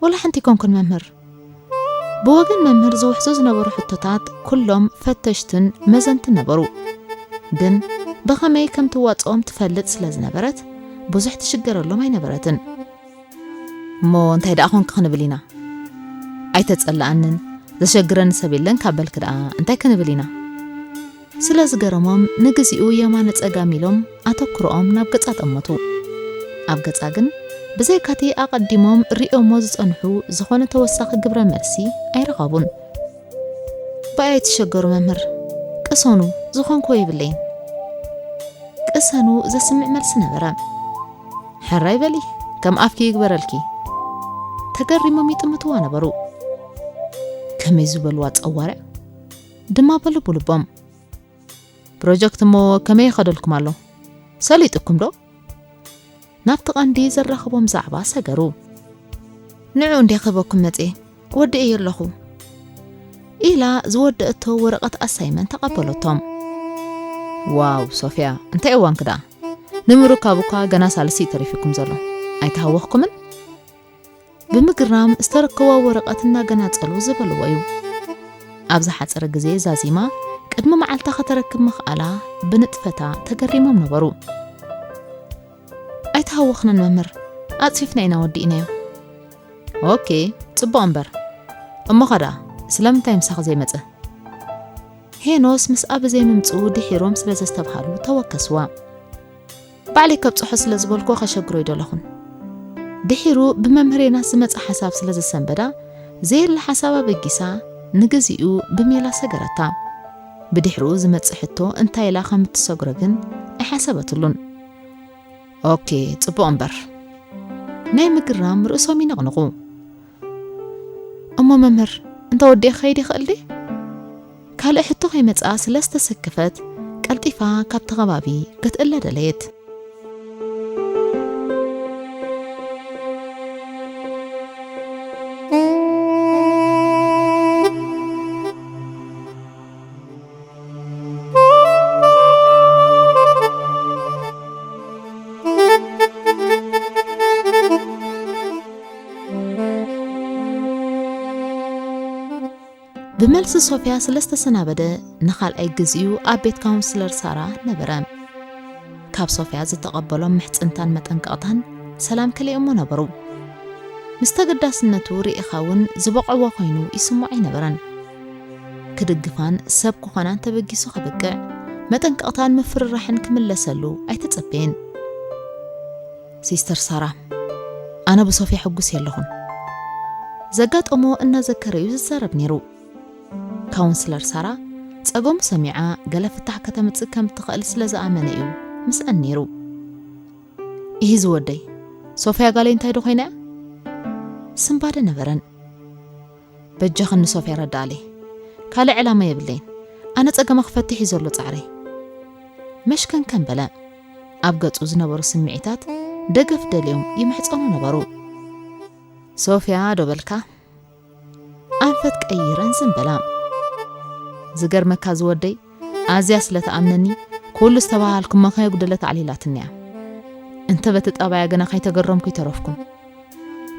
ወላ ሓንቲ ኣይኮንኩን መምህር። ብወገን መምህር ዝውሕዙ ዝነበሩ ሕቶታት ኩሎም ፈተሽትን መዘንትን ነበሩ። ግን ብኸመይ ከም ትዋጽኦም ትፈልጥ ስለ ዝነበረት ብዙሕ ትሽገረሎም ኣይነበረትን። እሞ እንታይ ደኣ ኾንክ ክንብል ኢና? ኣይተጸላኣንን፣ ዘሸግረኒ ሰብ የለን ካብ በልክ ደኣ እንታይ ክንብል ኢና? ስለ ዝገረሞም ንግዚኡ የማነ ጸጋም ኢሎም ኣተኩሮኦም ናብ ገጻ ጠመቱ። ኣብ ገጻ ግን ብዘይካቲ ኣቐዲሞም ሪኦሞ ዝጸንሑ ዝኾነ ተወሳኺ ግብረ መልሲ ኣይረኸቡን። ብኣይ ኣይትሸገሩ መምህር፣ ቅሰኑ፣ ዝኾንክዎ የብለይን። ቅሰኑ ዘስምዕ መልሲ ነበረ። ሕራይ በሊ፣ ከም ኣፍኪ ይግበረልኪ። ተገሪሞም ይጥምትዋ ነበሩ። ከመይ ዝበልዋ ጸዋርዕ ድማ በሉ ብልቦም። ፕሮጀክት እሞ ከመይ ይኸደልኩም ኣሎ? ሰሊጥኩም ዶ? ናብቲ ቀንዲ ዘራኽቦም ዛዕባ ሰገሩ። ንዑ እንድየ ክህበኩም መጽየ፣ ወዲኤዮ ኣለኹ። ኢላ ዝወደእቶ ወረቐት ኣሳይመንት ተቐበለቶም። ዋው ሶፍያ፣ እንታይ እዋንክ ደኣ? ንምርካቡ እኳ ገና ሳልሲ እዩ ተሪፉኩም ዘሎ። ኣይተሃወኽኩምን? ብምግራም ዝተረከቦ ወረቐት እናገናጸሉ ዝበልዎ እዩ። ኣብ ዝሓጸረ ግዜ ዛዚማ ቅድሚ መዓልታ ከተረክብ ምኽኣላ ብንጥፈታ ተገሪሞም ነበሩ። ኣይተሃወኽናን መምህር፣ ኣጽፊፍና ኢና ወዲእናዮ። ኦኬ፣ ጽቡቕ እምበር። እሞ ኸዳ ስለምንታይ ምሳኺ ዘይመጸ? ሄኖስ ምስኣ ብዘይምምጽኡ ድሒሮም ስለ ዘስተብሃሉ ተወከስዋ። ባዕለይ ከብጽሖ ስለ ዝበልኩ ከሸግሮ ይደለኹን። ድሒሩ ብመምህር ዮናስ ዝመጸ ሓሳብ ስለ ዘሰንበዳ፣ ዘየለ ሓሳብ ኣበጊሳ ንግዚኡ ብሜላ ሰገረታ። ብድሕሩ ዝመጽእ ሕቶ እንታይ ኢላ ከም እትሰግሮ ግን ኣይሓሰበትሉን። ኦኬ፣ ጽቡቕ እምበር። ናይ ምግራም ርእሶም ይነቕንቑ። እሞ መምህር፣ እንተ ወዲኤ ክኸይድ ይኽእል ድየ? ካልእ ሕቶ ከይመጽኣ ስለ ዝተሰከፈት፣ ቀልጢፋ ካብቲ ከባቢ ክትእለ ደለየት። ብመልሲ ሶፍያ ስለ ዝተሰናበደ፣ ንኻልኣይ ግዜኡ ኣብ ቤት ካውንስለር ሳራ ነበረ። ካብ ሶፍያ ዝተቐበሎም ምሕጽንታን መጠንቀቕታን ሰላም ከሊኦሞ ነበሩ። ምስ ተገዳስነቱ ርኢኻ እውን ዝበቕዕዎ ኮይኑ ይስምዖ ኣይነበረን። ክድግፋን ሰብ ክኾናን ተበጊሱ ከብቅዕ፣ መጠንቀቕታን ምፍርራሕን ክምለሰሉ ኣይተጸበየን። ሲስተር ሳራ፣ ኣነ ብሶፍያ ሕጉስ የለኹን። ዘጋጠሞ እናዘከረ እዩ ዝዛረብ ነይሩ። ካውንስለር ሳራ ጸገሙ ሰሚዓ ገለ ፍታሕ ከተምጽእ ከም እትኽእል ስለ ዝኣመነ እዩ ምስአን ነይሩ። ኢሂ ዝወደይ፣ ሶፍያ ጋለይ እንታይ ዶ ኮይና እያ? ስንባደ ነበረን። በጃኺ ንሶፍያ ረዳኣለይ። ካልእ ዕላማ የብለይን። ኣነ ጸገማ ክፈትሕ እዩ ዘሎ ጻዕረይ። መሽከንከን በለ። ኣብ ገጹ ዝነበሩ ስምዒታት ደገፍ ደልዮም ይምሕጸኑ ነበሩ። ሶፍያ ዶ በልካ? ኣንፈት ቀይረን ዝም በላ። ዝገርመካ ዝወደይ፣ ኣዝያ ስለ ትኣምነኒ፣ ኩሉ ዝተባሃልኩ መኸ ጉደለት ኣዕሊላትኒ እያ። እንተ በቲ ጠባያ ግና ከይተገረምኩ ይተረፍኩን።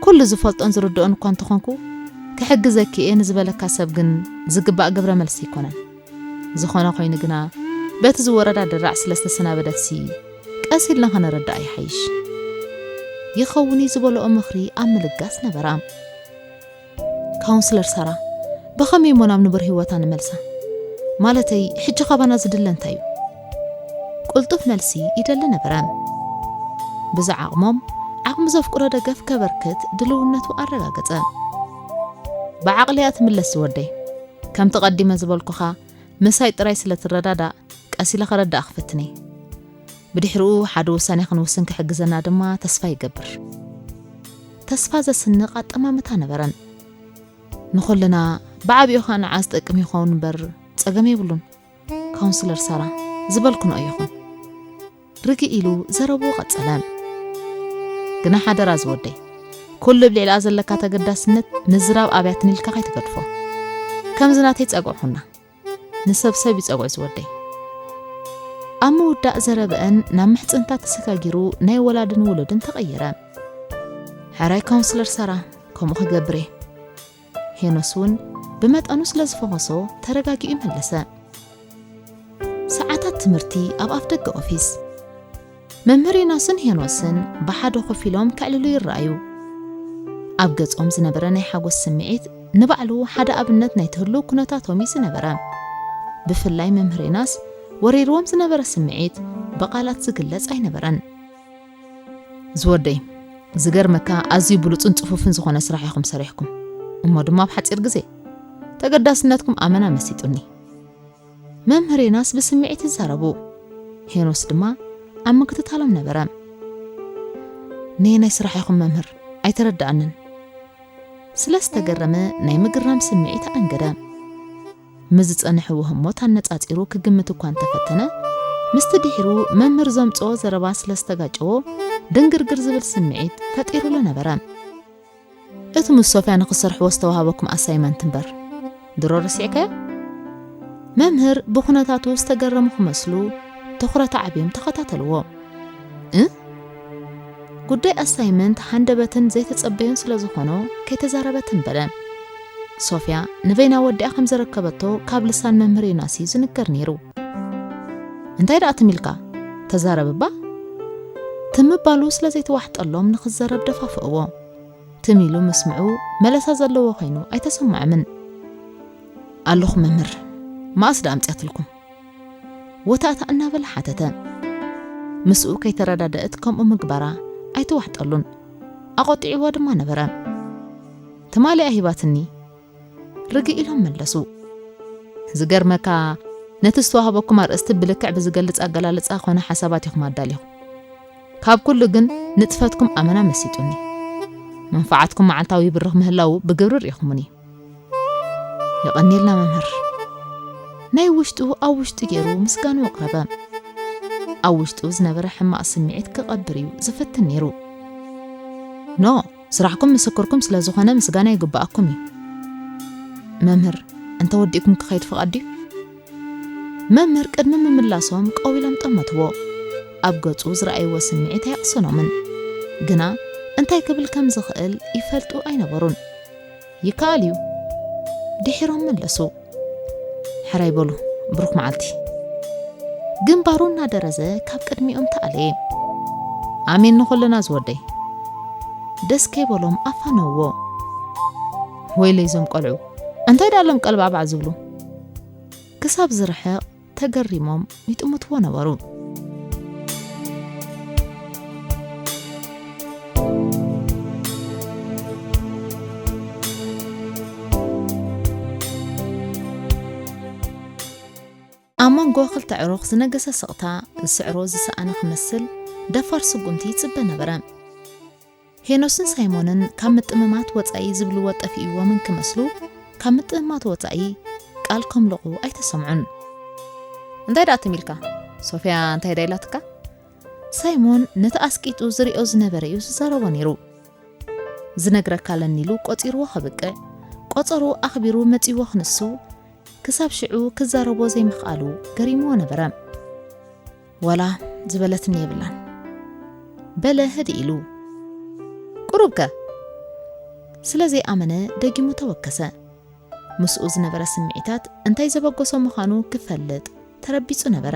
ኩሉ ዝፈልጦን ዝርድኦን እኳ እንተኾንኩ፣ ክሕግዘኪ እየ ንዝበለካ ሰብ ግን ዝግባእ ግብረ መልሲ ኣይኮነን። ዝኾነ ኮይኑ ግና፣ በቲ ዝወረዳ ድራዕ ስለ ዝተሰናበደትሲ፣ ቀስ ኢልና ከነረድኣ ይሓይሽ። ይኸውን እዩ ዝበልኦ ምኽሪ ኣብ ምልጋስ ነበራ። ካውንስለር ሳራ፣ ብኸመይ እሞ ናብ ንቡር ህይወታ ንመልሳ? ማለተይ፣ ሕጂ ካባና ዝድለ እንታይ እዩ? ቅልጡፍ መልሲ ይደሊ ነበረ። ብዝዓቕሞም፣ ዓቕሚ ዘፍቅዶ ደገፍ ከበርክት ድልውነቱ ኣረጋገጸ። ብዓቕሊ እያ ትምለስ ዝወደይ። ከምቲ ቀዲመ ዝበልኩኻ፣ ምሳይ ጥራይ ስለ ትረዳዳእ፣ ቀስ ኢለ ከረዳእ ክፍትን እየ። ብድሕሪኡ ሓደ ውሳኔ ክንውስን ክሕግዘና ድማ ተስፋ ይገብር። ተስፋ ዘስንቕ ኣጠማምታ ነበረን። ንኹልና ብዓቢኡ ኸኣ ንዓ ዝጠቅም ይኸውን እምበር ጸገም የብሉን። ካውንስለር ሳራ፣ ዝበልኩ ንኦ ይኹን። ርግእ ኢሉ ዘረብኡ ቀጸለ። ግና ሓደራ ዝወደይ፣ ኩሉ ኣብ ልዕሊኣ ዘለካ ተገዳስነት ምዝራብ ኣብያትን ኢልካ ከይትገድፎ። ከምዚ ናተይ ጸግዑ ኩና። ንሰብ ሰብ ይጸግዑ ዝወደይ። ኣብ ምውዳእ ዘረበአን ናብ ምሕጽንታ ተሰጋጊሩ ናይ ወላድን ውሉድን ተቐየረ። ሕራይ ካውንስለር ሳራ፣ ከምኡ ክገብር እየ። ሄኖስ እውን ብመጠኑ ስለ ዝፈኾሶ ተረጋጊኡ መለሰ። ሰዓታት ትምህርቲ ኣብ ኣፍ ደገ ኦፊስ። መምህር ዮናስን ሄኖስን ብሓደ ኮፍ ኢሎም ከዕልሉ ይረኣዩ። ኣብ ገጾም ዝነበረ ናይ ሓጎስ ስምዒት ንባዕሉ ሓደ ኣብነት ናይቲ ህሉው ኩነታቶም እዩ ዝነበረ። ብፍላይ መምህር ዮናስ ወሪርዎም ዝነበረ ስምዒት ብቓላት ዝግለጽ ኣይነበረን። ዝወደይ፣ ዝገርመካ ኣዝዩ ብሉጽን ጽፉፍን ዝኾነ ስራሕ ኢኹም ሰሪሕኩም። እሞ ድማ ኣብ ሓጺር ግዜ ተገዳስነትኩም ኣመና መሲጡኒ። መምህር ዮናስ ብስምዒት ይዛረቡ። ሄኖስ ድማ ኣብ ምክትታሎም ነበረ። ነየናይ ስራሕ ኢኹም መምህር? ኣይተረድኣንን። ስለ ዝተገረመ ናይ ምግራም ስምዒት ኣንገደ። ምስ ዝጸንሕዎ ህሞት ኣነጻጺሩ ክግምት እኳ እንተፈተነ፣ ምስቲ ድሒሩ መምህር ዘምጽኦ ዘረባ ስለ ዝተጋጨዎ ድንግርግር ዝብል ስምዒት ፈጢሩሉ ነበረ። እቲ ምስ ሶፍያ ንኽሰርሕዎ ዝተዋህበኩም ኣሳይመንት እምበር፣ ድሮ ረሲዕካዮ? መምህር ብኹነታቱ ዝተገረሙ ክመስሉ ትኹረት ኣዕብዮም ተኸታተልዎ። እ? ጉዳይ ኣሳይመንት ሃንደበትን ዘይተጸበዮን ስለ ዝኾኖ ከይተዛረበ ትም በለ። ሶፍያ ንበይና ወዲኣ ከም ዘረከበቶ ካብ ልሳን መምህር ዮናስ እዩ ዝንገር ነይሩ። እንታይ ደኣ ትም ኢልካ? ተዛረብ እባ። ትም ምባሉ ስለ ዘይተዋሕጠሎም ንኽዘረብ ደፋፍእዎ። ትም ኢሉ ምስምዑ መለሳ ዘለዎ ኮይኑ ኣይተሰምዖምን። ኣለኹ መምህር፣ መኣስ ደኣ ኣምጽኣትልኩም? ወታእታ እናበለ ሓተተ። ምስኡ ከይተረዳደእት ከምኡ ምግባራ ኣይተዋሕጠሉን። ኣቖጢዕዎ ድማ ነበረ። ትማሊ ኣሂባትኒ፣ ርግእ ኢሎም መለሱ። ዝገርመካ፣ ነቲ ዝተዋህበኩም ኣርእስቲ ብልክዕ ብዝገልጽ ኣገላልጻ ኮነ ሓሳባት ኢኹም ኣዳሊኹም። ካብ ኩሉ ግን ንጥፈትኩም ኣመና መሲጡኒ። መንፋዓትኩም መዓልታዊ ይብርኽ ምህላዉ ብግብሪ ርኢኹምኒ። የቐንየልና መምህር። ናይ ውሽጡ ኣብ ውሽጡ ገይሩ ምስጋኑ ኣቕረበ። ኣብ ውሽጡ ዝነበረ ሕማቕ ስምዒት ክቐብር እዩ ዝፍትን ነይሩ። ኖ፣ ስራሕኩም ምስክርኩም ስለ ዝኾነ ምስጋና ይግብኣኩም እዩ። መምህር፣ እንተ ወዲእኩም ክኸይድ ፍቓድ ድዩ? መምህር ቅድሚ ምምላሶም ቀው ኢሎም ጠመትዎ። ኣብ ገጹ ዝረኣይዎ ስምዒት ኣየቕሰኖምን። ግና እንታይ ክብል ከም ዝኽእል ይፈልጡ ኣይነበሩን። ይከኣል እዩ። ድሒሮም መለሱ። ሕራይ በሉ፣ ብሩኽ መዓልቲ። ግንባሩ እናደረዘ ካብ ቅድሚኦም ተኣለየ። ኣሜን ንኹልና ዝወደይ። ደስ ከይበሎም ኣፋነውዎ። ወይለይ እዞም ቆልዑ፣ እንታይ ደኣ ኣሎም ቀልባዕባዕ ዝብሉ? ክሳብ ዝርሕቕ ተገሪሞም ይጥምትዎ ነበሩ። ኣብ መንጎ ክልተ ኣዕሩኽ ዝነገሰ ስቕታ፣ ዝስዕሮ ዝሰኣነ ክመስል፣ ደፋር ስጉምቲ ይጽበ ነበረ። ሄኖስን ሳይሞንን ካብ ምጥምማት ወጻኢ ዝብልዎ ጠፊእዎም እንክመስሉ፣ ካብ ምጥምማት ወጻኢ ቃል ከምልቑ ኣይተሰምዑን። እንታይ ደኣ ትም ኢልካ? ሶፍያ እንታይ ደኣ ኢላትካ? ሳይሞን ነቲ ኣስቂጡ ዝሪኦ ዝነበረ እዩ ዝዛረቦ ነይሩ። ዝነግረካ ኣለኒ ኢሉ ቆጺርዎ ከብቅዕ፣ ቆጸርኡ ኣኽቢሩ መጺዎ ክንሱ፣ ክሳብ ሽዑ ክዛረቦ ዘይምኽኣሉ ገሪምዎ ነበረ። ዋላ ዝበለትኒ የብላን፣ በለ ህድእ ኢሉ። ቁሩብከ? ስለ ዘይኣመነ ደጊሙ ተወከሰ። ምስኡ ዝነበረ ስምዒታት እንታይ ዘበገሶ ምዃኑ ክፈልጥ ተረቢጹ ነበረ።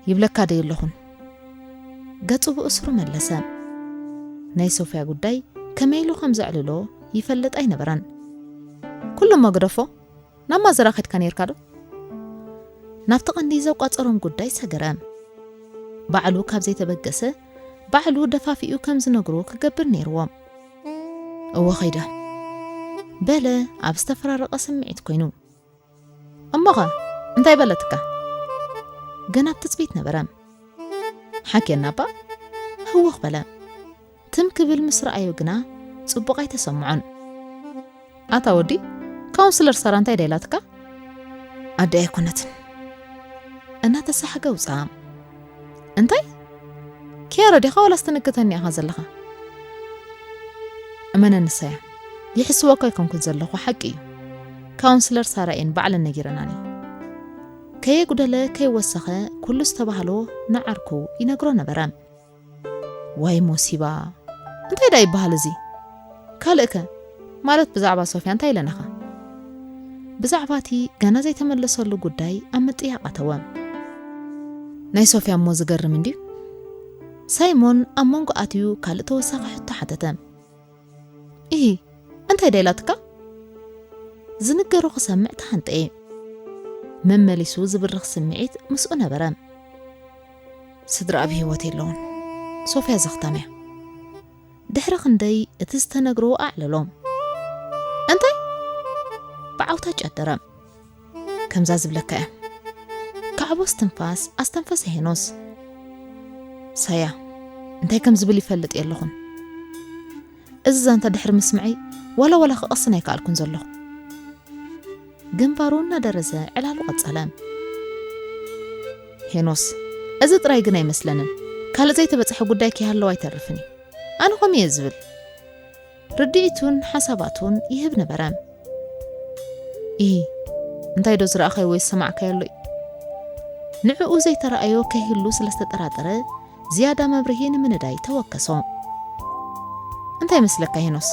ይብለካ ዶ የለኹን? ገጹ ብእስሩ መለሰ። ናይ ሶፍያ ጉዳይ ከመይ ኢሉ ከም ዘዕልሎ ይፈልጥ ኣይነበረን። ኩሉ እሞ ግደፎ፣ ናብ ማዘራ ከድካ ነይርካ ዶ? ናብቲ ቀንዲ ዘቋጸሮም ጉዳይ ሰገረ። ባዕሉ ካብ ዘይተበገሰ፣ ባዕሉ ደፋፊኡ ከም ዝነግሮ ክገብር ነይርዎ። እወ ኸይደ፣ በለ ኣብ ዝተፈራረቐ ስምዒት ኮይኑ። እሞኸ እንታይ በለትካ? ገና ኣብ ትጽቢት ነበረ። ሓኬና እባ? ህውኽ በለ። ትም ክብል ምስ ረኣዮ ግና ጽቡቕ ኣይተሰምዖን። ኣታ ወዲ፣ ካውንስለር ሳራ እንታይ ደላትካ? ኣደ ኣይኮነትን። እናተሳሕገ ውፅኣ። እንታይ? ኪያሮ ዲኻ ዋላስ ትንክተኒ ኢኻ ዘለኻ? እመነኒ ሳያ፣ ይሕስወካ ኣይኮንኩን ዘለኹ፣ ሓቂ እዩ። ካውንስለር ሳራ እየን ባዕለን ነጊረናኒ። ከየጉደለ ከይወሰኸ ኩሉ ዝተባህሎ ንዓርኩ ይነግሮ ነበረ። ዋይ ሞሲባ! እንታይ ደኣ ይበሃል እዚ? ካልእከ? ማለት ብዛዕባ ሶፍያ እንታይ ኢለናኻ? ብዛዕባ እቲ ገና ዘይተመለሰሉ ጉዳይ ኣብ ምጥያቕ ኣተወ። ናይ ሶፍያ እሞ ዝገርም እንድዩ። ሳይሞን ኣብ መንጎ ኣትዩ ካልእ ተወሳኺ ሕቶ ሓተተ። ኢሂ፣ እንታይ ደኣ ኢላትካ? ዝንገሮ ክሰምዕ ተሃንጠየ። መመሊሱ ዝብርኽ ስምዒት ምስኡ ነበረ። ስድራ ኣብ ህይወት የለውን። ሶፍያ ዘኽታም እያ። ድሕሪ ክንደይ እቲ ዝተነግሮ ኣዕለሎ። እንታይ? ብዓውታ ጨደረ። ከምዛ ዝብለካ እያ። ካዕቦ እስትንፋስ ኣስተንፈሰ ሄኖስ። ሳያ፣ እንታይ ከም ዝብል ይፈልጥ የለኹን። እዚ ዛንታ ድሕሪ ምስምዐይ ዋላ ዋላ ክቐስን ኣይከኣልኩን ዘለኹ። ግንባሩ እናደረዘ ዕላሉ ቀጸለ። ሄኖስ፣ እዚ ጥራይ ግን ኣይመስለንን። ካልእ ዘይተበጽሐ ጉዳይ ከይሃለወ ኣይተርፍን እዩ። ኣነ ከምኡ እየ ዝብል። ርድኢቱን ሓሳባቱን ይህብ ነበረ። ኢሂ፣ እንታይ ዶ ዝረኣኻዮ ወይ ዝሰማዕካዮ ኣሎ እዩ? ንዕኡ ዘይተረኣዮ ከይህሉ ስለ ዝተጠራጠረ፣ ዝያዳ መብርሂ ንምንዳይ ተወከሶ። እንታይ ይመስለካ ሄኖስ?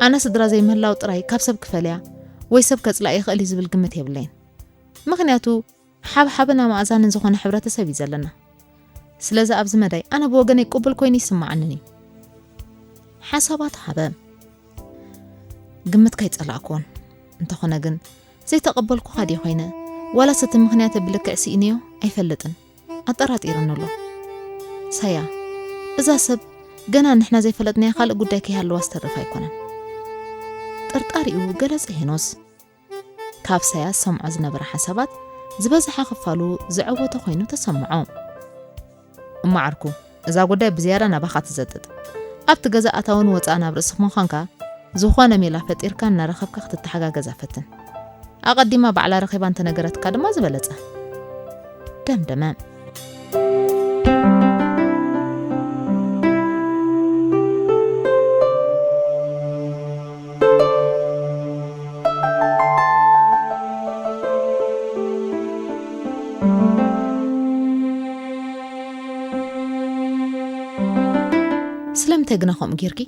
ኣነ ስድራ ዘይምህላው ጥራይ ካብ ሰብ ክፈልያ ወይ ሰብ ከጽላእ ይኽእል እዩ ዝብል ግምት የብለይን። ምኽንያቱ፣ ሓብሓብን ኣማእዛንን ዝኾነ ሕብረተሰብ እዩ ዘለና። ስለዚ ኣብዚ መዳይ ኣነ ብወገነይ ቅቡል ኮይኑ ይስምዓንን እዩ። ሓሳባት ሃበ። ግምትካ ኣይጸላእኩዎን። እንተኾነ ግን ዘይተቐበልኩኻ ድየ ኮይነ? ዋላስ እቲ ምኽንያት ብልክዕ ስኢነዮ? ኣይፈልጥን። ኣጠራጢርኒ ኣሎ። ሳያ፣ እዛ ሰብ ገና ንሕና ዘይፈለጥናያ ካልእ ጉዳይ ከይሃለዋ ዝተርፍ ኣይኮነን። ጥርጣሪኡ ገለጸ ሄኖስ። ካብ ሳያ ዝሰምዖ ዝነበረ ሓሳባት ዝበዝሓ ክፋሉ ዝዐወተ ኮይኑ ተሰምዖ። እሞ ዓርኩ፣ እዛ ጉዳይ ብዝያዳ ናባኻ ትዘጥጥ። ኣብቲ ገዛ ኣታውን ወጻእን ኣብ ርእስኻ ምዃንካ፣ ዝኾነ ሜላ ፈጢርካ እናረኸብካ ክትተሓጋገዛ ፈትን። ኣቐዲማ ባዕላ ረኺባ እንተነገረትካ ድማ ዝበለጸ። ደምደመ። ስለምንታይ ግና ከምኡ ጌርኪ?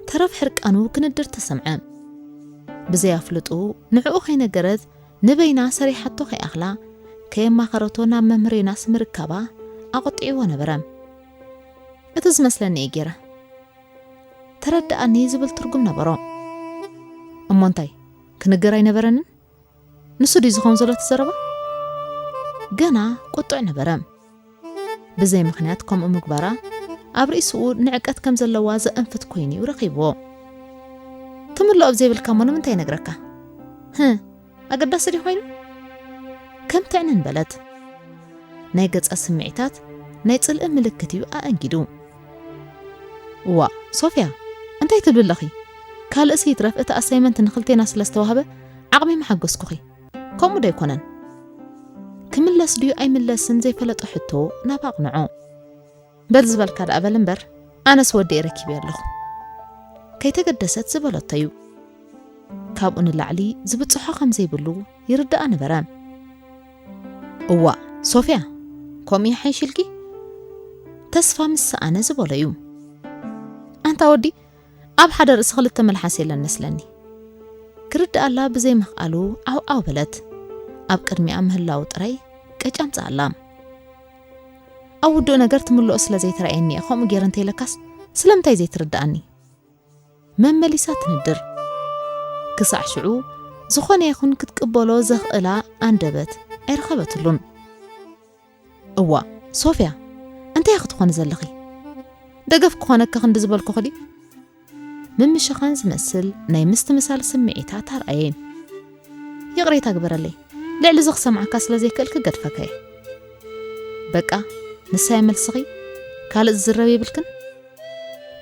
ተረፍ ሕርቃኑ ክንድር ተሰምዐ። ብዘይ ኣፍልጡ ንዕኡ ከይነገረት ንበይና ሰሪሓቶ ከይኣኽላ ከየማኸረቶ ናብ መምህር ዮናስ ምርካባ ኣቖጢዕዎ ነበረ። እቲ ዝመስለኒ እየ ገይረ። ተረድኣኒ ዝብል ትርጉም ነበሮ። እሞ እንታይ? ክንገር ኣይነበረንን? ንሱ ድዩ ዝኸውን ዘሎ እቲ ዘረባ? ገና ቁጡዕ ነበረ። ብዘይ ምኽንያት ከምኡ ምግባራ ኣብ ርእስኡ ንዕቀት ከም ዘለዋ ዘእንፍት ኮይኑ እዩ ረኺብዎ። ትምልኦ ኣብ ዘይብልካ እሞ ንምንታይ ይነግረካ? ህእ፣ ኣገዳሲ ድዩ ኮይኑ? ከም ትዕንን በለት። ናይ ገጻ ስምዒታት ናይ ጽልኢ ምልክት እዩ ኣእንጊዱ። እዋእ ሶፍያ፣ እንታይ ትብሊ ኣለኺ? ካልእሲ ይትረፍ እቲ ኣሳይመንት ንኽልቴና ስለ ዝተዋህበ ዓቕሚ ምሓገዝኩኺ። ከምኡ ዶ ኣይኮነን? ክምለስ ድዩ ኣይምለስን ዘይፈለጦ ሕቶ ናብ ኣቕንዖ። በል ዝበልካ ደኣ በል እምበር፣ ኣነስ ወዲኤ ረኪበዮ ኣለኹ። ከይተገደሰት ዝበለቶ እዩ። ካብኡ ንላዕሊ ዝብጽሖ ከም ዘይብሉ ይርድኣ ነበረ። እዋእ ሶፍያ፣ ከምኡ ይሓይሽ ኢልኪ? ተስፋ ምስ ሰኣነ ዝበሎ እዩ። ኣንታ ወዲ፣ ኣብ ሓደ ርእሲ ክልተ መልሓስ የለን መስለኒ። ክርድኣላ ብዘይምኽኣሉ ዓውዓው በለት። ኣብ ቅድሚኣ ምህላው ጥራይ ቀጫም ጸኣላ። ኣብ ውዱእ ነገር ትምልኦ ስለ ዘይተራእየኒ እየ ከምኡ ገይረ እንተኢለካስ ስለምንታይ ዘይትርድኣኒ? መመሊሳ ትንድር። ክሳዕ ሽዑ ዝኾነ ይኹን ክትቅበሎ ዘኽእላ ኣንደበት ኣይረኸበትሉን። እዋእ ሶፍያ፣ እንታይ ክትኾኒ ዘለኺ? ደገፍ ክኾነኪ ክንዲ ዝበልኩኺ ድዩ? ምምሽኻን ዝመስል ናይ ምስትምሳል ስምዒታት ኣርኣየ። ይቕሬታ ግበረለይ፣ ልዕሊ እዚ ክሰምዓካ ስለ ዘይክእል ክገድፈካ እየ። በቃ፣ ንሳይ መልስኺ? ካልእ ዝዝረብ የብልክን?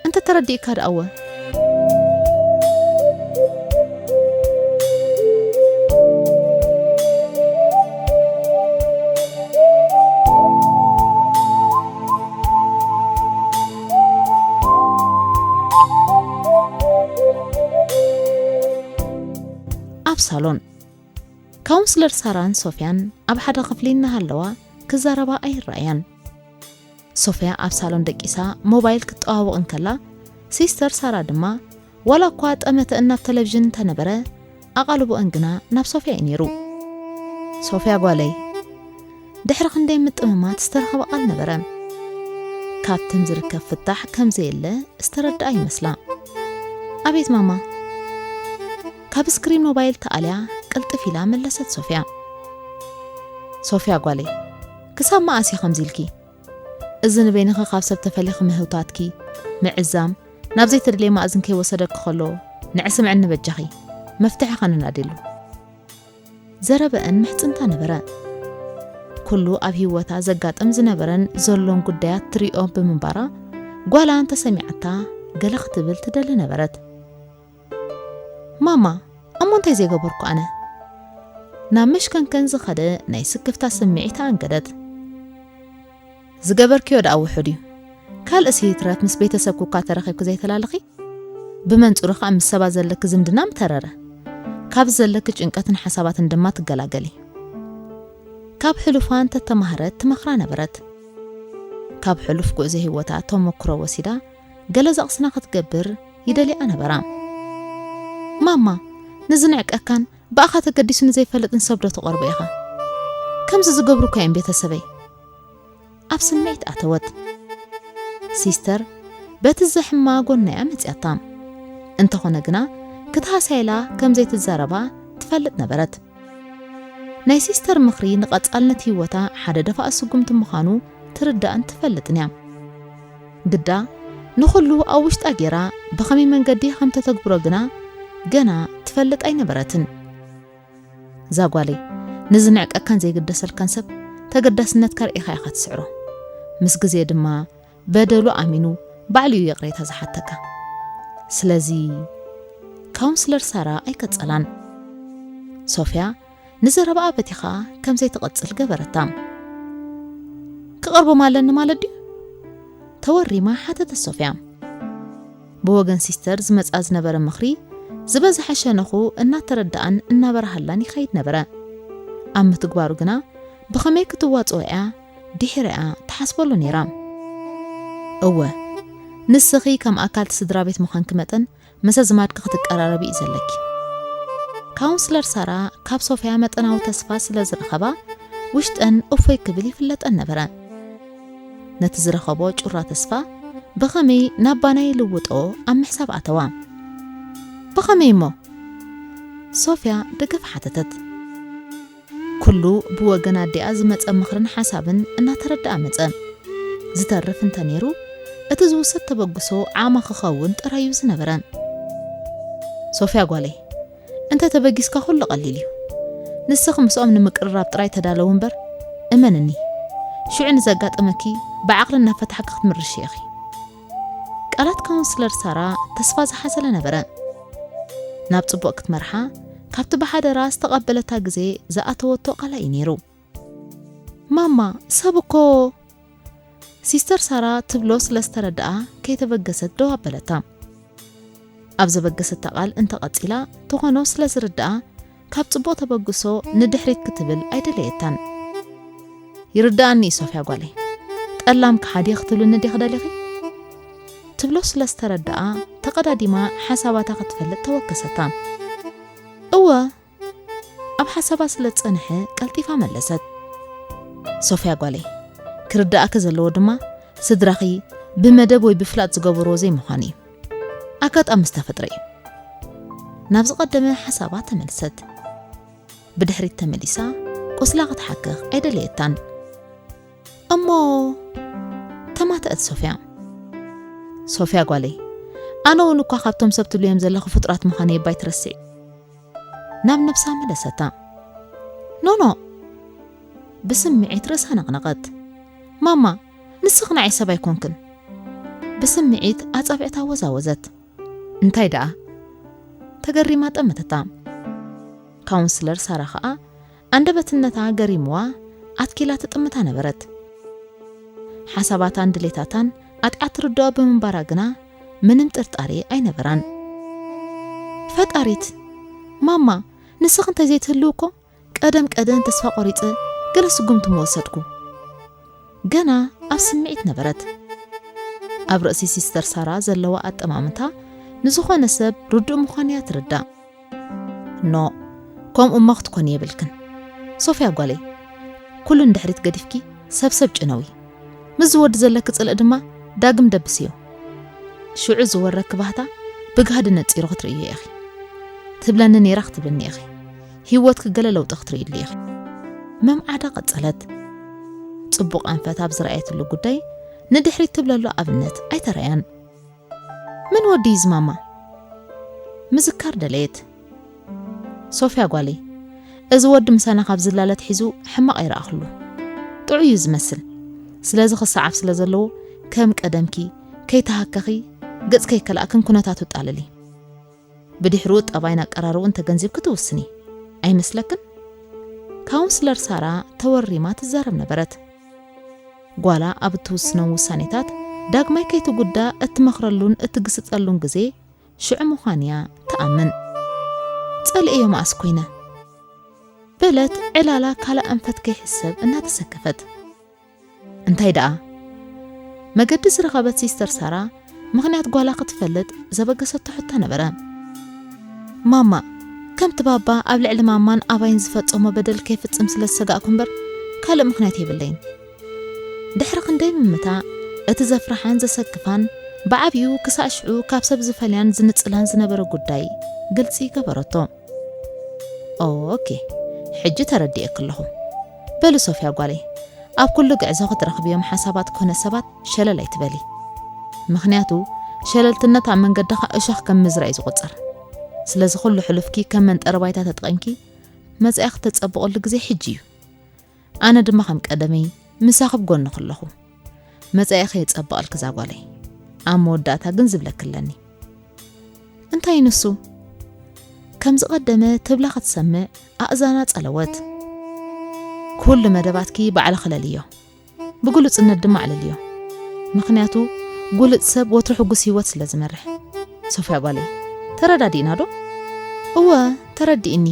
እንተ ተረዲእካ ደኣወ። ኣብ ሳሎን፣ ካውንስለር ሳራን ሶፍያን ኣብ ሓደ ክፍሊ እናሃለዋ ክዛረባ ኣይረኣያን። ሶፍያ ኣብ ሳሎን ደቂሳ ሞባይል ክትጠዋውቕ እንከላ፣ ሲስተር ሳራ ድማ ዋላ እኳ ጠመተአን ናብ ቴሌቪዥን እንተነበረ፣ ኣቓልቦአን ግና ናብ ሶፍያ እዩ ነይሩ። "ሶፍያ ጓለይ፣ ድሕሪ ክንደይ ምጥምማት ዝተረኸበ ቃል ነበረ። ካብተን ዝርከብ ፍታሕ ከም ዘየለ ዝተረድኣ ይመስላ። ኣቤት ማማ?" ካብ ስክሪን ሞባይል ተኣልያ ቅልጥፍ ኢላ መለሰት ሶፍያ። "ሶፍያ ጓለይ፣ ክሳብ መኣስ እዩ ከምዚ ኢልኪ? እዚ ንበይንኺ ካብ ሰብ ተፈሊኺ ምህውታትኪ፣ ምዕዛም፣ ናብ ዘይተደልየ ማእዝን ከይወሰደኪ ከሎ፣ ንዒ ስምዕኒ በጃኺ፣ መፍትሒ ከነናድየሉ." ዘረበአን ምሕጽንታ ነበረ። ኩሉ ኣብ ህይወታ ዘጋጥም ዝነበረን ዘሎን ጉዳያት ትሪኦ ብምንባራ፣ ጓላ እንተሰሚዓታ ገለ ክትብል ትደሊ ነበረት። "ማማ፣ እሞ እንታይ ዘይገበርኩ ኣነ?" ናብ መሽከንከን ዝኸደ ናይ ስክፍታ ስምዒት ኣንገደት። "ዝገበርክዮ ደኣ ውሑድ እዩ። ካልእስ ይትረፍ ምስ ቤተሰብኩ እኳ ተረኺብኪ ዘይተላለኺ፣ ብመንጽሩ ከኣ ምስ ሰባት ዘለኪ ዝምድና ምተረረ። ካብ ዘለኪ ጭንቀትን ሓሳባትን ድማ ትገላገሊ." ካብ ሕሉፋ እንተተማህረት ትመኽራ ነበረት። ካብ ሕሉፍ ጉዕዞ ህይወታ ተመክሮ ወሲዳ ገለ ዘቕስና ክትገብር ይደልያ ነበራ። "ማማ፣ ንዝንዕቀካን ብኣኻ ተገዲሱ ንዘይፈልጥን ሰብ ዶ ትቐርቦ ኢኻ? ከምዚ ዝገብሩ እኮ እዮም ቤተሰበይ?" ኣብ ስምዒት ኣተወት። ሲስተር በቲ ዘሕማ ጎና እያ መጽያታ። እንተኾነ ግና ክትሃስያ ኢላ ከም ዘይትዛረባ ትፈልጥ ነበረት። ናይ ሲስተር ምኽሪ ንቐጻልነት ህይወታ ሓደ ደፋኢ ስጉምቲ ምዃኑ ትርዳእን ትፈልጥን እያ። ግዳ ንኹሉ ኣብ ውሽጣ ገይራ ብኸመይ መንገዲ ከም ተተግብሮ ግና ገና ትፈልጥ ኣይነበረትን። "እዛ ጓለይ፣ ንዝንዕቀካን ዘይግደሰልካን ሰብ ተገዳስነትካ ርኢኻ ኢኻ ትስዕሮ። ምስ ግዜ ድማ በደሉ ኣሚኑ ባዕሉ እዩ ይቕሬታ ዝሓተካ። ስለዚ" ካውንስለር ሳራ ኣይቀጸላን። ሶፍያ ንዘረባኣ በቲኻ ከም ዘይትቐጽል ገበረታ። "ክቐርቦም ኣለኒ ማለት ድዩ?" ተወሪማ ሓተተት ሶፍያ። ብወገን ሲስተር ዝመጻ ዝነበረ ምኽሪ ዝበዝሐ ሸነኹ እናተረድኣን እናበራሃላን ይኸይድ ነበረ። ኣብ ምትግባሩ ግና ብኸመይ ክትዋጽኦ እያ ድሒረኣ ትሓስበሉ ነይራ። "እወ፣ ንስኺ ከም ኣካል እቲ ስድራ ቤት ምዃንኪ መጠን፣ ምስ ኣዝማድኪ ክትቀራረቢ እዩ ዘለኪ። ካውንስለር ሳራ ካብ ሶፍያ መጠናዊ ተስፋ ስለ ዝረኸባ፣ ውሽጠን እፎይ ክብል ይፍለጠን ነበረ። ነቲ ዝረኸቦ ጩራ ተስፋ ብኸመይ ናብ ባና ይልውጦ ኣብ ምሕሳብ ኣተዋ። "ብኸመይ እሞ?" ሶፍያ ደገፍ ሓተተት። ኩሉ ብወገን ኣዲኣ ዝመጸ ምኽርን ሓሳብን እናተረድኣ መጸ። ዝተርፍ እንተ ነይሩ፣ እቲ ዝውሰድ ተበግሶ ዓማ ክኸውን ጥራይ እዩ ዝነበረ። "ሶፍያ ጓለይ፣ እንተ ተበጊስካ ኩሉ ቀሊል እዩ። ንስኺ ምስኦም ንምቅርራብ ጥራይ ተዳለዊ እምበር፣ እመንኒ፣ ሽዑ ንዘጋጠመኪ ብዓቕሊ እናፈታሕኪ ክትምርሺ ኢኺ።" ቃላት ካውንስለር ሳራ ተስፋ ዝሓዘለ ነበረ። ናብ ጽቡቕ ክትመርሓ ካብቲ ብሓደራ ዝተቐበለታ ግዜ ዝኣተወቶ ቃላ እዩ ነይሩ። "ማማ፣ ሰብ እኮ" ሲስተር ሳራ ትብሎ ስለ ዝተረድኣ ከይተበገሰት ደው ኣበለታ። ኣብ ዘበገሰታ ቃል እንተቐጺላ ትኾኖ ስለ ዝርድኣ ካብ ጽቡቕ ተበግሶ ንድሕሪት ክትብል ኣይደለየታን። "ይርድኣኒ እዩ ሶፍያ ጓለይ፣ ጠላም ከሓዲ ክትብልኒ ዲኺ ደሊኺ?" ትብሎ ስለ ዝተረድኣ ተቐዳዲማ ሓሳባታ ክትፈልጥ ተወከሰታ። "እወ" ኣብ ሓሳባ ስለ ዝጸንሐ ቀልጢፋ መለሰት። "ሶፍያ ጓለይ፣ ክርድኣኪ ዘለዎ ድማ ስድራኺ ብመደብ ወይ ብፍላጥ ዝገበርዎ ዘይምዃኑ እዩ። ኣጋጣሚ ዝተፈጥረ እዩ።" ናብ ዝቐደመ ሓሳባ ተመልሰት። ብድሕሪት ተመሊሳ ቁስላ ክትሓክኽ ኣይደለየታን። "እሞ?" ተማተአት ሶፍያ። "ሶፍያ ጓለይ፣ ኣነ እውን እኳ ካብቶም ሰብ ትብልዮም ዘለኺ ፍጡራት ምዃነይ እባ ኣይትረስዒ።" ናብ ነብሳ መለሰታ። "ኖኖ!" ብስምዒት ርእሳ ነቕነቐት። "ማማ፣ ንስኺ ንዓይ ሰብ ኣይኮንክን። ብስምዒት ኣጻብዕታ ወዛወዘት። እንታይ ደኣ? ተገሪማ ጠመተታ። ካውንስለር ሳራ ኸኣ ኣንደበትነታ ገሪምዋ ኣትኪላ ትጥምታ ነበረት። ሓሳባታን ድሌታታን ኣጥዕያ ትርድኦ ብምንባራ ግና ምንም ጥርጣሬ ኣይነበራን። ፈጣሪት፣ ማማ፣ ንስኺ እንተዘይትህልው እኮ ቀደም ቀደም ተስፋ ቆሪጸ ገለ ስጉምቲ ምወሰድኩ። ገና ኣብ ስምዒት ነበረት። ኣብ ርእሲ ሲስተር ሳራ ዘለዋ ኣጠማምታ ንዝኾነ ሰብ ርዱእ ምዃኑ እያ ትርዳእ። ኖ፣ ከምኡ እሞ ክትኮኒ የብልክን። ሶፍያ ጓለይ፣ ኩሉ ንድሕሪት ገዲፍኪ ሰብሰብ ጭነዊ። ምስ ዝወዲ ዘለኪ ጽልእ ድማ ዳግም ደብስዮ። ሽዑ ዝወረኪ ባህታ ብጋህዲ ነጺሩ ክትርእዮ ኢኺ። ትብለኒ ነይራ ክትብልኒ ኢኺ። ህይወትኪ ገለ ለውጢ ክትርእይሉ ኢኺ። መምዓዳ ቀጸለት። ጽቡቕ ኣንፈት ኣብ ዝረኣየትሉ ጉዳይ ንድሕሪት ትብለሉ ኣብነት ኣይተራእያን። መን ወዲ እዩ ዝማማ? ምዝካር ደለየት። ሶፍያ ጓለይ፣ እዚ ወዲ ምሳና ካብ ዝላለ ኣትሒዙ ሕማቕ ኣይረኣኽሉ። ጥዑይ እዩ ዝመስል። ስለዚ ክሰዓብ ስለ ዘለዎ ከም ቀደምኪ ከይተሃከኺ፣ ገጽ ከይከላእክን ኩነታቱ ጣለሊ። ብድሕሩ ጠባይን ኣቀራርብኡን ተገንዚብኪ ትውስኒ። ኣይመስለክን? ካውንስለር ሳራ ተወሪማ ትዛረብ ነበረት። ጓላ ኣብ እትውስኖም ውሳኔታት ዳግማይ ከይትጉዳእ እትመኽረሉን እትግስጸሉን ግዜ ሽዑ ምዃኑ እያ ትኣምን። ጸልኤዮ መኣስ ኮይነ? በለት ዕላላ ካልእ ኣንፈት ከይሕሰብ እናተሰከፈት። እንታይ ደኣ? መገዲ ዝረኸበት ሲስተር ሳራ ምኽንያት ጓላ ክትፈልጥ ዘበገሰቶ ሕቶ ነበረ። ማማ፣ ከምቲ ባባ ኣብ ልዕሊ ማማን ኣባይን ዝፈጸሞ በደል ከይፍጽም ስለ ዝሰጋእኩ እምበር ካልእ ምኽንያት የብለይን። ድሕሪ ክንደይ ምምታእ፣ እቲ ዘፍርሓን ዘሰክፋን፣ ብዓቢኡ ክሳዕ ሽዑ ካብ ሰብ ዝፈልያን ዝንጽላን ዝነበረ ጉዳይ ግልጺ ገበረቶ። ኦኬ፣ ሕጂ ተረዲኤኪ ኣለኹ። በሊ ሶፍያ ጓለይ፣ ኣብ ኩሉ ግዕዞ ክትረኽብዮም ሓሳባት ኮነ ሰባት ሸለል ኣይትበሊ። ምኽንያቱ፣ ሸለልትነት ኣብ መንገድኻ እሾኽ ከም ምዝራእ እዩ ዝቑጸር። ስለዚ ኩሉ ሕሉፍኪ ከም መንጠሪ ባይታ ተጠቒምኪ መጻኢኺ ተጸብቑሉ ግዜ ሕጂ እዩ። ኣነ ድማ ከም ቀደመይ ምሳኺ ኣብ ጎንኺ ኣለኹ። መጻኢኺ የጸብቐልኪ እዛ ጓለይ። ኣብ መወዳእታ ግን ዝብለኪ ኣለኒ። እንታይ ንሱ? ከም ዝቐደመ ትብላ ክትሰምዕ ኣእዛና ጸለወት። ኩሉ መደባትኪ ባዕልኺ ለልዮ። ብግሉጽነት ድማ ኣዕልልዮ። ምኽንያቱ፣ ግሉጽ ሰብ ወትሩ ሕጉስ ህይወት ስለ ዝመርሕ። ሶፍያ ጓለይ፣ ተረዳዲእና ዶ? እወ፣ ተረዲእኒ።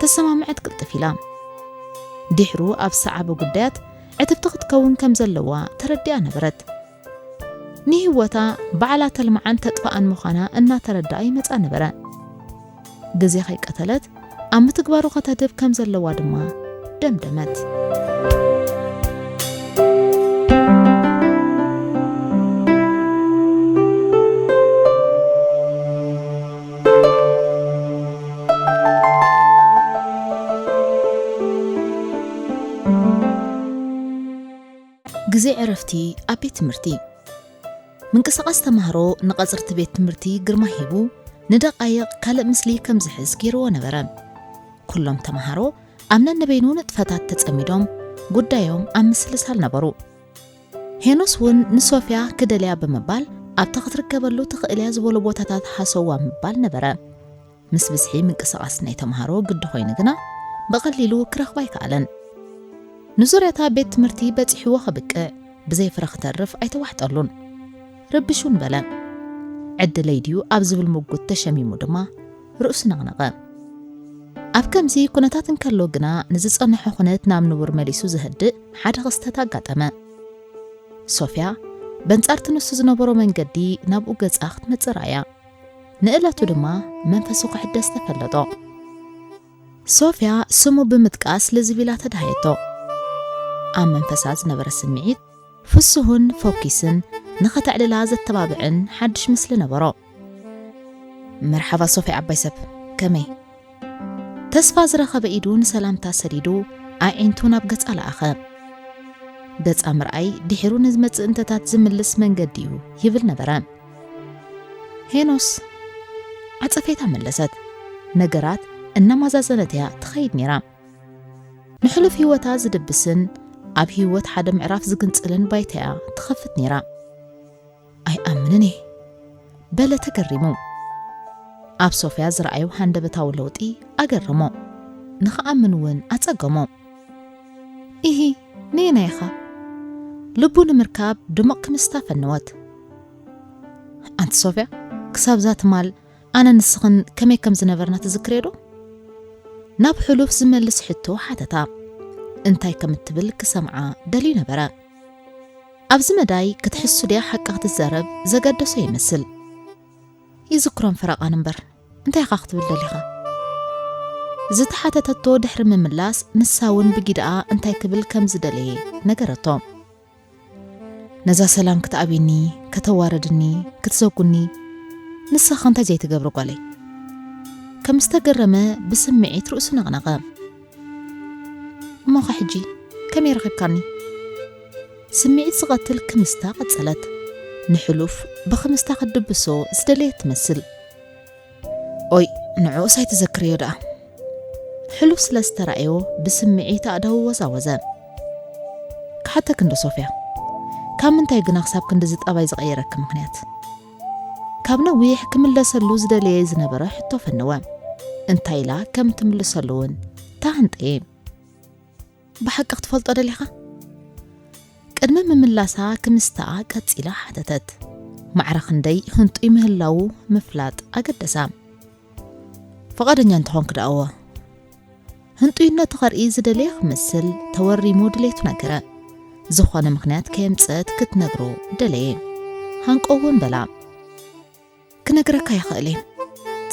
ተሰማምዐት ቅልጥፍ ኢላ። ድሕሩ ኣብ ዝሰዓበ ጉዳያት ዕትብቲ ክትከውን ከም ዘለዋ ተረዲኣ ነበረት። ንህይወታ ባዕላ ተልምዓን ተጥፍኣን ምዃና እናተረድኣ ይመጻ ነበረ። ግዜ ከይቀተለት ኣብ ምትግባሩ ከተድህብ ከም ዘለዋ ድማ ደምደመት። ግዜ ዕረፍቲ ኣብ ቤት ትምህርቲ። ምንቅስቓስ ተማሃሮ ንቐጽርቲ ቤት ትምህርቲ ግርማ ሂቡ፣ ንደቓይቕ ካልእ ምስሊ ከም ዝሕዝ ገይርዎ ነበረ። ኩሎም ተማሃሮ ኣብ ነንበይኑ ንጥፈታት ተጸሚዶም፣ ጉዳዮም ኣብ ምስልሳል ነበሩ። ሄኖስ እውን ንሶፍያ ክደልያ ብምባል፣ ኣብታ ክትርከበሉ ትኽእል እያ ዝበሎ ቦታታት ሃሰዋ ምባል ነበረ። ምስ ብዝሒ ምንቅስቓስ ናይ ተማሃሮ ግዲ ኮይኑ ግና፣ ብቐሊሉ ክረኽባ ኣይከኣለን። ንዙርያታ ቤት ትምህርቲ በጺሕዎ ከብቅዕ፣ ብዘይ ፍረ ክተርፍ ኣይተዋሕጠሉን። ርብሹን በለ። ዕድለይ ድዩ ኣብ ዝብል ምጉት ተሸሚሙ ድማ ርእሱ ነቕነቐ። ኣብ ከምዚ ኩነታት እንከሎ ግና፣ ንዝጸንሖ ኩነት ናብ ንቡር መሊሱ ዘህድእ ሓደ ክስተት ኣጋጠመ። ሶፍያ፣ በንጻርቲ ንሱ ዝነበሮ መንገዲ ናብኡ ገጻ ክትመጽእ ረኣያ። ንእለቱ ድማ መንፈሱ ክሕደስ ተፈለጦ። ሶፍያ ስሙ ብምጥቃስ ልዝብ ኢላ ተዳሃየቶ። ኣብ መንፈሳ ዝነበረ ስምዒት ፍሱህን ፎኪስን ንኸተዕልላ ዘተባብዕን ሓድሽ ምስሊ ነበሮ። መርሓባ ሶፍያ ዓባይ ሰብ፣ ከመይ? ተስፋ ዝረኸበ ኢዱ ንሰላምታ ሰዲዱ ኣዒንቱ ናብ ገጻ ለኣኸ። ገጻ ምርኣይ ድሒሩ ንዝመጽእ እንተታት ዝምልስ መንገዲ እዩ ይብል ነበረ። ሄኖስ ዓጸፌታ መለሰት። ነገራት እናማዛዘነት እያ ትኸይድ ነይራ። ንሕሉፍ ህይወታ ዝድብስን ኣብ ህይወት ሓደ ምዕራፍ ዝግንጽልን ባይታ'ያ ትኸፍት ነይራ። "ኣይኣምንን እየ" በለ ተገሪሙ። ኣብ ሶፍያ ዝረኣዮ ሃንደበታዊ ለውጢ ኣገረሞ። ንኽኣምን እውን ኣጸገሞ። "ኢሂ፣ ነየናይ ኢኻ?" ልቡ ንምርካብ ድሙቕ ክምስታ ፈነወት። "ኣንቲ ሶፍያ፣ ክሳብ እዛ ትማል ኣነ ንስኽን ከመይ ከም ዝነበርና ትዝክርዮ ዶ?" ናብ ሕሉፍ ዝመልስ ሕቶ ሓተታ። እንታይ ከም እትብል ክሰምዓ ደልዩ ነበረ። ኣብዚ መዳይ ክትሕሱ ድያ ሓቂ ክትዛረብ ዘገደሶ ይመስል። "ይዝክሮም ፈረቓን እምበር፣ እንታይ ኢኻ ክትብል ደሊኻ?" ዝተሓተተቶ ድሕሪ ምምላስ፣ ንሳ እውን ብጊድኣ እንታይ ክብል ከም ዝደለየ ነገረቶ። "ነዛ ሰላም ክትኣብይኒ፣ ከተዋረድኒ፣ ክትዘጉኒ፣ ንስኻ እንታይ ዘይትገብሪ ጓለይ?" ከም ዝተገረመ ብስምዒት ርእሱ ነቕነቐ። "እሞኸ ሕጂ ከመይ ረኺብካኒ?" ስምዒት ዝቐትል ክምስታ ቀጸለት። ንሕሉፍ ብኽምስታ ክትድብሶ ዝደለየት ትመስል። "ኦይ፣ ንዕኡስ ኣይትዘክርዮ ደኣ?" ሕሉፍ ስለ ዝተራእዮ ብስምዒት ኣእዳዉ ወዛወዘ። "ክሓተኪ እንዶ ሶፍያ፣ ካብ ምንታይ ግና ክሳብ ክንድዚ ጠባይ ዝቐየረኪ ምኽንያት?" ካብ ነዊሕ ክምለሰሉ ዝደለየ ዝነበረ ሕቶ ፈነወ። እንታይ ኢላ ከም ትምልሰሉ እውን ተሃንጠየ። "ብሓቂ ክትፈልጦ ደሊኻ?" ቅድሚ ምምላሳ ክምስታኣ ቀጺላ ሓተተት። ማዕረ ክንደይ ህንጡይ ምህላዉ ምፍላጥ ኣገደሳ። "ፍቓደኛ እንተኾንኪ ደኣ'ወ?" ህንጡይነቱ ከርኢ ዝደለየ ክመስል ተወሪሙ ድሌቱ ነገረ። ዝኾነ ምኽንያት ከየምጽአት ክትነግሮ ደለየ። ሃንቆ እውን በላ። "ክነግረካ ይኽእል እየ።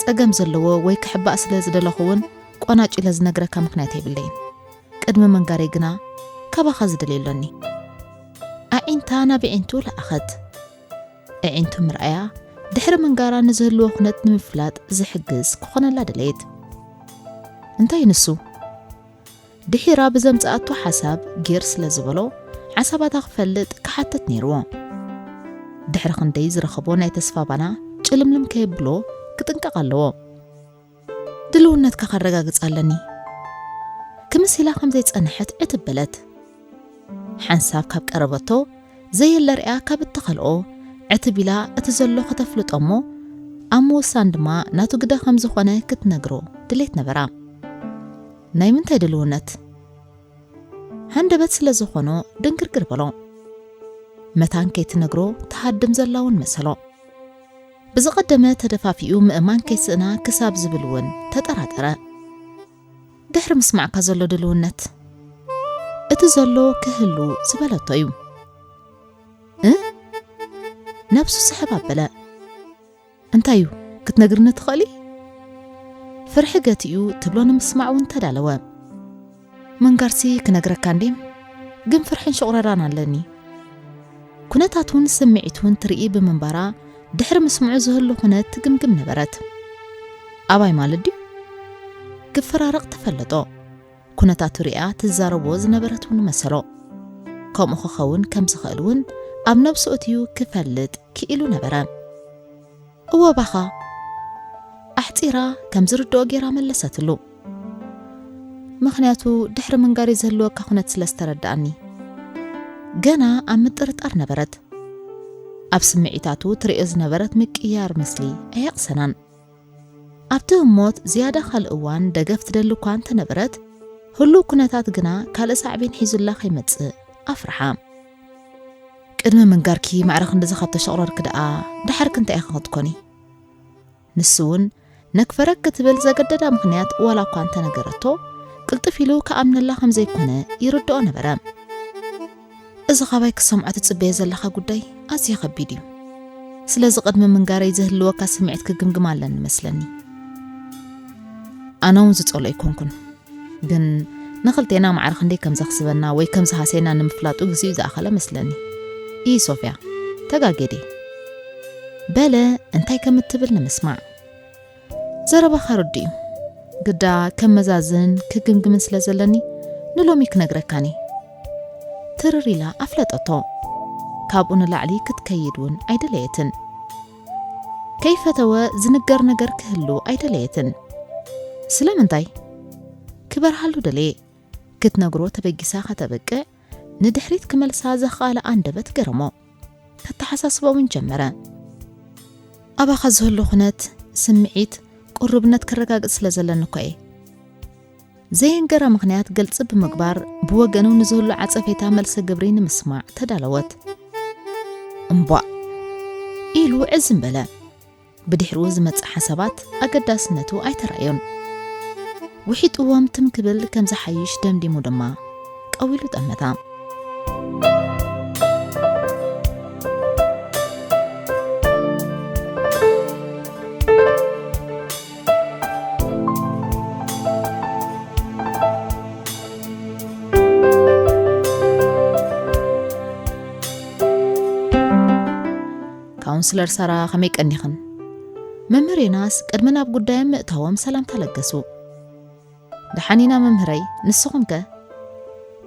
ጸገም ዘለዎ ወይ ክሕባእ ስለ ዝደለኹ እውን ቆናጭ ኢለ ዝነግረካ ምኽንያት የብለይን። ቅድሚ ምንጋረይ ግና ካባኻ ዝደልዮ ኣሎኒ።" ኣዒንታ ናብ ኣዒንቱ ለኣኸት። ኣዒንቱ ምርኣያ ድሕሪ ምንጋራ ንዝህልዎ ኩነት ንምፍላጥ ዝሕግዝ ክኾነላ ደለየት። "እንታይ ንሱ?" ድሒራ ብዘምጽኣቶ ሓሳብ ጊር ስለ ዝበሎ፣ ሓሳባታ ክፈልጥ ክሓትት ነይርዎ። ድሕሪ ክንደይ ዝረኸቦ ናይ ተስፋ ባና ጭልምልም ከየብሎ ክጥንቀቕ ኣለዎ። "ድልውነትካ ከረጋግጽ ኣለኒ።" ክምስ ኢላ ከም ዘይጸንሐት ዕትብ በለት። ሓንሳብ ካብ ቀረበቶ፣ ዘየለ ርያ ካብ እተኸልኦ፣ ዕትብ ኢላ እቲ ዘሎ ከተፍልጦ እሞ፣ ኣብ ምውሳን ድማ ናቱ ግደ ከም ዝኾነ ክትነግሮ ድሌት ነበራ። "ናይ ምንታይ ድልውነት?" ሃንደበት ስለ ዝኾኖ ድንግርግር በሎ። መታን ከይትነግሮ ትሃድም ዘላ እውን መሰሎ። ብዝቐደመ ተደፋፊኡ ምእማን ከይስእና ክሳብ ዝብል እውን ተጠራጠረ። "ድሕሪ ምስማዕካ ዘሎ ድልውነት?" "እቲ ዘሎ ክህሉ ዝበለቶ እዩ።" "እ?" ነብሱ ስሕብ ኣበለ። "እንታይ እዩ? ክትነግርኒ ትኽእሊ?" ፍርሒ ገቲኡ ትብሎ ንምስማዕ እውን ተዳለወ። "ምንጋርሲ ክነግረካ እንዴ፣ ግን ፍርሕን ሽቑረራን ኣለኒ። ኩነታቱን ስምዒቱን ትርኢ ብምንባራ፣ ድሕሪ ምስምዑ ዝህሉ ኩነት ትግምግም ነበረት። ኣባይ ማለት ድዩ?" ክፈራረቕ ተፈለጦ። ኩነታቱ ሪኣ ትዛረቦ ዝነበረት እውን መሰሎ። ከምኡ ክኸውን ከም ዝኽእል እውን ኣብ ነብሱ እትዩ ክፈልጥ ክኢሉ ነበረ። "እወ ባኻ" ኣሕጺራ ከም ዝርድኦ ጌራ መለሰትሉ። "ምኽንያቱ ድሕሪ ምንጋሪ ዝህልወካ ኩነት ስለ ዝተረድኣኒ።" ገና ኣብ ምጥርጣር ነበረት። ኣብ ስምዒታቱ ትርእዮ ዝነበረት ምቅያር ምስሊ ኣየቕሰናን። ኣብቲ ህሞት ዝያዳ ካልእ እዋን ደገፍ ትደሊ እኳ እንተነበረት፣ ህሉው ኩነታት ግና ካልእ ሳዕቤን ሒዙላ ከይመጽእ ኣፍርሓ። "ቅድሚ ምንጋርኪ ማዕረ ክንድዚ ካብ ተሸቑረርኪ ደኣ፣ ደሓርኪ እንታይ ኢኺ ክትኮኒ?" ንሱ እውን ነክፈረክ ክትብል ዘገደዳ ምኽንያት ዋላ እኳ እንተነገረቶ፣ ቅልጥፍ ኢሉ ክኣምነላ ከም ዘይኮነ ይርድኦ ነበረ። "እዚ ኻባይ ክትሰምዖ ትጽበዮ ዘለኻ ጉዳይ ኣዝዩ ኸቢድ እዩ። ስለዚ ቅድሚ ምንጋረይ ዝህልወካ ስምዒት ክግምግም ኣለኒ መስለኒ። ኣነ እውን ዝጸልኦ ኣይኮንኩን። ግን ንኽልቴና ማዕረ ክንደይ ከም ዘኽስበና ወይ ከም ዝሃሰየና ንምፍላጡ ግዜኡ ዝኣኸለ መስለኒ። እይ ሶፍያ፣ ተጋጌ ድየ?" በለ እንታይ ከም እትብል ንምስማዕ። "ዘረባኻ ርዱእ እዩ። ግዳ ከመዛዝንን ክግምግምን ስለ ዘለኒ ንሎሚ ክነግረካኒ።" ትርር ኢላ ኣፍለጠቶ። ካብኡ ንላዕሊ ክትከይድ እውን ኣይደለየትን። ከይፈተወ ዝንገር ነገር ክህሉ ኣይደለየትን። ስለምንታይ? ክበርሃሉ ደለየ። ክትነግሮ ተበጊሳ ከተበቅዕ፣ ንድሕሪት ክመልሳ ዘኽኣለ ኣንደበት ገረሞ። ከተሓሳስቦ እውን ጀመረ። ኣባኻ ዝህሉ ኩነት፣ ስምዒት፣ ቅሩብነት ከረጋግጽ ስለ ዘለኒ እኮ እየ። ዘየንገራ ምኽንያት ግልጺ ብምግባር ብወገኑ ንዝህሉ ዓጸፌታ መልሰ ግብሪ ንምስማዕ ተዳለወት። እምቧእ ኢሉ ዕዝም በለ። ብድሕሪኡ ዝመጽእ ሓሳባት ኣገዳስነቱ ኣይተራእዮን። ውሒጥዎም ትም ክብል ከም ዝሓይሽ ደምዲሙ ድማ ቀዊሉ ጠመታ። ካውንስለር ሳራ ከመይ ቀኒኽን? መምህር ዮናስ ቅድሚ ናብ ጉዳዮም ምእታዎም ሰላምታ ለገሱ። ደሓን ኢና መምህረይ፣ ንስኹም ከ?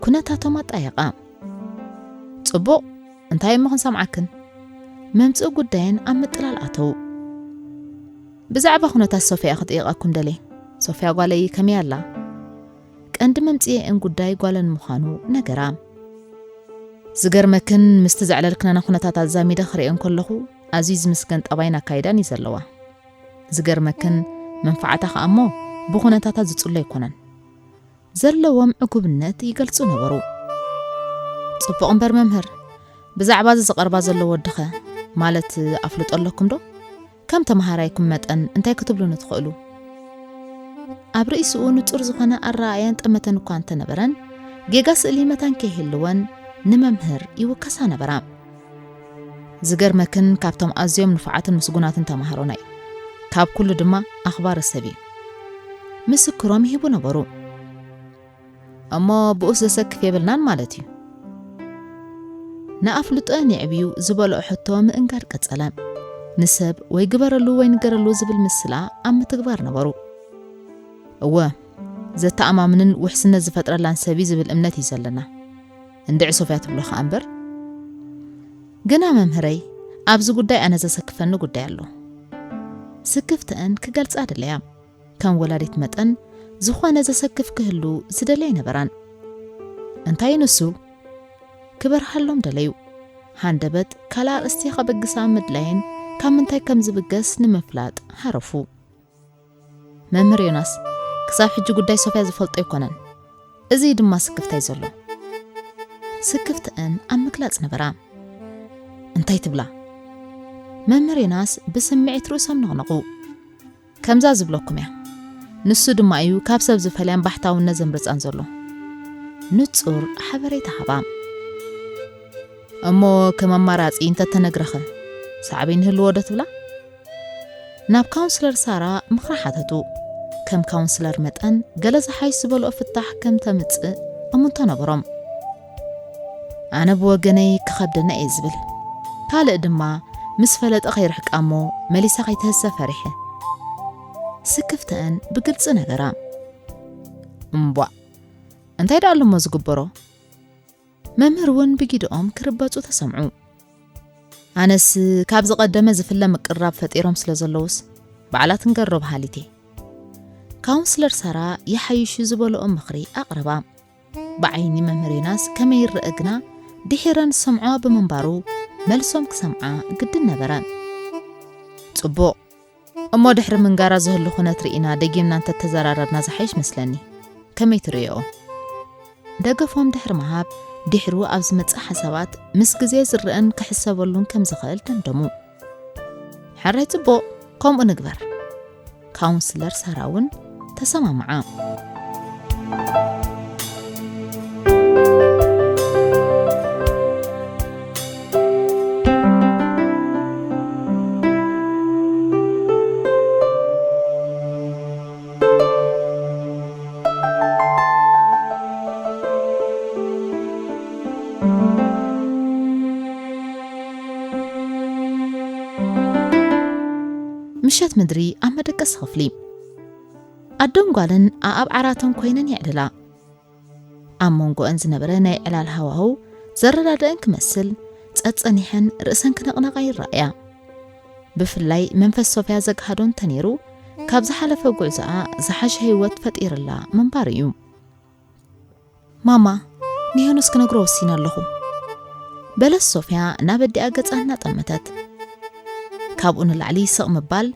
ኩነታቶም ኣጣየቓ። ጽቡቕ፣ እንታይ እሞ ክንሰምዓክን? መምጽኢ ጉዳየን ኣብ ምጥላል ኣተዉ። ብዛዕባ ኩነታት ሶፍያ ክጥይቐኩም ደልየ። ሶፍያ ጓለይ ከመይ ኣላ? ቀንዲ መምጽኤን ጉዳይ ጓለን ምዃኑ ነገራ። ዝገርመክን ምስቲ ዘዕለልክናና ኩነታት ኣዛሚደ ክርእየን ከለኹ ኣዝዩ ዝምስገን ጠባይን ኣካይዳን እዩ ዘለዋ። ዝገርመክን መንፈዓታ ከኣ እሞ ብኩነታታ ዝጽሎ ኣይኮነን። ዘለዎም ዕጉብነት ይገልጹ ነበሩ። ጽቡቕ እምበር መምህር፣ ብዛዕባ እዚ ዝቐርባ ዘሎ ወድኸ ማለት ኣፍልጦ ኣለኩም ዶ? ከም ተመሃራይኩም መጠን እንታይ ክትብሉኒ ትኽእሉ? ኣብ ርእስኡ ንጹር ዝኾነ ኣረኣእያን ጠመተን እኳ እንተነበረን፣ ጌጋ ስእሊ መታን ከይህልወን ንመምህር ይውከሳ ነበራ። ዝገርመክን ካብቶም ኣዝዮም ንፉዓትን ምስጉናትን ተማሃሮና እዩ። ካብ ኩሉ ድማ ኣኽባሪ ሰብ እዩ። ምስክሮም ይህቡ ነበሩ። እሞ ብኡስ ዘሰክፍ የብልናን ማለት እዩ። ንኣፍልጦ የዕብዩ ዝበልኦ ሕቶ ምእንጋድ ቀጸለ። ንሰብ ወይ ግበረሉ ወይ ንገረሉ ዝብል ምስላ ኣብ ምትግባር ነበሩ። እወ፣ ዘተኣማምንን ውሕስነት ዝፈጥረላን ሰብ እዩ ዝብል እምነት እዩ ዘለና። እንድዒ ሶፍያ ትብሎ ከኣ እምበር። ግና መምህረይ፣ ኣብዚ ጉዳይ ኣነ ዘሰክፈኒ ጉዳይ ኣሎ። ስክፍትአን ክገልጻ ደለያ። ከም ወላዲት መጠን ዝኾነ ዘሰክፍ ክህሉ ዝደለየ ነበራን። እንታይ ንሱ? ክበርሃሎም ደለዩ። ሃንደበት ካልእ ኣርእስቲ ከበግሳ ምድላየን ካብ ምንታይ ከም ዝብገስ ንምፍላጥ ሃረፉ። መምህር ዮናስ፣ ክሳብ ሕጂ ጉዳይ ሶፍያ ዝፈልጦ ኣይኮነን። እዚ ድማ ስክፍታይ ዘሎ። ስክፍትአን ኣብ ምግላጽ ነበራ። እንታይ ትብላ? መምህር ዮናስ ብስምዒት ርእሶም ነቕነቑ። ከምዛ ዝብለኩም እያ። ንሱ ድማ እዩ ካብ ሰብ ዝፈልያን ባሕታውነት ዘምርጻን ዘሎ። ንጹር ሓበሬታ ሃባ። እሞ ከም ኣማራጺ እንተተነግረኸ ሳዕቤን ይህልዎ ዶ ትብላ? ናብ ካውንስለር ሳራ ምኽሪ ሓተቱ። ከም ካውንስለር መጠን ገለ ዝሓይሽ ዝበልኦ ፍታሕ ከም ተምጽእ እምንቶ ነበሮም። ኣነ ብወገነይ ክኸብደና እየ ዝብል። ካልእ ድማ ምስ ፈለጠ ከይርሕቃ እሞ መሊሳ ከይትህሰ ፈሪሐ። ስክፍተአን ብግልጺ ነገራ። እምቧእ፣ እንታይ ደኣ ኣለሞ ዝግበሮ? መምህር እውን ብጊድኦም ክርበጹ ተሰምዑ። ኣነስ ካብ ዝቐደመ ዝፍለ ምቅርራብ ፈጢሮም ስለ ዘለዉስ ባዕላ ትንገሮ በሃሊት እየ። ካውንስለር ሳራ ይሓይሹ ዝበልኦ ምኽሪ ኣቕረባ። ብዓይኒ መምህር ዮናስ ከመይ ይረአ ግና ድሒረን ዝሰምዖ ብምንባሩ መልሶም ክሰምዓ ግድን ነበረ። ጽቡቕ እሞ ድሕሪ ምንጋራ ዝህሉ ኩነት ርኢና ደጊምና እንተተዘራረብና ዝሓይሽ መስለኒ። ከመይ ትርእዮ? ደገፎም ድሕሪ ምሃብ ድሕሩ ኣብ ዝመጽእ ሓሳባት ምስ ግዜ ዝረአን ክሕሰበሉን ከም ዝኽእል ደምደሙ። ሕራይ ጽቡቕ፣ ከምኡ ንግበር። ካውንስለር ሳራ እውን ተሰማምዓ። ምሸት ምድሪ ኣብ መደቀሲ ክፍሊ ኣዶን ጓልን ኣኣብ ዓራተን ኮይነን የዕልላ። ኣብ መንጎአን ዝነበረ ናይ ዕላል ሃዋህው ዘረዳድአን ክመስል ጸጸኒሐን ርእሰን ክነቕነቓ ይረኣያ። ብፍላይ መንፈስ ሶፍያ ዘግሃዶ እንተነይሩ ካብ ዝሓለፈ ጉዕዞኣ ዝሓሸ ህይወት ፈጢርላ ምንባር እዩ። ማማ፣ ንሄኖስ ክነግሮ ወሲነ ኣለኹ። በለት ሶፍያ ናብ ኣዲኣ ገጻ እናጠመተት። ካብኡ ንላዕሊ ስቕ ምባል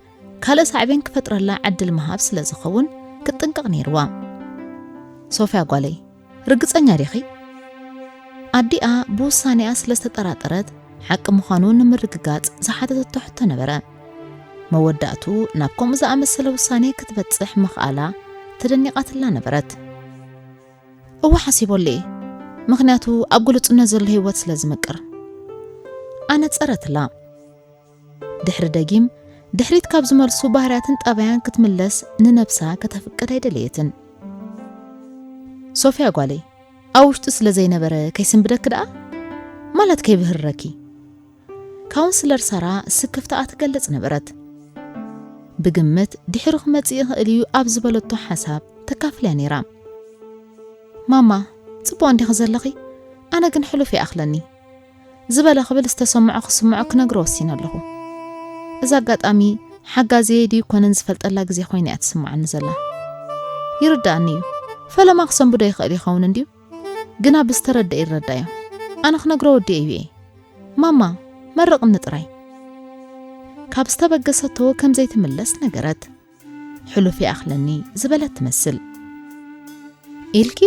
ካልእ ሳዕቤን ክፈጥረላ ዕድል ምሃብ ስለ ዝኸውን ክትጥንቀቕ ነይርዋ። ሶፍያ ጓለይ፣ ርግጸኛ ዲኺ? ኣዲኣ ብውሳኔኣ ስለ ዝተጠራጠረት፣ ሓቂ ምዃኑ ንምርግጋጽ ዝሓተተቶ ሕቶ ነበረ። መወዳእቱ ናብ ከምኡ ዝኣመሰለ ውሳኔ ክትበጽሕ ምኽኣላ ተደኒቓትላ ነበረት። እወ ሓሲበሉ እየ፣ ምኽንያቱ ኣብ ግሉጽነት ዘሎ ህይወት ስለ ዝምቅር። ኣነጸረትላ። ድሕሪ ደጊም ድሕሪት ካብ ዝመልሱ ባህርያትን ጠባያን ክትምለስ ንነብሳ ከተፍቅድ ኣይደለየትን። ሶፍያ ጓለይ፣ ኣብ ውሽጡ ስለ ዘይነበረ ከይስንብደኪ ደኣ? ማለት ከይብህረኪ። ካውንስለር ሳራ ስክፍታኣ ትገልጽ ነበረት። ብግምት ድሕሪ ክመጽእ ይኽእል እዩ ኣብ ዝበለቶ ሓሳብ ተካፍልያ ነይራ። ማማ፣ ጽቡቕ እንዲኺ ዘለኺ፣ ኣነ ግን ሕሉፍ ይኣኽለኒ። ዝበለ ክብል ዝተሰምዖ ክስምዖ ክነግሮ ወሲነ ኣለኹ። እዚ ኣጋጣሚ ሓጋዘየ ድዩ ኮነን ዝፈልጠላ ግዜ ኮይና እያ ትስምዓኒ ዘላ። ይርድኣኒ እዩ። ፈለማ ክሰንብዶ ይኽእል ይኸውን እንድዩ። ግና ብዝተረድአ ይረዳዮ። ኣነ ክነግሮ ወዲኤ እዩ እየ። ማማ፣ መርቕኒ ጥራይ። ካብ ዝተበገሰቶ ከም ዘይትምለስ ነገረት። ሕሉፍ ይኣኽለኒ ዝበለት ትመስል። ኢልኪ?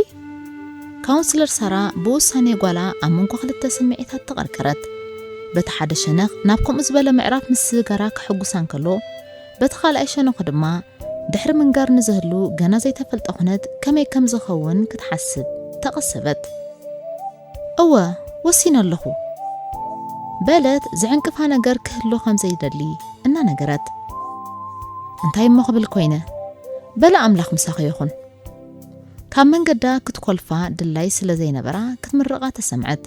ካውንስለር ሳራ ብውሳኔ ጓላ ኣብ መንጎ ክልተ ስምዒታት ተቐርቀረት። በቲ ሓደ ሸነኽ ናብ ከምኡ ዝበለ ምዕራፍ ምስግጋራ ከሐጉሳ እንከሎ፣ በቲ ካልኣይ ሸነኹ ድማ ድሕሪ ምንጋር ንዝህሉ ገና ዘይተፈልጠ ኩነት ከመይ ከም ዝኸውን ክትሓስብ ተቐሰበት። እወ፣ ወሲነ ኣለኹ። በለት ዝዕንቅፋ ነገር ክህሉ ከም ዘይደሊ እናነገረት። እንታይ እሞ ክብል ኮይነ? በለ ኣምላኽ ምሳኺ ይኹን። ካብ መንገዳ ክትኮልፋ ድላይ ስለ ዘይነበራ ክትምርቓ ተሰምዐት።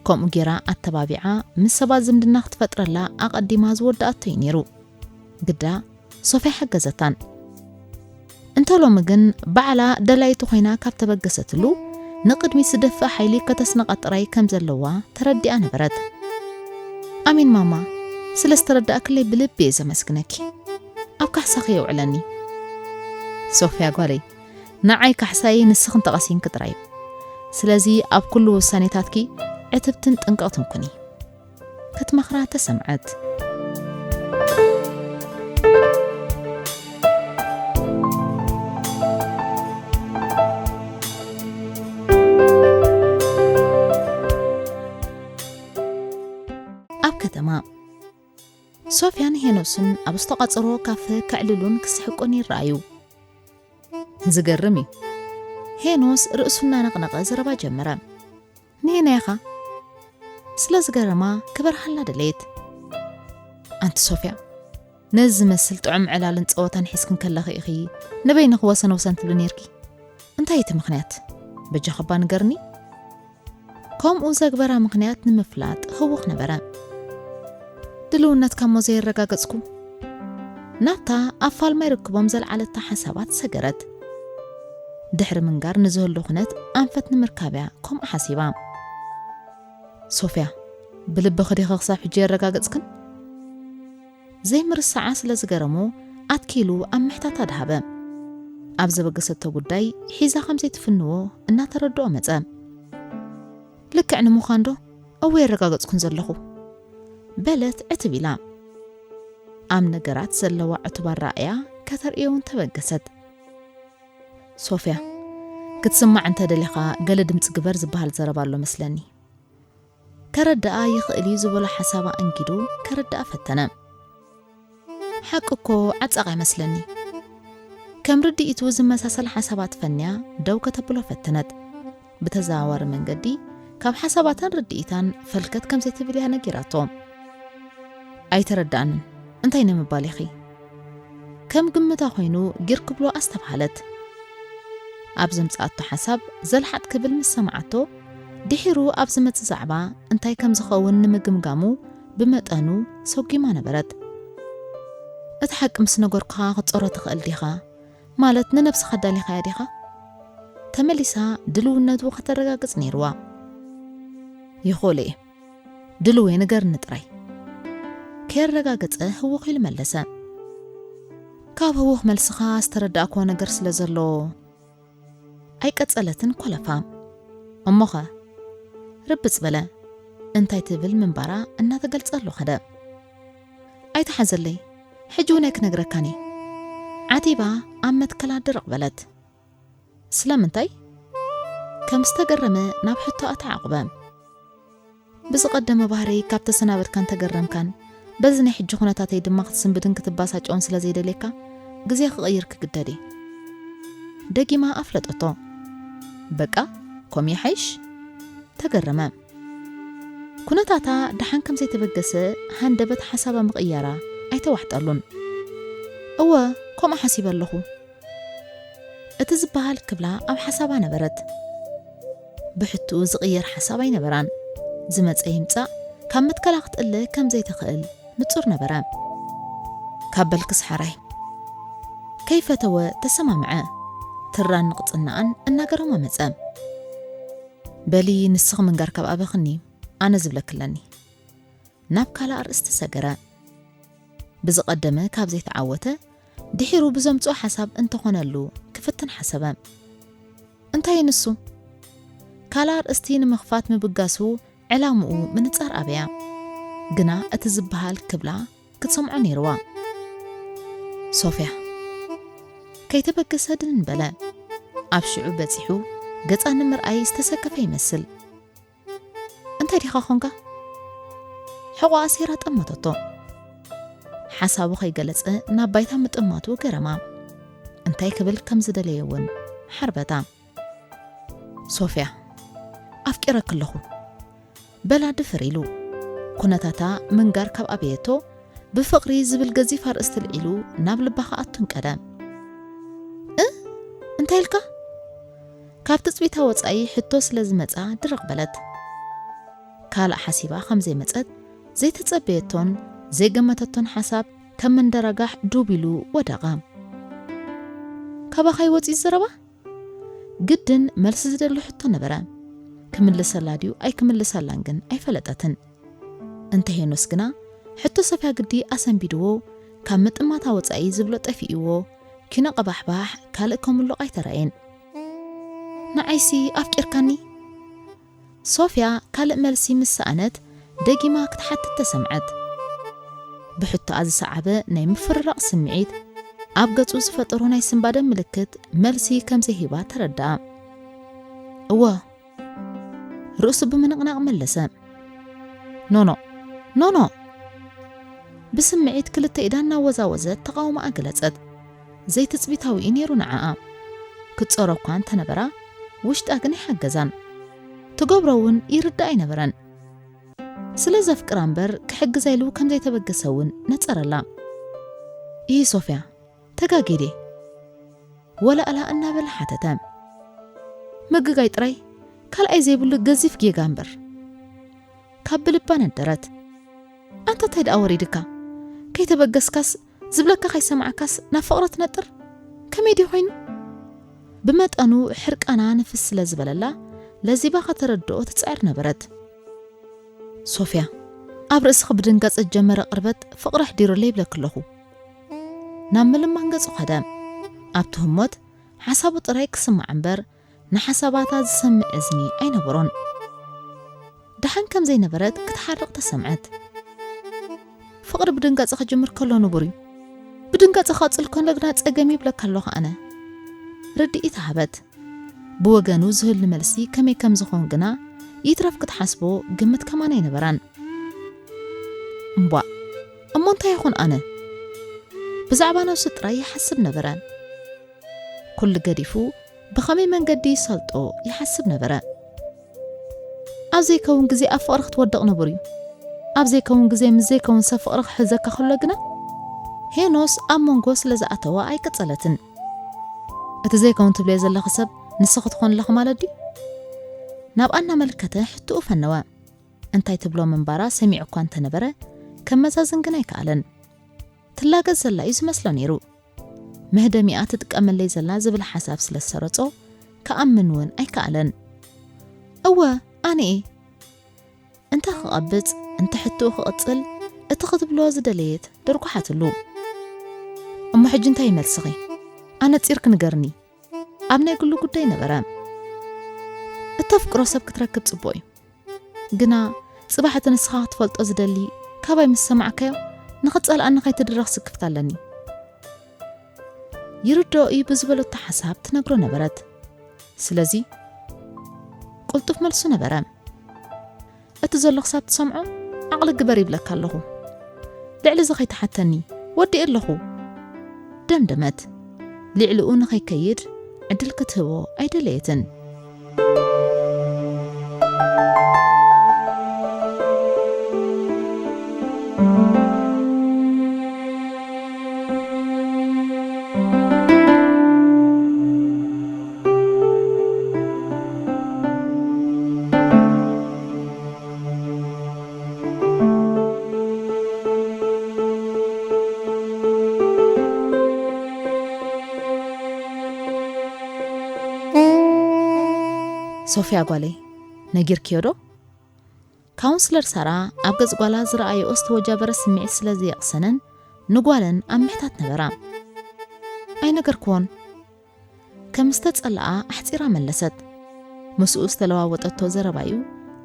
ከምኡ ጌራ ኣተባቢዓ ምስ ሰባት ዝምድና ክትፈጥረላ ኣቐዲማ ዝወደኣቶ እዩ ነይሩ። ግዳ ሶፍያ ሓገዘታን። እንተ ሎሚ ግን ባዕላ ደላይቲ ኮይና ካብ ተበገሰትሉ ንቕድሚት ዝደፍእ ሓይሊ ከተስንቓ ጥራይ ከም ዘለዋ ተረዲኣ ነበረት። ኣሜን ማማ፣ ስለ ዝተረዳእክለይ ብልቢ እየ ዘመስግነኪ። ኣብ ካሕሳኺ የውዕለኒ። ሶፍያ ጓለይ፣ ንዓይ ካሕሳይ ንስኽን ተቐሲንኪ ጥራይ እዩ። ስለዚ ኣብ ኩሉ ውሳኔታትኪ ዕትብትን ጥንቅቕትን ኩኒ። ክትመኽራ ተሰምዐት። ኣብ ከተማ ሶፍያን ሄኖስን ኣብ ዝተቋጸሮ ካፈ ከዕልሉን ክስሕቁን ይረኣዩ። ዝገርም እዩ። ሄኖስ ርእሱ እናነቕነቐ ዘረባ ጀመረ። ንየናይ ኢኻ? ስለ ዝገረማ ክበርሃላ ደለየት። ኣንቲ ሶፍያ፣ ነዚ ዝመስል ጥዑም ዕላልን ጸወታን ሒዝክን ከለኺ ኢኺ ንበይንኺ ወሰን ወሰን ትብሊ ነይርኪ። እንታይ እቲ ምኽንያት? በጃኺ እባ ንገርኒ። ከምኡ ዘግበራ ምኽንያት ንምፍላጥ ህውኽ ነበረ። ድልውነትካ እሞ ዘየረጋገጽኩ። ናብታ ኣብ ፋልማይ ርክቦም ዘልዓለታ ሓሳባት ሰገረት። ድሕሪ ምንጋር ንዝህሉ ኩነት ኣንፈት ንምርካብ እያ ከምኡ ሓሲባ። ሶፍያ፣ ብልብኺ ዲኺ ክሳብ ሕጂ የረጋገጽክን? ዘይምርሳዓ ስለ ዝገረሞ ኣትኪሉ ኣብ ምሕታት ኣድሃበ። ኣብ ዘበገሰቶ ጉዳይ ሒዛ ከም ዘይትፍንዎ እናተረድኦ መጸ። ልክዕ ንምዃን ዶ? እወ የረጋገጽኩን ዘለኹ። በለት ዕትብ ኢላ። ኣብ ነገራት ዘለዋ ዕቱብ ኣረኣእያ ከተርእዮ እውን ተበገሰት። ሶፍያ፣ ክትስማዕ እንተ ደሊኻ ገለ ድምጺ ግበር ዝበሃል ዘረባ ኣሎ መስለኒ። ከረድኣ ይኽእል እዩ ዝበሎ ሓሳባ ኣንጊዱ ከረድኣ ፈተነ። ሓቂ እኮ ዓጻቕ ኣይመስለኒ። ከም ርድኢቱ ዝመሳሰል ሓሳባት ፈንያ ደው ከተብሎ ፈተነት። ብተዘዋዋሪ መንገዲ ካብ ሓሳባታን ርድኢታን ፈልከት ከም ዘይትብል እያ ነጊራቶ። ኣይተረድኣንን። እንታይ ንምባል ኢኺ? ከም ግምታ ኮይኑ ጊር ክብሎ ኣስተብሃለት። ኣብ ዘምጽኣቶ ሓሳብ ዘልሓጥ ክብል ምስ ሰምዓቶ፣ ድሒሩ ኣብ ዝመጽእ ዛዕባ እንታይ ከም ዝኸውን ንምግምጋሙ ብመጠኑ ሰጒማ ነበረት። እቲ ሓቂ ምስ ነገርኩኻ ክትጸሮ ትኽእል ዲኻ? ማለት ንነብስኻ ኣዳሊኻያ ዲኻ? ተመሊሳ ድልውነቱ ከተረጋግጽ ነይርዋ። ይኽእሎ እየ። ድልው እየ፣ ንገርኒ ጥራይ። ከየረጋገጸ ህውኽ ኢሉ መለሰ። ካብ ህውኽ መልስኻ ዝተረዳእክዎ ነገር ስለ ዘሎ። ኣይቀጸለትን ኮለፋ። እሞኸ? ርብጽ በለ። እንታይ ትብል ምንባራ እናተገልጸሉ ኸደ። ኣይትሓዘለይ፣ ሕጂ እውን ኣይክነግረካን እየ። ዓቲባ ኣብ መትከላ ድርቕ በለት። ስለምንታይ? ከም ዝተገረመ ናብ ሕቶኣ ተዓቑበ። ብዝቐደመ ባህረይ ካብ ተሰናበትካን ተገረምካን፣ በዚ ናይ ሕጂ ኩነታተይ ድማ ክትስንብድን ክትባሳጨውን ስለ ዘይደልየካ፣ ግዜ ክቕይር ክግደድ እየ። ደጊማ ኣፍለጠቶ። በቃ፣ ከምኡ ይሓይሽ? ተገረመ። ኩነታታ ደሓን ከም ዘይተበገሰ ሃንደበት ሓሳባ ምቕያራ ኣይተዋሕጠሉን። እወ፣ ከምኡ ሓሲበ ኣለኹ። እቲ ዝበሃል ክብላ ኣብ ሓሳባ ነበረት። ብሕትኡ ዝቕየር ሓሳብ ኣይነበራን። ዝመጸ ይምጻእ፣ ካብ መትከላ ክትእለ ከም ዘይትኽእል ንጹር ነበረ። ካብ በልክስ ሓራይ። ከይፈተወ ተሰማምዐ። ትራን ንቕጽናኣን እናገረሞ መጸ። በሊ ንስኺ ምንጋር ካብ ኣበኽኒ፣ ኣነ ዝብለኪ ኣለኒ። ናብ ካልእ ኣርእስቲ ሰገረ። ብዝቐደመ ካብ ዘይተዓወተ፣ ድሒሩ ብዘምጽኦ ሓሳብ እንተኾነሉ ክፍትን ሓሰበ። እንታይ ንሱ? ካልእ ኣርእስቲ ንምኽፋት ምብጋሱ ዕላምኡ ምንጻር ኣበያ። ግና እቲ ዝበሃል ክብላ ክትሰምዖ ነይርዋ። ሶፍያ። ከይተበገሰ ድንን በለ። ኣብ ሽዑ በጺሑ ገጻ ንምርኣይ ዝተሰከፈ ይመስል። እንታይ ዲኻ ኾንካ? ሕቖኣ ኣሲራ ጠመተቶ። ሓሳቡ ከይገለጸ ናብ ባይታ ምጥማቱ ገረማ። እንታይ ክብል ከም ዝደለየ እውን ሓርበታ። ሶፍያ፣ ኣፍቂረኪ ኣለኹ። በላ ድፍር ኢሉ። ኩነታታ ምንጋር ካብ ኣበየቶ፣ ብፍቕሪ ዝብል ገዚፍ ኣርእስቲ ልዒሉ ናብ ልባ ክኣቱ እንቀደ። እ? እንታይ ኢልካ? ካብ ትጽቢታ ወጻኢ ሕቶ ስለ ዝመጻ ድርቕ በለት። ካልእ ሓሲባ ከም ዘይመጸት ዘይተጸበየቶን ዘይገመተቶን ሓሳብ ከም መንደራጋሕ ዱብ ኢሉ ወደቐ። ካባኻ ይወጽእ ዘረባ? ግድን መልሲ ዝደሊ ሕቶ ነበረ። ክምልሰላ ድዩ ኣይክምልሰላን ግን ኣይፈለጠትን። እንተ ሄኖስ ግና ሕቶ ሶፍያ ግዲ ኣሰንቢድዎ፣ ካብ ምጥማታ ወጻኢ ዝብሎ ጠፊእዎ፣ ኪኖ ቀባሕባሕ ካልእ ከሙሉቕ ኣይተራእየን። ንዓይሲ ኣፍቂርካኒ? ሶፍያ ካልእ መልሲ ምስ ሰኣነት ደጊማ ክትሓትት ተሰምዐት። ብሕቶኣ ዝሰዓበ ናይ ምፍርራቕ ስምዒት ኣብ ገጹ ዝፈጠሮ ናይ ስንባደ ምልክት መልሲ ከም ዘይሂባ ተረድኣ። እወ፣ ርእሱ ብምንቕናቕ መለሰ። ኖኖ፣ ኖኖ! ብስምዒት ክልተ ኢዳ እናወዛወዘት ተቓውሞኣ ገለጸት። ዘይትጽቢታዊ እዩ ነይሩ ንዓኣ። ክትጸሮ እኳ እንተነበራ፣ ውሽጣ ግን ኣይሓገዛን። ትገብሮ እውን ይርዳእ ኣይነበረን። ስለ ዘፍቅራ እምበር ክሕግዛ ኢሉ ከም ዘይተበገሰ እውን ነጸረላ። "ይህ ሶፍያ፣ ተጋጌ ድየ?" ወላእላ እናበለ ሓተተ። ምግጋይ ጥራይ ካልኣይ ዘይብሉ ገዚፍ ጌጋ እምበር። ካብ ብልባ ነደረት። "ኣንታ እንታይ ደኣ ወሪድካ? ከይተበገስካስ ዝብለካ ከይሰማዕካስ ናብ ፍቕሪ ትነጥር? ከመይ ድዩ ኮይኑ?" ብመጠኑ ሕርቃና ንፍስ ስለ ዝበለላ፣ ለዚባ ከተረድኦ ትጽዕር ነበረት። "ሶፍያ፣ ኣብ ርእስኺ ብድንጋጸ ዝጀመረ ቅርበት ፍቕሪ ኣሕዲሩለይ ይብለኪ ኣለኹ." ናብ ምልማን ገጹ ኸደ። ኣብቲ ህሞት ሓሳቡ ጥራይ ክስማዕ እምበር፣ ንሓሳባታ ዝሰምዕ እዝኒ ኣይነበሮን። ደሓን ከም ዘይነበረት ክትሓርቕ ተሰምዐት። "ፍቕሪ ብድንጋጸ ክጅምር ከሎ ንቡር እዩ። ብድንጋጸ ክቐጽል ከሎ ግና ጸገም ይብለካ ኣለኹ ኣነ." ርድኢት ሃበት። ብወገኑ ዝህሉ መልሲ ከመይ ከም ዝኾን ግና ይትረፍ ክትሓስቦ ግምት ከማን ኣይነበራን። እምቧእ፣ እሞ እንታይ ይኹን ኣነ? ብዛዕባ ነብሱ ጥራይ ይሓስብ ነበረ። ኩሉ ገዲፉ ብኸመይ መንገዲ ይሰልጦ ይሓስብ ነበረ። ኣብ ዘይከውን ግዜ ኣብ ፍቕሪ ክትወድቕ ንቡር እዩ። ኣብ ዘይከውን ግዜ ምስ ዘይከውን ሰብ ፍቕሪ ክሕዘካ ከሎ ግና፣ ሄኖስ ኣብ መንጎ ስለ ዝኣተወ ኣይቀጸለትን። "እቲ ዘይከውን ትብልዮ ዘለኺ ሰብ ንስኺ ትኾኒ ኣለኺ ማለት ድዩ?" ናብ ኣናመልከተ ሕቶኡ ፈነወ። እንታይ ትብሎ ምንባራ ሰሚዑ እኳ እንተነበረ፣ ከመዛዝን ግን ኣይከኣለን። ትላገጽ ዘላ እዩ ዝመስሎ ነይሩ። መህደሚኣ ትጥቀመለይ ዘላ ዝብል ሓሳብ ስለ ዝሰረጾ፣ ክኣምን እውን ኣይከኣለን። "እወ፣ ኣነ እየ። እንተ ክቐብጽ፣ እንተ ሕቶኡ ክቕጽል፣ እቲ ክትብሎ ዝደለየት ደርጉሓትሉ። እሞ ሕጂ እንታይ እዩ መልስኺ? ኣነጺርኪ ንገርኒ." ኣብ ናይ ግሉ ጉዳይ ነበረ። እተፍቅሮ ሰብ ክትረክብ ጽቡቕ እዩ። ግና ጽባሕ እቲ ንስኻ ክትፈልጦ ዝደሊ ካባይ ምስ ሰማዕካዮ፣ ንኽትጸልኣኒ ከይትድረኽ ስክፍታ ኣለኒ። ይርድኦ እዩ ብዝበለቶ ሓሳብ ትነግሮ ነበረት። ስለዚ ቅልጡፍ መልሱ ነበረ። እቲ ዘሎ ክሳብ ትሰምዖ ዓቕሊ ግበር ይብለካ ኣለኹ። ልዕሊ እዚ ከይትሓተኒ፣ ወዲኤ ኣለኹ። ደምደመት። ልዕሊኡ ንኸይከይድ ዕድል ክትህቦ ኣይደለየትን። ሶፊያ ጓለይ፣ ነጊርክዮ ዶ? ካውንስለር ሳራ ኣብ ገጽ ጓላ ዝረኣየኦ ዝተወጃበረ ስምዒት ስለ ዘየቕሰነን ንጓለን ኣብ ምሕታት ነበራ። ኣይነገርክዎን። ከም ዝተጸልኣ ኣሕጺራ መለሰት። ምስኡ ዝተለዋወጠቶ ዘረባዩ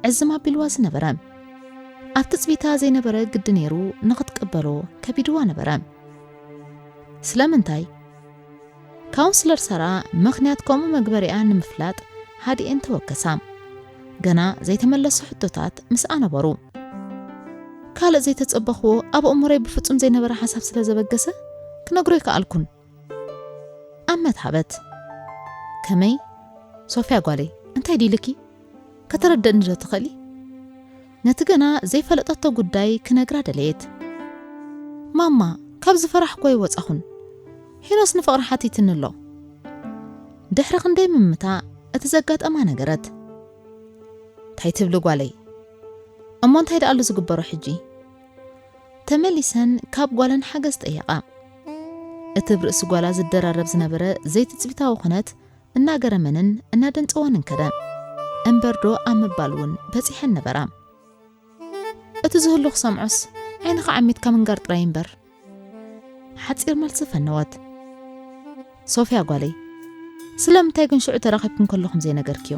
ዕዝም ኣቢልዋ ዝነበረ። ኣብ ትጽቢታ ዘይነበረ ግዲ ነይሩ ንኽትቅበሎ ከቢድዋ ነበረ። ስለምንታይ? ካውንስለር ሳራ ምኽንያት ከምኡ መግበሪኣ ንምፍላጥ ሃዲኤን ተወከሳ። ገና ዘይተመለሱ ሕቶታት ምስኣ ነበሩ። ካልእ ዘይተጸበኽዎ ኣብ ኣእምሮይ ብፍጹም ዘይነበረ ሓሳብ ስለ ዘበገሰ ክነግሮ ኣይከኣልኩን። ኣመት ሃበት። ከመይ? ሶፊያ ጓለይ፣ እንታይ ድኢልኪ? ከተረድእኒ ዶ ትኽእሊ? ነቲ ገና ዘይፈለጠቶ ጉዳይ ክነግራ ደለየት። ማማ፣ ካብ ዝፈራሕኩ ኣይወጻኹን። ሄኖስ ንፍቕሪ ሓቲትኒ ኣሎ። ድሕሪ ክንደይ ምምታ እቲ ዘጋጠማ ነገረት። እንታይ ትብሊ ጓለይ? እሞ እንታይ ደኣሉ ዝግበሮ ሕጂ? ተመሊሰን ካብ ጓለን ሓገዝ ጠየቓ። እቲ ብርእሲ ጓላ ዝደራረብ ዝነበረ ዘይትጽቢታዊ ኩነት እናገረመንን እናደንጸወንን ከደ። እምበርዶ ኣብ ምባል እውን በጺሐን ነበራ። እቲ ዝህሉ ክሰምዖስ ዓይንኻ ዓሚትካ ምንጋር ጥራይ እምበር። ሓጺር መልሲ ፈነወት። ሶፊያ ጓለይ፣ ስለምንታይ ግን ሽዑ ተራኺብኩም ከለኹም ዘይነገርክዮ?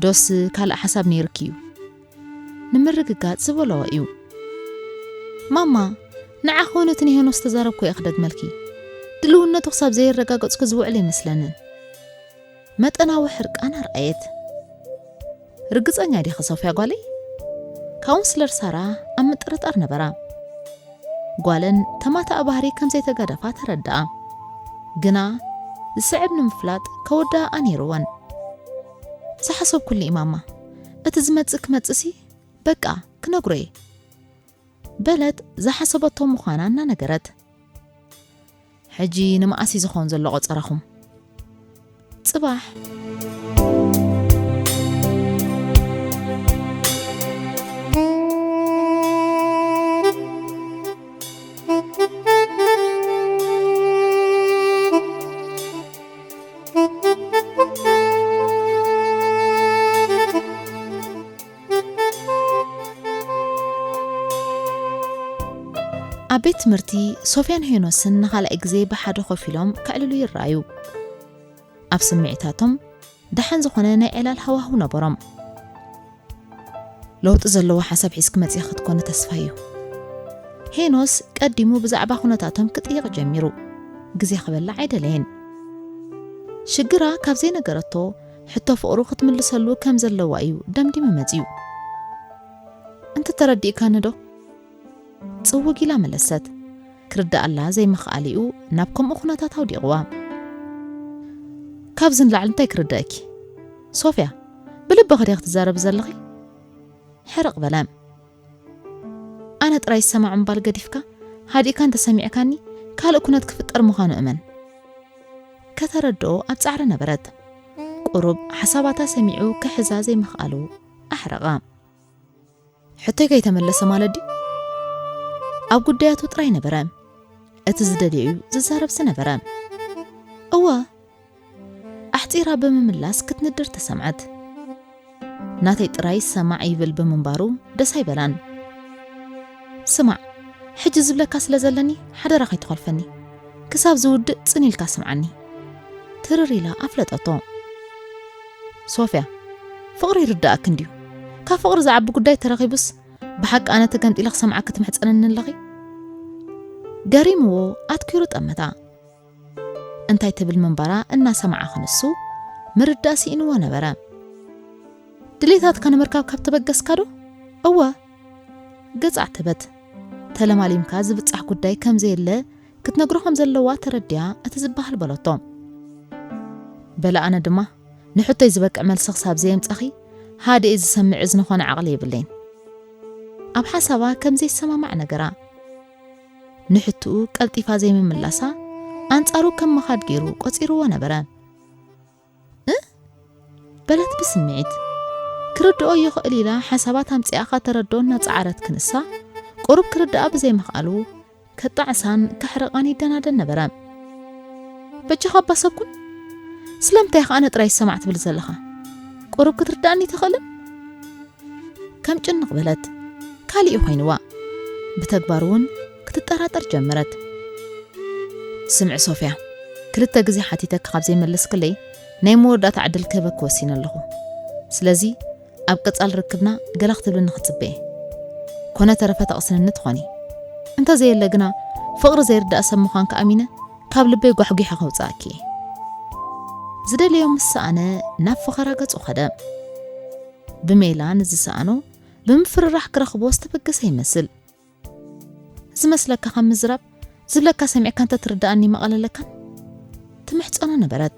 ዶስ ካልእ ሓሳብ ነይርኪ እዩ? ንምርግጋጽ ዝበለዎ እዩ። ማማ፣ ንዓኺ እውን እቲ ንሄኖስ ዝተዛረብኩ እየ ክደግመልኪ። ድልውነቱ ክሳብ ዘየረጋገጽኩ ዝውዕል ኣይመስለንን። መጠናዊ ሕርቃን ኣርኣየት። ርግጸኛ ዲኺ ሶፊያ ጓለይ? ካውንስለር ሳራ ኣብ ምጥርጣር ነበራ። ጓለን ተማታኣ ባህሪ ከም ዘይተጋደፋ ተረድኣ። ግና ዝስዕብ ንምፍላጥ ከወድኣ ነይርወን። ዝሓሰብኩሉ እዩ ማማ። እቲ ዝመጽእ ክመጽእሲ በቃ ክነግሮ እየ። በለት ዝሓሰበቶ ምዃና እናነገረት። ሕጂ ንመዓስ እዩ ዝኸውን ዘሎ ቆጸራኹም? ጽባሕ። ኣብ ቤት ትምህርቲ ሶፍያን ሄኖስን ንኻልኣይ ግዜ ብሓደ ኮፍ ኢሎም ከዕልሉ ይረኣዩ። ኣብ ስምዒታቶም ደሓን ዝኾነ ናይ ዕላል ሃዋህው ነበሮም። ለውጢ ዘለዎ ሓሳብ ሒዝኪ መጺእኺ ክትኮኒ ተስፋ እዩ። ሄኖስ ቀዲሙ ብዛዕባ ኩነታቶም ክጥይቕ ጀሚሩ። ግዜ ክበልዕ ኣይደለየን። ሽግራ ካብ ዘይነገረቶ፣ ሕቶ ፍቕሩ ክትምልሰሉ ከም ዘለዋ እዩ ደምዲሙ መጺኡ። "እንተ ተረዲእካኒ ዶ?" ጽውግ ኢላ መለሰት። ክርድኣላ ዘይምኽኣሊኡ ናብ ከምኡ ኩነታት ኣውዲቕዋ። "ካብዚ ንላዕሊ እንታይ ክርድኣኪ? ሶፍያ፣ ብልብኺ ድያ ክትዛረቢ ዘለኺ?" ሕርቕ በለ። ኣነ ጥራይ ዝሰማዕ ምባል ገዲፍካ፣ ሃዲእካ እንተሰሚዕካኒ፣ ካልእ ኩነት ክፍጠር ምዃኑ እመን። ከተረድኦ ኣብ ጻዕሪ ነበረት። ቁሩብ ሓሳባታ ሰሚዑ ክሕዛ ዘይምኽኣሉ ኣሕረቓ። ሕቶይ ከይተመለሰ ማለት ድዩ? ኣብ ጉዳያቱ ጥራይ ነበረ። እቲ ዝደልዮ እዩ ዝዛረብ ዝነበረ። እወ፣ ኣሕጺራ ብምምላስ ክትንድር ተሰምዐት። ናተይ ጥራይ ሰማዕ ይብል ብምንባሩ ደስ ኣይበላን። "ስማዕ፣ ሕጂ ዝብለካ ስለ ዘለኒ ሓደራ ከይትኾልፈኒ። ክሳብ ዝውድእ ጽን ኢልካ ስምዓኒ።" ትርር ኢላ ኣፍለጠቶ። "ሶፍያ፣ ፍቕሪ ይርዳእክ እንድዩ። ካብ ፍቕሪ ዝዓቢ ጉዳይ ተረኺቡስ፣ ብሓቂ ኣነ ተገንጢለ ክሰምዓኪ ትምሕጸንኒ ኣለኺ? ገሪምዎ ኣትኪሩ ጠመታ። እንታይ ትብል ምንባራ እናሰምዓ ክንሱ ምርዳእ ስኢንዎ ነበረ። ድሌታትካ ንምርካብ ካብ ተበገስካ ዶ? እወ። ገጻ ዕተበት። ተለማሊምካ ዝብጻሕ ጉዳይ ከም ዘየለ ክትነግሮ ከም ዘለዋ ተረዲያ እቲ ዝበሃል በለቶ። በለ ኣነ ድማ ንሕቶይ ዝበቅዕ መልሲ ክሳብ ዘየምጻኺ ሃደኤ ዝሰምዕ እዝኒ ኾነ ዓቕሊ የብለይን። ኣብ ሓሳባ ከም ዘይሰማማዕ ነገራ። ንሕትኡ ቀልጢፋ ዘይምምላሳ ኣንጻሩ ከም ምኻድ ገይሩ ቆጺርዎ ነበረ። እ? በለት ብስምዒት። ክርድኦ ይኽእል ኢላ ሓሳባት ኣምጺኣኻ ተረድኦ እናጸዓረት ክንሳ፣ ቁሩብ ክርድኣ ብዘይምኽኣሉ ከጣዕሳን ከሕርቓን ይደናደን ነበረ። በጃኻ ኣባ ሰብኩን፣ ስለምንታይ ኢኻ ኣነ ጥራይ ይሰማዕ ትብል ዘለኻ? ቁሩብ ክትርድኣኒ ትኽእልን? ከም ጭንቕ በለት። ካልእ ኮይንዋ። ብተግባር እውን ክትጠራጠር ጀመረት። ስምዒ ሶፍያ፣ ክልተ ግዜ ሓቲተኪ ካብ ዘይመለስክለይ ናይ መወዳእታ ዕድል ክህበኪ ወሲነ ኣለኹ። ስለዚ ኣብ ቀጻል ርክብና ገለ ክትብልኒ ክጽበ እየ። ኮነ ተረፈ ተቕስንኒ ትኾኒ። እንተዘየለ ግና ፍቕሪ ዘይርዳእ ሰብ ምዃንኪ ኣሚነ ካብ ልበይ ጓሕጒሐ ከውጽኣኪ እየ። ዝደለዮ ምስ ሰኣነ ናብ ፈኸራ ገጹ ከደ። ብሜላ ንዝሰኣኖ ብምፍርራሕ ክረኽቦ ዝተበገሰ ይመስል። ዝመስለካ ካብ ምዝራብ ዝብለካ ሰሚዕካ እንተ ትርድኣኒ መቐለለካን ትምሕጸኖ ነበረት።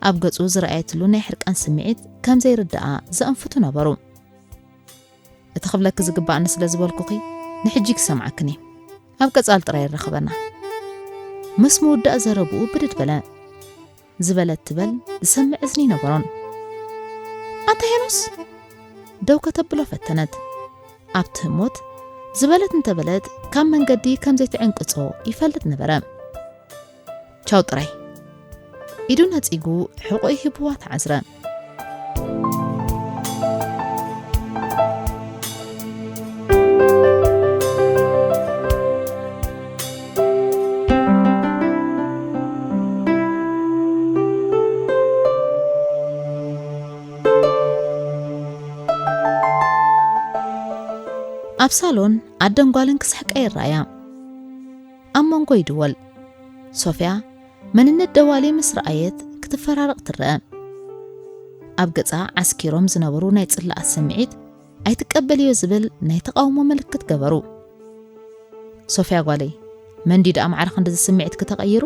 ኣብ ገጹ ዝረኣየትሉ ናይ ሕርቃን ስምዒት ከም ዘይርድኣ ዘእንፍቱ ነበሩ። እቲ ክብለኪ ዝግባኣኒ ስለ ዝበልኩኺ ንሕጂ ክሰምዓክን እየ። ኣብ ቀጻል ጥራይ የራኽበና። ምስ ምውዳእ ዘረብኡ ብድድ በለ። ዝበለት ትበል ዝሰምዕ እዝኒ ነበሮን። ኣንታ ሄኖስ! ደው ከተብሎ ፈተነት። ኣብቲ ህሞት ዝበለት እንተበለት ካብ መንገዲ ከም ዘይትዕንቅጾ ይፈልጥ ነበረ። ቻው ጥራይ። ኢዱ ነጺጉ ሕቖኡ ሂብዋ ተዓዝረ። ኣብ ሳሎን ኣደን ጓልን ክስሕቃ ይረኣያ። ኣብ መንጎ ይድወል። ሶፍያ መንነት ደዋሊ ምስ ረኣየት ክትፈራረቕ ትረአ። ኣብ ገጻ ዓስኪሮም ዝነበሩ ናይ ጽላኣት ስምዒት ኣይትቀበልዮ ዝብል ናይ ተቓውሞ ምልክት ገበሩ። ሶፍያ ጓለይ፣ መን ድዩ ደኣ ማዕረ ክንድዚ ስምዒትኪ ተቐይሩ?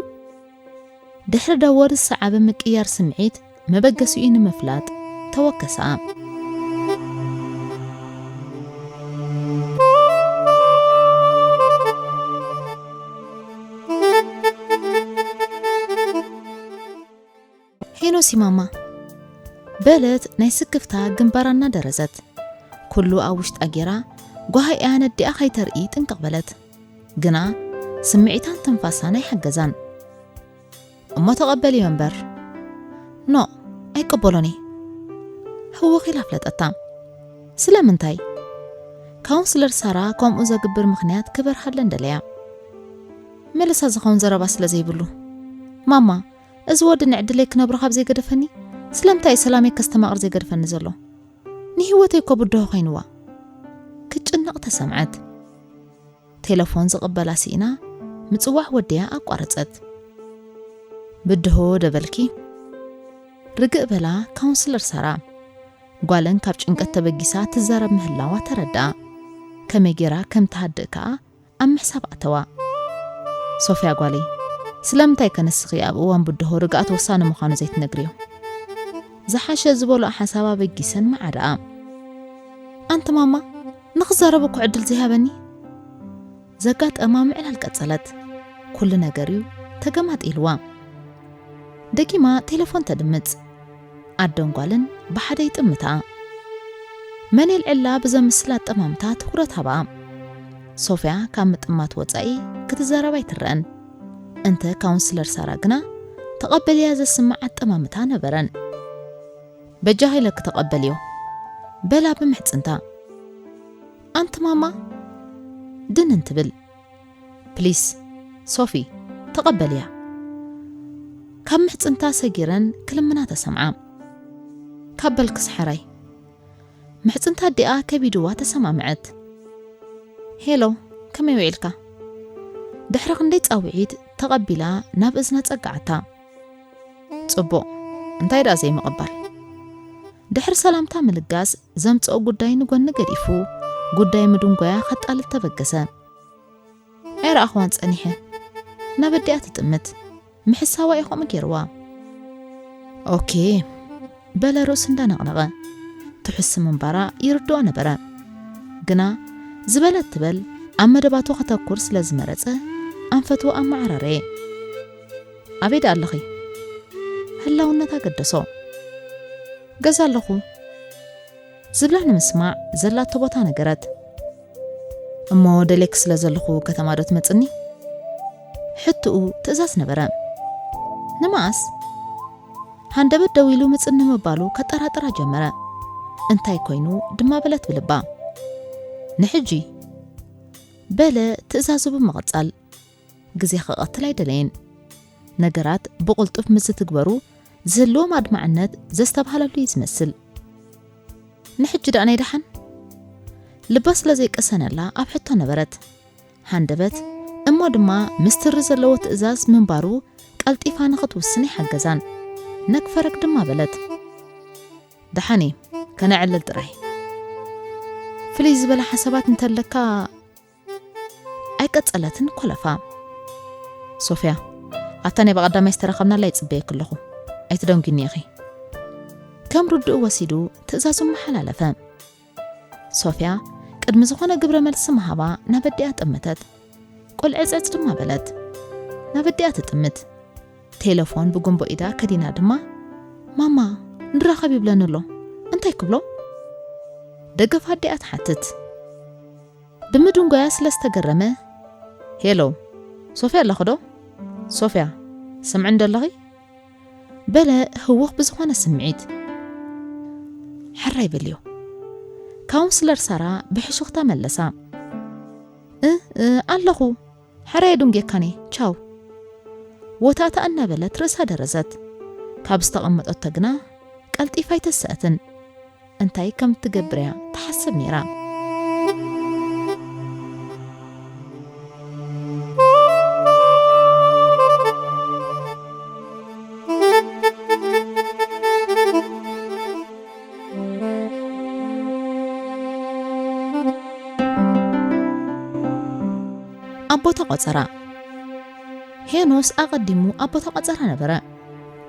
ድሕሪ ደወል ዝሰዓበ ምቅያር ስምዒት መበገሲኡ ንምፍላጥ ተወከሳ። ሄኖሲ ማማ፣ በለት ናይ ስክፍታ ግንባራ እናደረዘት። ኩሉ ኣብ ውሽጣ ጌራ፣ ጓሃ እያ ነዲኣ ከይተርኢ ጥንቅቕ በለት። ግና ስምዒታን ትንፋሳን ኣይሓገዛን። እሞ ተቐበልዮ እምበር። ኖ፣ ኣይቀበሎን እየ። ህውኽ ኢላ ኣፍለጠታ። ስለምንታይ? ካውንስለር ሳራ ከምኡ ዘግብር ምኽንያት ክበርሃለን ደለያ። መልሳ ዝኸውን ዘረባ ስለ ዘይብሉ። ማማ፣ እዚ ወዲ ንዕድለይ ክነብሮ ካብ ዘይገደፈኒ፣ ስለምንታይ እዩ ሰላመይ ከስተማቕር ዘይገድፈኒ ዘሎ? ንህይወተይ እኮ ብድሆ ኮይንዋ። ክትጭነቕ ተሰምዐት። ቴለፎን ዝቕበላ ስኢና ምጽዋዕ ወዲያ ኣቋረጸት። ብድሆ ደበልኪ? ርግእ በላ ካውንስለር ሳራ። ጓለን ካብ ጭንቀት ተበጊሳ ትዛረብ ምህላዋ ተረድኣ። ከመይ ጌራ ከም ትሃድእ ከኣ ኣብ ምሕሳብ ኣተዋ። ሶፍያ ጓለይ፣ ስለምንታይ ከ ንስኺ ኣብ እዋን ብድሆ ርግኣት ወሳኒ ምዃኑ ዘይትነግርዮ? ዝሓሸ ዝበልኦ ሓሳብ ኣበጊሰን መዓድኣ። ኣንቲ ማማ፣ ንኽዛረብ እኮ ዕድል ዘይሃበኒ። ዘጋጠማ ምዕላል ቀጸለት። ኩሉ ነገር እዩ ተገማጢልዋ። ደጊማ ቴሌፎን ተድምጽ። ኣደን ጓልን ብሓደ ይጥምታ። መን የልዕላ ብዘምስል ኣጠማምታ ትኹረት ሃባ። ሶፍያ ካብ ምጥማት ወጻኢ ክትዛረብ ኣይትረአን። እንተ ካውንስለር ሳራ ግና ተቐበልያ ዘስምዕ ኣጠማምታ ነበረን። በጃኺ ኢለኪ ተቐበልዮ፣ በላ ብምሕጽንታ። ኣንቲ ማማ፣ ድንን ትብል። ፕሊስ ሶፊ፣ ተቐበልያ። ካብ ምሕጽንታ ሰጊረን ክልምና ተሰምዓ። ካብ በልክስ ሓራይ፣ ምሕጽንታ ኣዲኣ ከቢድዋ ተሰማምዐት። "ሄሎ፣ ከመይ ውዒልካ?" ድሕሪ ክንደይ ጻውዒት ተቐቢላ ናብ እዝና ጸግዓታ። "ጽቡቕ፣ እንታይ ደኣ ዘይምቕባል?" ድሕሪ ሰላምታ ምልጋስ ዘምጽኦ ጉዳይ ንጎኒ ገዲፉ፣ ጉዳይ ምድንጓያ ከጣልል ተበገሰ። ኣይረኣኽዋን ጸኒሐ። ናብ ኣዲኣ ትጥምት። ምሕሳዋ እዩ ከምኡ ገይርዋ። "ኦኬ" በለ ርእሱ እንዳነቕነቐ። ትሕሱ ምንባራ ይርድኦ ነበረ። ግና ዝበለት ትበል ኣብ መደባቱ ከተኩር ስለ ዝመረጸ ኣንፈቱ ኣመዓራረየ። "ኣበይ ደኣ ኣለኺ?" ህላውነት ኣገደሶ። "ገዛ ኣለኹ" ዝብላ ንምስማዕ ዘላቶ ቦታ ነገረት። "እሞ ደሌክ ስለ ዘለኹ ከተማ ዶ ትመጽኒ?" ሕትኡ ትእዛዝ ነበረ። ንመኣስ? ሃንደበት ደው ኢሉ ምጽኒ ምባሉ ከጠራጥራ ጀመረ። እንታይ ኮይኑ ድማ በለት ብልባ። "ንሕጂ" በለ ትእዛዙ ብምቕጻል። ግዜ ክቐትል ኣይደለየን። ነገራት ብቕልጡፍ ምስ ዝትግበሩ ዝህልዎም ኣድማዕነት ዘስተብሃለሉ እዩ ዝመስል። "ንሕጂ ደኣ ናይ ደሓን?" ልባ ስለ ዘይቀሰነላ ኣብ ሕቶ ነበረት። ሃንደበት እሞ ድማ ምስትሪ ዘለዎ ትእዛዝ ምንባሩ ቀልጢፋ ንኽትውስን ኣይሓገዛን። ነግፈረግ ድማ በለት። "ደሓን እየ፣ ከነዕልል ጥራይ። ፍልይ ዝበለ ሓሳባት እንተለካ" ኣይቀጸለትን ኮለፋ። "ሶፍያ፣ ኣብታ ናይ ብቐዳማይ ዝተራኸብናላ ይጽበየኪ ኣለኹ። ኣይትደንጒኒ ኢኺ።" ከም ርድኡ ወሲዱ ትእዛዙ መሓላለፈ። ሶፍያ ቅድሚ ዝኾነ ግብረ መልሲ ምሃባ ናብ ኣዲኣ ጠመተት። ቁልዕጽዕጽ ድማ በለት። ናብ ኣዲኣ ትጥምት። ቴለፎን ብጉንቦ ኢዳ ከዲና ድማ፣ "ማማ፣ ንራኸብ ይብለኒ ኣሎ። እንታይ ክብሎ?" ደገፍ ኣዲኣ ትሓትት። ብምድንጓያ ስለ ዝተገረመ፣ "ሄሎ፣ ሶፍያ ኣለኺ ዶ? ሶፍያ፣ ስምዕኒ ዶ ኣለኺ?" በለ ህውኽ ብዝኾነ ስምዒት። "ሕራይ በልዮ።" ካውንስለር ሳራ ብሕሹኽታ መለሳ። "እ፣ እ፣ ኣለኹ። ሕራይ ኣደንጉየካኒ። ቻው።" ወታእታ እናበለት ርእሳ ደረዘት። ካብ ዝተቐመጠቶ ግና ቀልጢፋ ኣይተሰአትን። እንታይ ከም እትገብር እያ ትሓስብ ነይራ። ኣብ ቦታ ቆጸራ። ሄኖስ ኣቐዲሙ ኣብ ቦታ ቆጸራ ነበረ።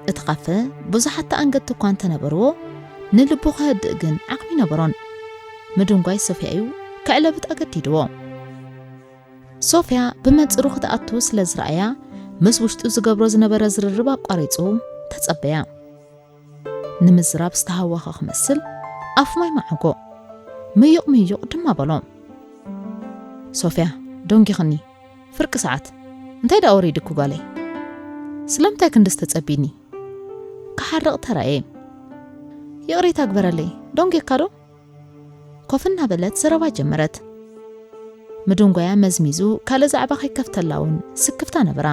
እቲ ካፈ ብዙሓት ተኣንገድቲ እኳ እንተነበርዎ፣ ንልቡ ከህድእ ግን ዓቕሚ ነበሮን። ምድንጓይ ሶፍያ እዩ ከዕለብጥ ኣገዲድዎ። ሶፍያ ብመንጽሩ ክትኣቱ ስለ ዝረኣያ፣ ምስ ውሽጡ ዝገብሮ ዝነበረ ዝርርብ ኣቋሪጹ ተጸበያ። ንምዝራብ ዝተሃወኸ ክመስል ኣፉ ማይ መዓጎ። ምዩቕ ምዩቕ ድማ በሎ። "ሶፍያ፣ ደንጊኽኒ። ፍርቂ ሰዓት። እንታይ ደኣ ወሪድኪ ጓለይ? ስለምንታይ ክንድዚ ተጸቢኒ?" ክሓርቕ ተራእየ። "ይቕሬታ ግበረለይ። ደንጊኻ ዶ?" ኮፍ እናበለት ዘረባ ጀመረት። ምድንጓያ መዝሚዙ ካልእ ዛዕባ ከይከፍተላ እውን ስክፍታ ነበራ።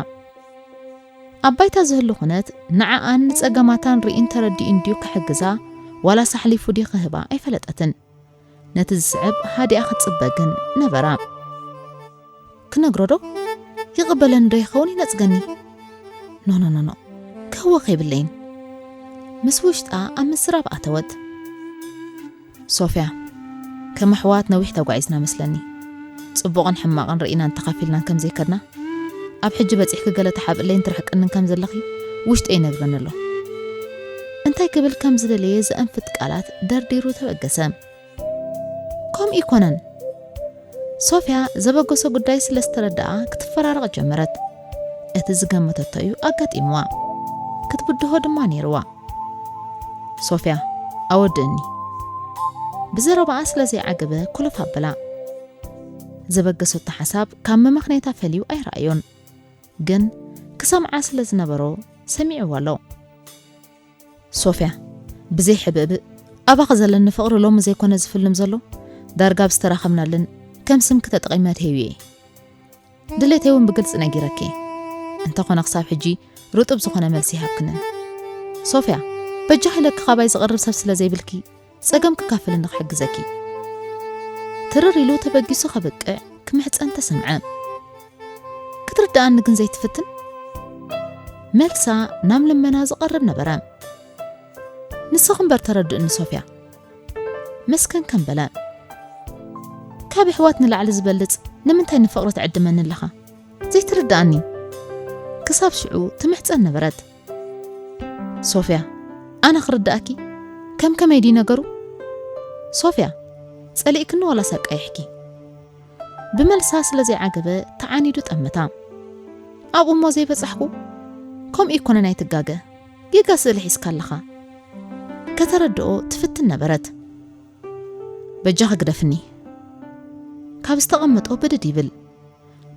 ኣብ ባይታ ዝህሉ ኩነት ንዓኣን ንጸገማታን ርኢን ተረዲኡን ድዩ ክሕግዛ ዋላስ ኣሕሊፉ ድዩ ክህባ ኣይፈለጠትን። ነቲ ዝስዕብ ሃዲኣ ክትጽበ ግን ነበራ። "ክነግሮ ዶ? ይቕበለኒ ዶ ይኸውን ይነጽገኒ? ኖ፣ ኖ፣ ኖ፣ ኖ። ክህወኽ የብለይን።" ምስ ውሽጣ ኣብ ምስራብ ኣተወት። "ሶፍያ፣ ከም ኣሕዋት ነዊሕ ተጓዒዝና መስለኒ። ጽቡቕን ሕማቕን ርኢናን ተኻፊልናን ከም ዘይከድና፣ ኣብ ሕጂ በጺሕኪ ገለ ትሓብእለይን ትርሕቅንን ከም ዘለኺ ውሽጠይ ይነግረኒ ኣሎ።" እንታይ ክብል ከም ዝደለየ ዘእንፍት ቃላት ደርዲሩ ተበገሰ። "ከምኡ ይኮነን።" ሶፍያ ዘበገሶ ጉዳይ ስለ ዝተረድኣ ክትፈራረቕ ጀመረት። እቲ ዝገመተቶ እዩ ኣጋጢምዋ። ክትብድሆ ድማ ነይርዋ። "ሶፍያ፣ ኣወድእኒ።" ብዘረባኣ ስለ ዘይዓገበ ኮለፍ ኣበላ። ዘበገሰቶ ሓሳብ ካብ መመኽነይታ ፈልዩ ኣይረኣዮን። ግን ክሰምዓ ስለ ዝነበሮ ሰሚዕዋ ኣሎ። "ሶፍያ፣ ብዘይ ሕብእብእ፣ ኣባኺ ዘለኒ ፍቕሪ ሎሚ ዘይኮነ ዝፍልም ዘሎ፣ ዳርጋ ኣብ ዝተራኸብናለን ከም ስምኪ ተጠቒመ ኣድህዩ እየ። ድሌተይ እውን ብግልጺ ነጊረኪ እየ። እንተኾነ ክሳብ ሕጂ ርጡብ ዝኾነ መልሲ ይሃብክንን። ሶፍያ፣ በጃኺ ኢለኪ ካባይ ዝቐርብ ሰብ ስለ ዘይብልኪ፣ ጸገም ክካፈለኒ ክሕግዘኪ። ትርር ኢሉ ተበጊሱ ከብቅዕ ክምሕጸን ተሰምዐ። ክትርድኣኒ ግን ዘይትፍትን? መልሳ ናብ ልመና ዝቐርብ ነበረ። ንስኺ እምበር ተረድእኒ ሶፍያ። መስከን ከም በለ። ካብ ኣሕዋት ንላዕሊ ዝበልጽ ንምንታይ ንፍቕሪ ትዕድመኒ ኣለኻ? ዘይትርድኣኒ። ክሳብ ሽዑ ትምሕጸን ነበረት። ሶፍያ፣ ኣነ ክርድኣኪ? ከም ከመይ ድዩ ነገሩ? ሶፍያ፣ ጸሊእክኒ ዋላስ ኣቃይሕኪ? ብመልሳ ስለ ዘይዓገበ ተዓኒዱ ጠመታ። ኣብኡ እሞ ዘይበጻሕኩ? ከምኡ ይኮነን ኣይትጋገ። ጌጋ ስእሊ ሒዝካ ኣለኻ። ከተረድኦ ትፍትን ነበረት። በጃኺ ግደፍኒ። ካብ ዝተቐመጦ ብድድ ይብል።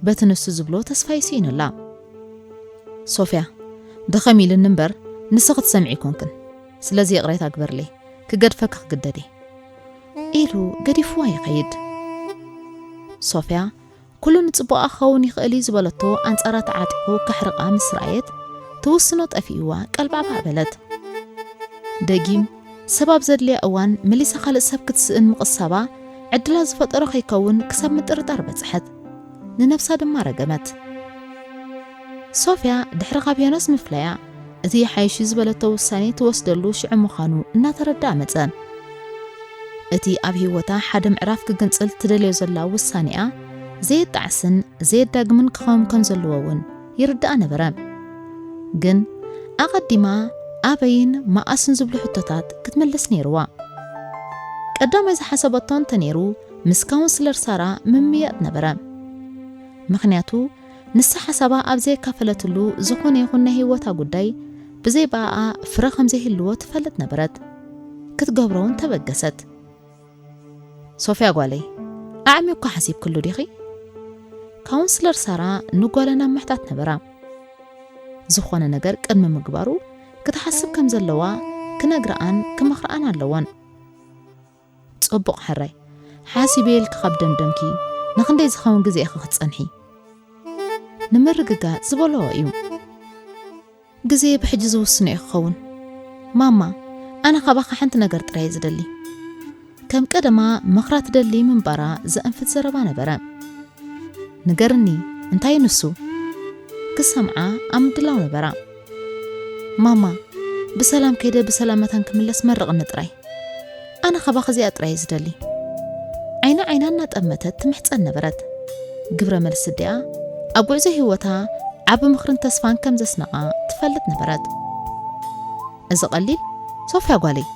በቲ ንሱ ዝብሎ ተስፋ ይስኢኑላ። ሶፍያ፣ ደኸም ኢልኒ እምበር ንስኺ ትሰምዒ ኣይኮንክን። ስለዚ ይቕሬታ ግበርለይ። ክገድፈኪ ክግደድ እየ። ኢሉ ገዲፍዋ ይኸይድ። ሶፍያ፣ ኩሉ ንጽቡቓ ክኸውን ይኽእል እዩ ዝበለቶ ኣንጻራ ተዓጢቑ ከሕርቓ ምስ ረኣየት፣ ትውስኖ ጠፊእዋ ቀልባዕባዕ በለት። ደጊም ሰብ ኣብ ዘድልያ እዋን መሊሳ ካልእ ሰብ ክትስእን ምቕሳባ፣ ዕድላ ዝፈጠሮ ከይከውን ክሳብ ምጥርጣር በጽሐት። ንነብሳ ድማ ረገመት። ሶፍያ ድሕሪ ካብ ሄኖስ ምፍላያ፣ እቲ ይሓይሽ እዩ ዝበለቶ ውሳኔ ትወስደሉ ሽዑ ምዃኑ እናተረድኣ መጸ። እቲ ኣብ ህይወታ ሓደ ምዕራፍ ክግንጽል ትደልዮ ዘላ ውሳኔኣ ዘየጣዕስን ዘየዳግምን ክኸውን ከም ዘለዎ እውን ይርድኣ ነበረ። ግን ኣቐዲማ ኣበይን መኣስን ዝብሉ ሕቶታት ክትምልስ ነይርዋ። ቀዳማይ ዝሓሰበቶ እንተነይሩ፣ ምስ ካውንስለር ሳራ ምምያጥ ነበረ። ምኽንያቱ፣ ንሳ ሓሳባ ኣብ ዘየካፈለትሉ ዝኾነ ይኹን ናይ ህይወታ ጉዳይ ብዘይ ብኣኣ ፍረ ከም ዘይህልዎ ትፈልጥ ነበረት። ክትገብሮ እውን ተበገሰት። ሶፍያ ጓለይ፣ ዓዕሚ እኳ ሓሲብክሉ ዲኺ? ካውንስለር ሳራ ንጓላ ናብ ምሕታት ነበራ። ዝኾነ ነገር ቅድሚ ምግባሩ ክትሓስብ ከም ዘለዋ ክነግርኣን ክመኽርኣን ኣለወን። ጽቡቕ ሕራይ፣ ሓሲበ ኢልኪ ካብ ደምደምኪ፣ ንኽንደይ ዝኸውን ግዜ ኢኺ ክትጸንሒ? ንምርግጋጽ ዝበልኦ እዩ። ግዜ ብሕጂ ዝውስኖ እዩ ክኸውን። ማማ፣ ኣነ ካባኻ ሓንቲ ነገር ጥራይ እየ ዝደሊ። ከም ቀደማ ምኽራ ትደሊ ምንባራ ዘእንፍት ዘረባ ነበረ። ንገርኒ፣ እንታይ እዩ ንሱ? ክሰምዓ ኣብ ምድላው ነበራ። ማማ፣ ብሰላም ከይደ ብሰላም መታን ክምለስ መርቕኒ ጥራይ። ኣነ ካባኺ እዚኣ ጥራይ እየ ዝደሊ። ዓይና ዓይና እናጠመተት ትምሕጸን ነበረት። ግብረ መልሲ ኣዲኣ ኣብ ጉዕዞ ህይወታ ዓቢ ምኽርን ተስፋን ከም ዘስነቓ ትፈልጥ ነበረት። እዚ ቀሊል፣ ሶፍያ ጓለይ፣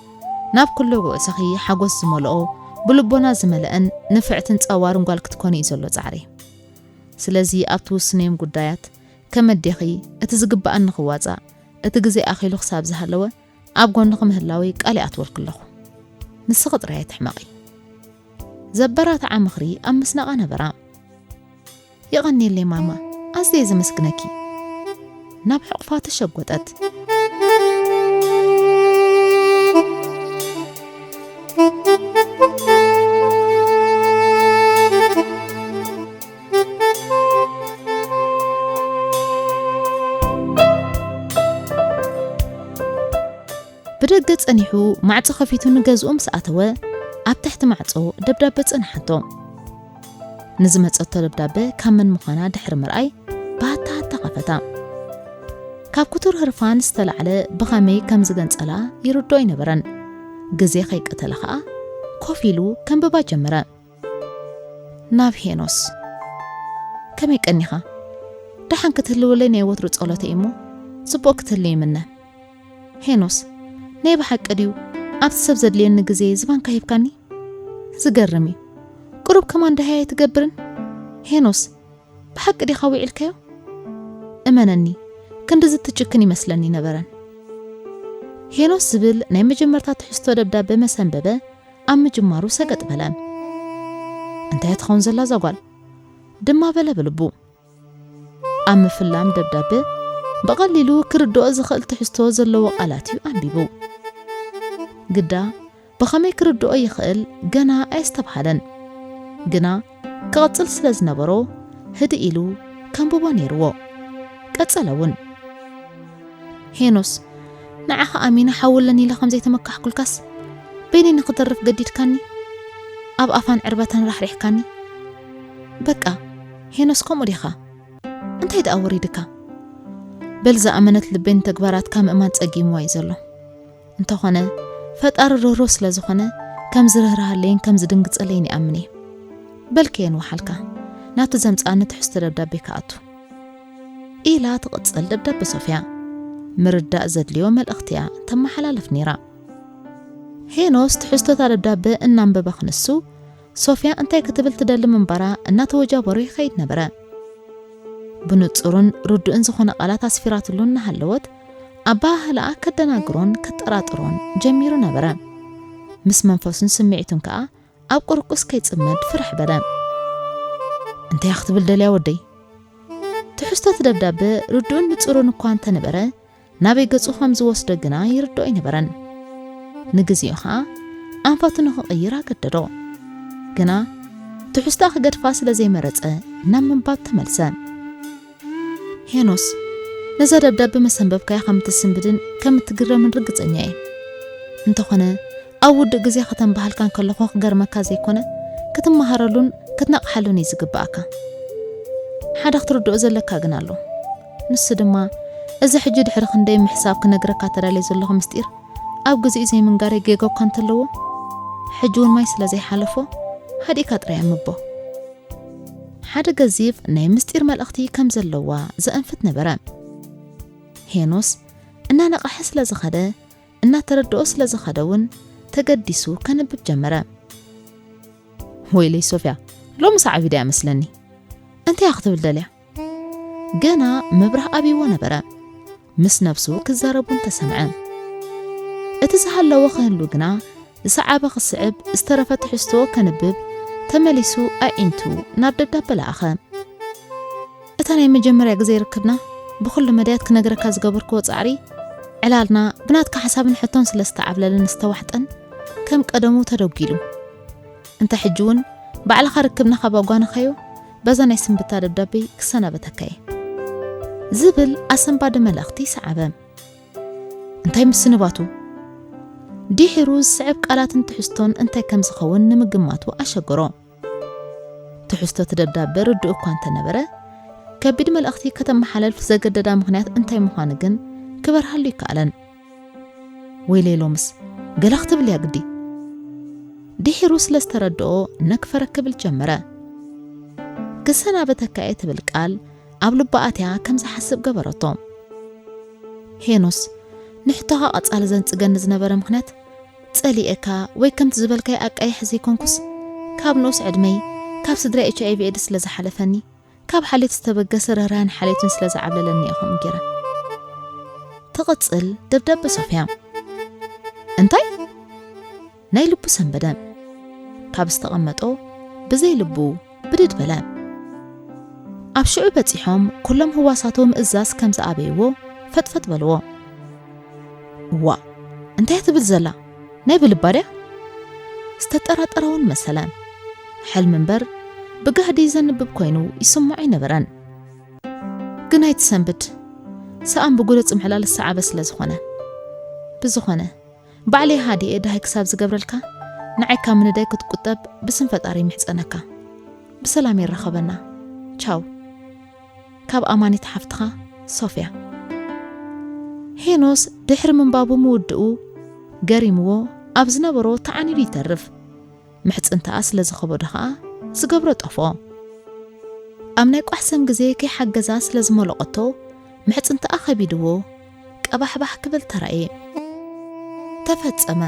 ናብ ኩሉ ጉዕዞኺ ሓጎስ ዝመልኦ፣ ብልቦና ዝመልአን ንፍዕትን ጸዋርን ጓል ክትኮኒ እዩ ዘሎ ጻዕሪ። ስለዚ ኣብ ትውስንዮም ጉዳያት ከም ኣዴኺ እቲ ዝግብኣኒ ክዋጻእ፣ እቲ ግዜ ኣኺሉ ክሳብ ዝሃለወ ኣብ ጎንኺ ምህላወይ ቃል ይኣትወልኪ ኣለኹ። ንስኺ ጥራይ ኣይትሕመቒ። ዘበራትዓ ምኽሪ ኣብ ምስናቓ ነበራ። የቐንየለይ ማማ፣ ኣዝየ ዘመስግነኪ። ናብ ሕቑፋ ተሸጎጠት። ብደገ ጸኒሑ ማዕጾ ከፊቱ ንገዝኡ ምስ ኣተወ፣ ኣብ ትሕቲ ማዕጾ ደብዳበ ጸንሓቶ። ንዝመጸቶ ደብዳበ ካብ መን ምዃና ድሕሪ ምርኣይ፣ ብሃታሃታ ከፈታ። ካብ ክቱር ህርፋን ዝተላዕለ ብኸመይ ከም ዝገንጸላ ይርድኦ ኣይነበረን። ግዜ ከይቀተለ ኸኣ ኮፍ ኢሉ ከንብባ ጀመረ። ናብ ሄኖስ። ከመይ ቀኒኻ? ደሓን ክትህልወለይ ናይ ወትሩ ጸሎተይ እሞ፣ ጽቡቕ ክትህሉ ይምነ። ሄኖስ፣ ናይ ብሓቂ ድዩ ኣብቲ ሰብ ዘድልየኒ ግዜ ዝባንካ ሂብካኒ? ዝገርም እዩ። ቁሩብ ከማን ደሃይ ኣይትገብርን? ሄኖስ፣ ብሓቂ ዲኻ ውዒልካዮ? እመነኒ፣ ክንድዚ ትጭክን ይመስለኒ ነበረን። ሄኖስ ዝብል ናይ መጀመርታ ትሕዝቶ ደብዳበ መስ ኣንበበ፣ ኣብ ምጅማሩ ሰገጥ በለ። እንታይ ትኸውን ዘላ እዛ ጓል? ድማ በለ ብልቡ። ኣብ ምፍላም ደብዳበ ብቐሊሉ ክርድኦ ዝኽእል ትሕዝቶ ዘለዎ ቃላት እዩ ኣንቢቡ። ግዳ ብኸመይ ክርድኦ ይኽእል ገና ኣየስተብሃለን። ግና ክቕጽል ስለ ዝነበሮ ህድእ ኢሉ ከንብቦ ነይርዎ። ቀጸለ እውን። ሄኖስ፣ ንዓኻ ኣሚነ ሓውለኒ ኢለ ከም ዘይተመካሕኩልካስ፣ በይነይ ንኽተርፍ ገዲድካኒ? ኣብ ኣፋን ዕርበታን ራሕሪሕካኒ? በቃ፣ ሄኖስ ከምኡ ዲኻ? እንታይ ደኣ ወሪድካ? በል ዝኣመነት ልበይ ንተግባራትካ ምእማን ጸጊምዋ እዩ ዘሎ። እንተኾነ፣ ፈጣሪ ርህሩህ ስለ ዝኾነ፣ ከም ዝርህርሃለይን ከም ዝድንግጸለይን ይኣምን እየ። በል ከየን ወሓልካ፣ ናብቲ ዘምጽኣኒ ትሕዝቶ ደብዳቤ ክኣቱ። ኢላ ትቕጽል ደብዳቤ ሶፍያ። ምርዳእ ዘድልዮ መልእኽቲ እያ ተመሓላልፍ ነይራ። ሄኖስ ትሕዝቶታ ደብዳቤ እናንበበ ክንሱ፣ ሶፍያ እንታይ ክትብል ትደሊ ምንባራ እናተወጃበሩ ይኸይድ ነበረ። ብንጹርን ርዱእን ዝኾነ ቃላት ኣስፊራትሉ እናሃለወት፣ ኣበሃህላኣ ከደናግሮን ከጠራጥሮን ጀሚሩ ነበረ። ምስ መንፈሱን ስምዒቱን ከኣ ኣብ ቁርቁስ ከይጽመድ ፍርሕ በለ። እንታይ ክትብል ደልያ ወደይ? ትሕዝቶ እቲ ደብዳቤ ርዱእን ንጹርን እኳ እንተነበረ፣ ናበይ ገጹ ከም ዝወስዶ ግና ይርድኦ ኣይነበረን። ንግዜኡ ኸኣ ኣንፈቱ ንኽቕይር ኣገደዶ። ግና ትሕዝቶኣ ክገድፋ ስለ ዘይመረጸ ናብ ምንባብ ተመልሰ። ሄኖስ፣ ነዛ ደብዳቤ መሰንበብካያ ከም እትስንብድን ከም እትግረምን ርግጸኛ እየ። እንተኾነ፣ ኣብ ውዱእ ግዜ ከተንብሃልካ እንከለኹ ክገርመካ ዘይኮነ፣ ክትመሃረሉን ክትነቕሓሉን እዩ ዝግብኣካ። ሓደ ክትርድኦ ዘለካ ግን ኣሎ። ንሱ ድማ፣ እዚ ሕጂ ድሕሪ ክንደይ ምሕሳብ ክነግረካ ተዳልየ ዘለኹ ምስጢር፣ ኣብ ግዜኡ ዘይምንጋረይ ጌጋ እኳ እንተለዎ፣ ሕጂ እውን ማይ ስለ ዘይሓለፎ፣ ሃዲእካ ጥራይ ኣንብቦ። ሓደ ገዚፍ ናይ ምስጢር መልእኽቲ ከም ዘለዋ ዘእንፍት ነበረ። ሄኖስ እናነቕሐ ስለ ዝኸደ፣ እናተረድኦ ስለ ዝኸደ እውን ተገዲሱ ከንብብ ጀመረ። ወይለይ ሶፍያ፣ ሎምስ ዓቢደ እያ መስለኒ። እንታይ እያ ክትብል ደልያ? ገና ምብራህ ኣብይዎ ነበረ። ምስ ነብሱ ክዛረብ እውን ተሰምዐ። እቲ ዝሃለወ ክህሉ ግና፣ ዝሰዓበ ክስዕብ፣ ዝተረፈ ትሕዝቶ ከንብብ ተመሊሱ ኣዒንቱ ናብ ደብዳበ ለኣኸ። እታ ናይ መጀመርያ ግዜ ርክብና ብኹሉ መዳያት ክነግረካ ዝገበርክዎ ጻዕሪ፣ ዕላልና ብናትካ ሓሳብን ሕቶን ስለ ዝተዓብለለን ዝተዋሕጠን ከም ቀደሙ ተደጒሉ። እንተ ሕጂ እውን ባዕልኻ ርክብና ካብ ኣጓነኻዮ በዛ ናይ ስንብታ ደብዳቤ ክሰናበተካ እየ። ዝብል ኣሰንባዲ መልእኽቲ ሰዓበ። እንታይ ምስንባቱ? ድሒሩ ዝስዕብ ቃላትን ትሕዝቶን እንታይ ከም ዝኸውን ንምግማቱ ኣሸገሮ። ትሕዝቶ እቲ ደብዳበ ርዱእ እኳ እንተነበረ፣ ከቢድ መልእኽቲ ከተመሓላልፍ ዘገደዳ ምኽንያት እንታይ ምዃኑ ግን ክበርሃሉ ይከኣለን። ወይለይ ሎምስ ገለ ክትብል እያ ግዲ። ድሒሩ ስለ ዝተረድኦ ነክፈረ ክብል ጀመረ። ክሰናበተካ እየ ትብል ቃል ኣብ ልባ ኣትያ ከም ዝሓስብ ገበረቶ። ሄኖስ፣ ንሕቶኻ ቀጻሊ ዘንጽገኒ ዝነበረ ምኽንያት፣ ጸሊኤካ ወይ ከምቲ ዝበልካይ ኣቃይሕ ዘይኮንኩስ፣ ካብ ንኡስ ዕድመይ፣ ካብ ስድራ ኤች ኣይ ቪ ኤድስ ስለ ዝሓለፈኒ፣ ካብ ሓልዮት ዝተበገሰ ርህራሄን ሓልዮትን ስለ ዝዓብለለኒ እየ ከምኡ ገይረ። ትቕጽል ደብዳበ ሶፍያ። እንታይ? ናይ ልቡ ሰንበደ። ካብ ዝተቐመጦ ብዘይ ልቡ ብድድ በለ። ኣብ ሽዑ በጺሖም ኩሎም ህዋሳቱ ምእዛዝ ከም ዝኣበይዎ ፈጥፈጥ በልዎ። እዋ፣ እንታይ ትብል ዘላ? ናይ ብልባ ድያ? ዝተጠራጠረ እውን መሰለ። ሕልሚ እምበር ብጋህዲ ዘንብብ ኮይኑ ይስምዖ ኣይነበረን። ግን ኣይትሰንብድ፣ ሰኣን ብጉደጽ ምሕላል ዝሰዓበ ስለ ዝኾነ። ብዝኾነ፣ ባዕለይ ሃዲኤ ደሃይ ክሳብ ዝገብረልካ፣ ንዓይ ካብ ምንዳይ ክትቁጠብ ብስም ፈጣሪ ይምሕጸነካ። ብሰላም የራኸበና። ቻው። ካብ ኣማኒት ሓፍትኻ ሶፍያ። ሄኖስ ድሕሪ ምንባቡ ምውድኡ ገሪምዎ ኣብ ዝነበሮ ተዓኒዱ ይተርፍ። ምሕጽንታኣ ስለ ዝኸበዶ ኸኣ ዝገብሮ ጠፍኦ። ኣብ ናይ ቋሕሰም ግዜ ከይሓገዛ ስለ ዝመለቐቶ ምሕጽንታኣ ከቢድዎ ቀባሕባሕ ክብል ተራእየ። ተፈጸመ።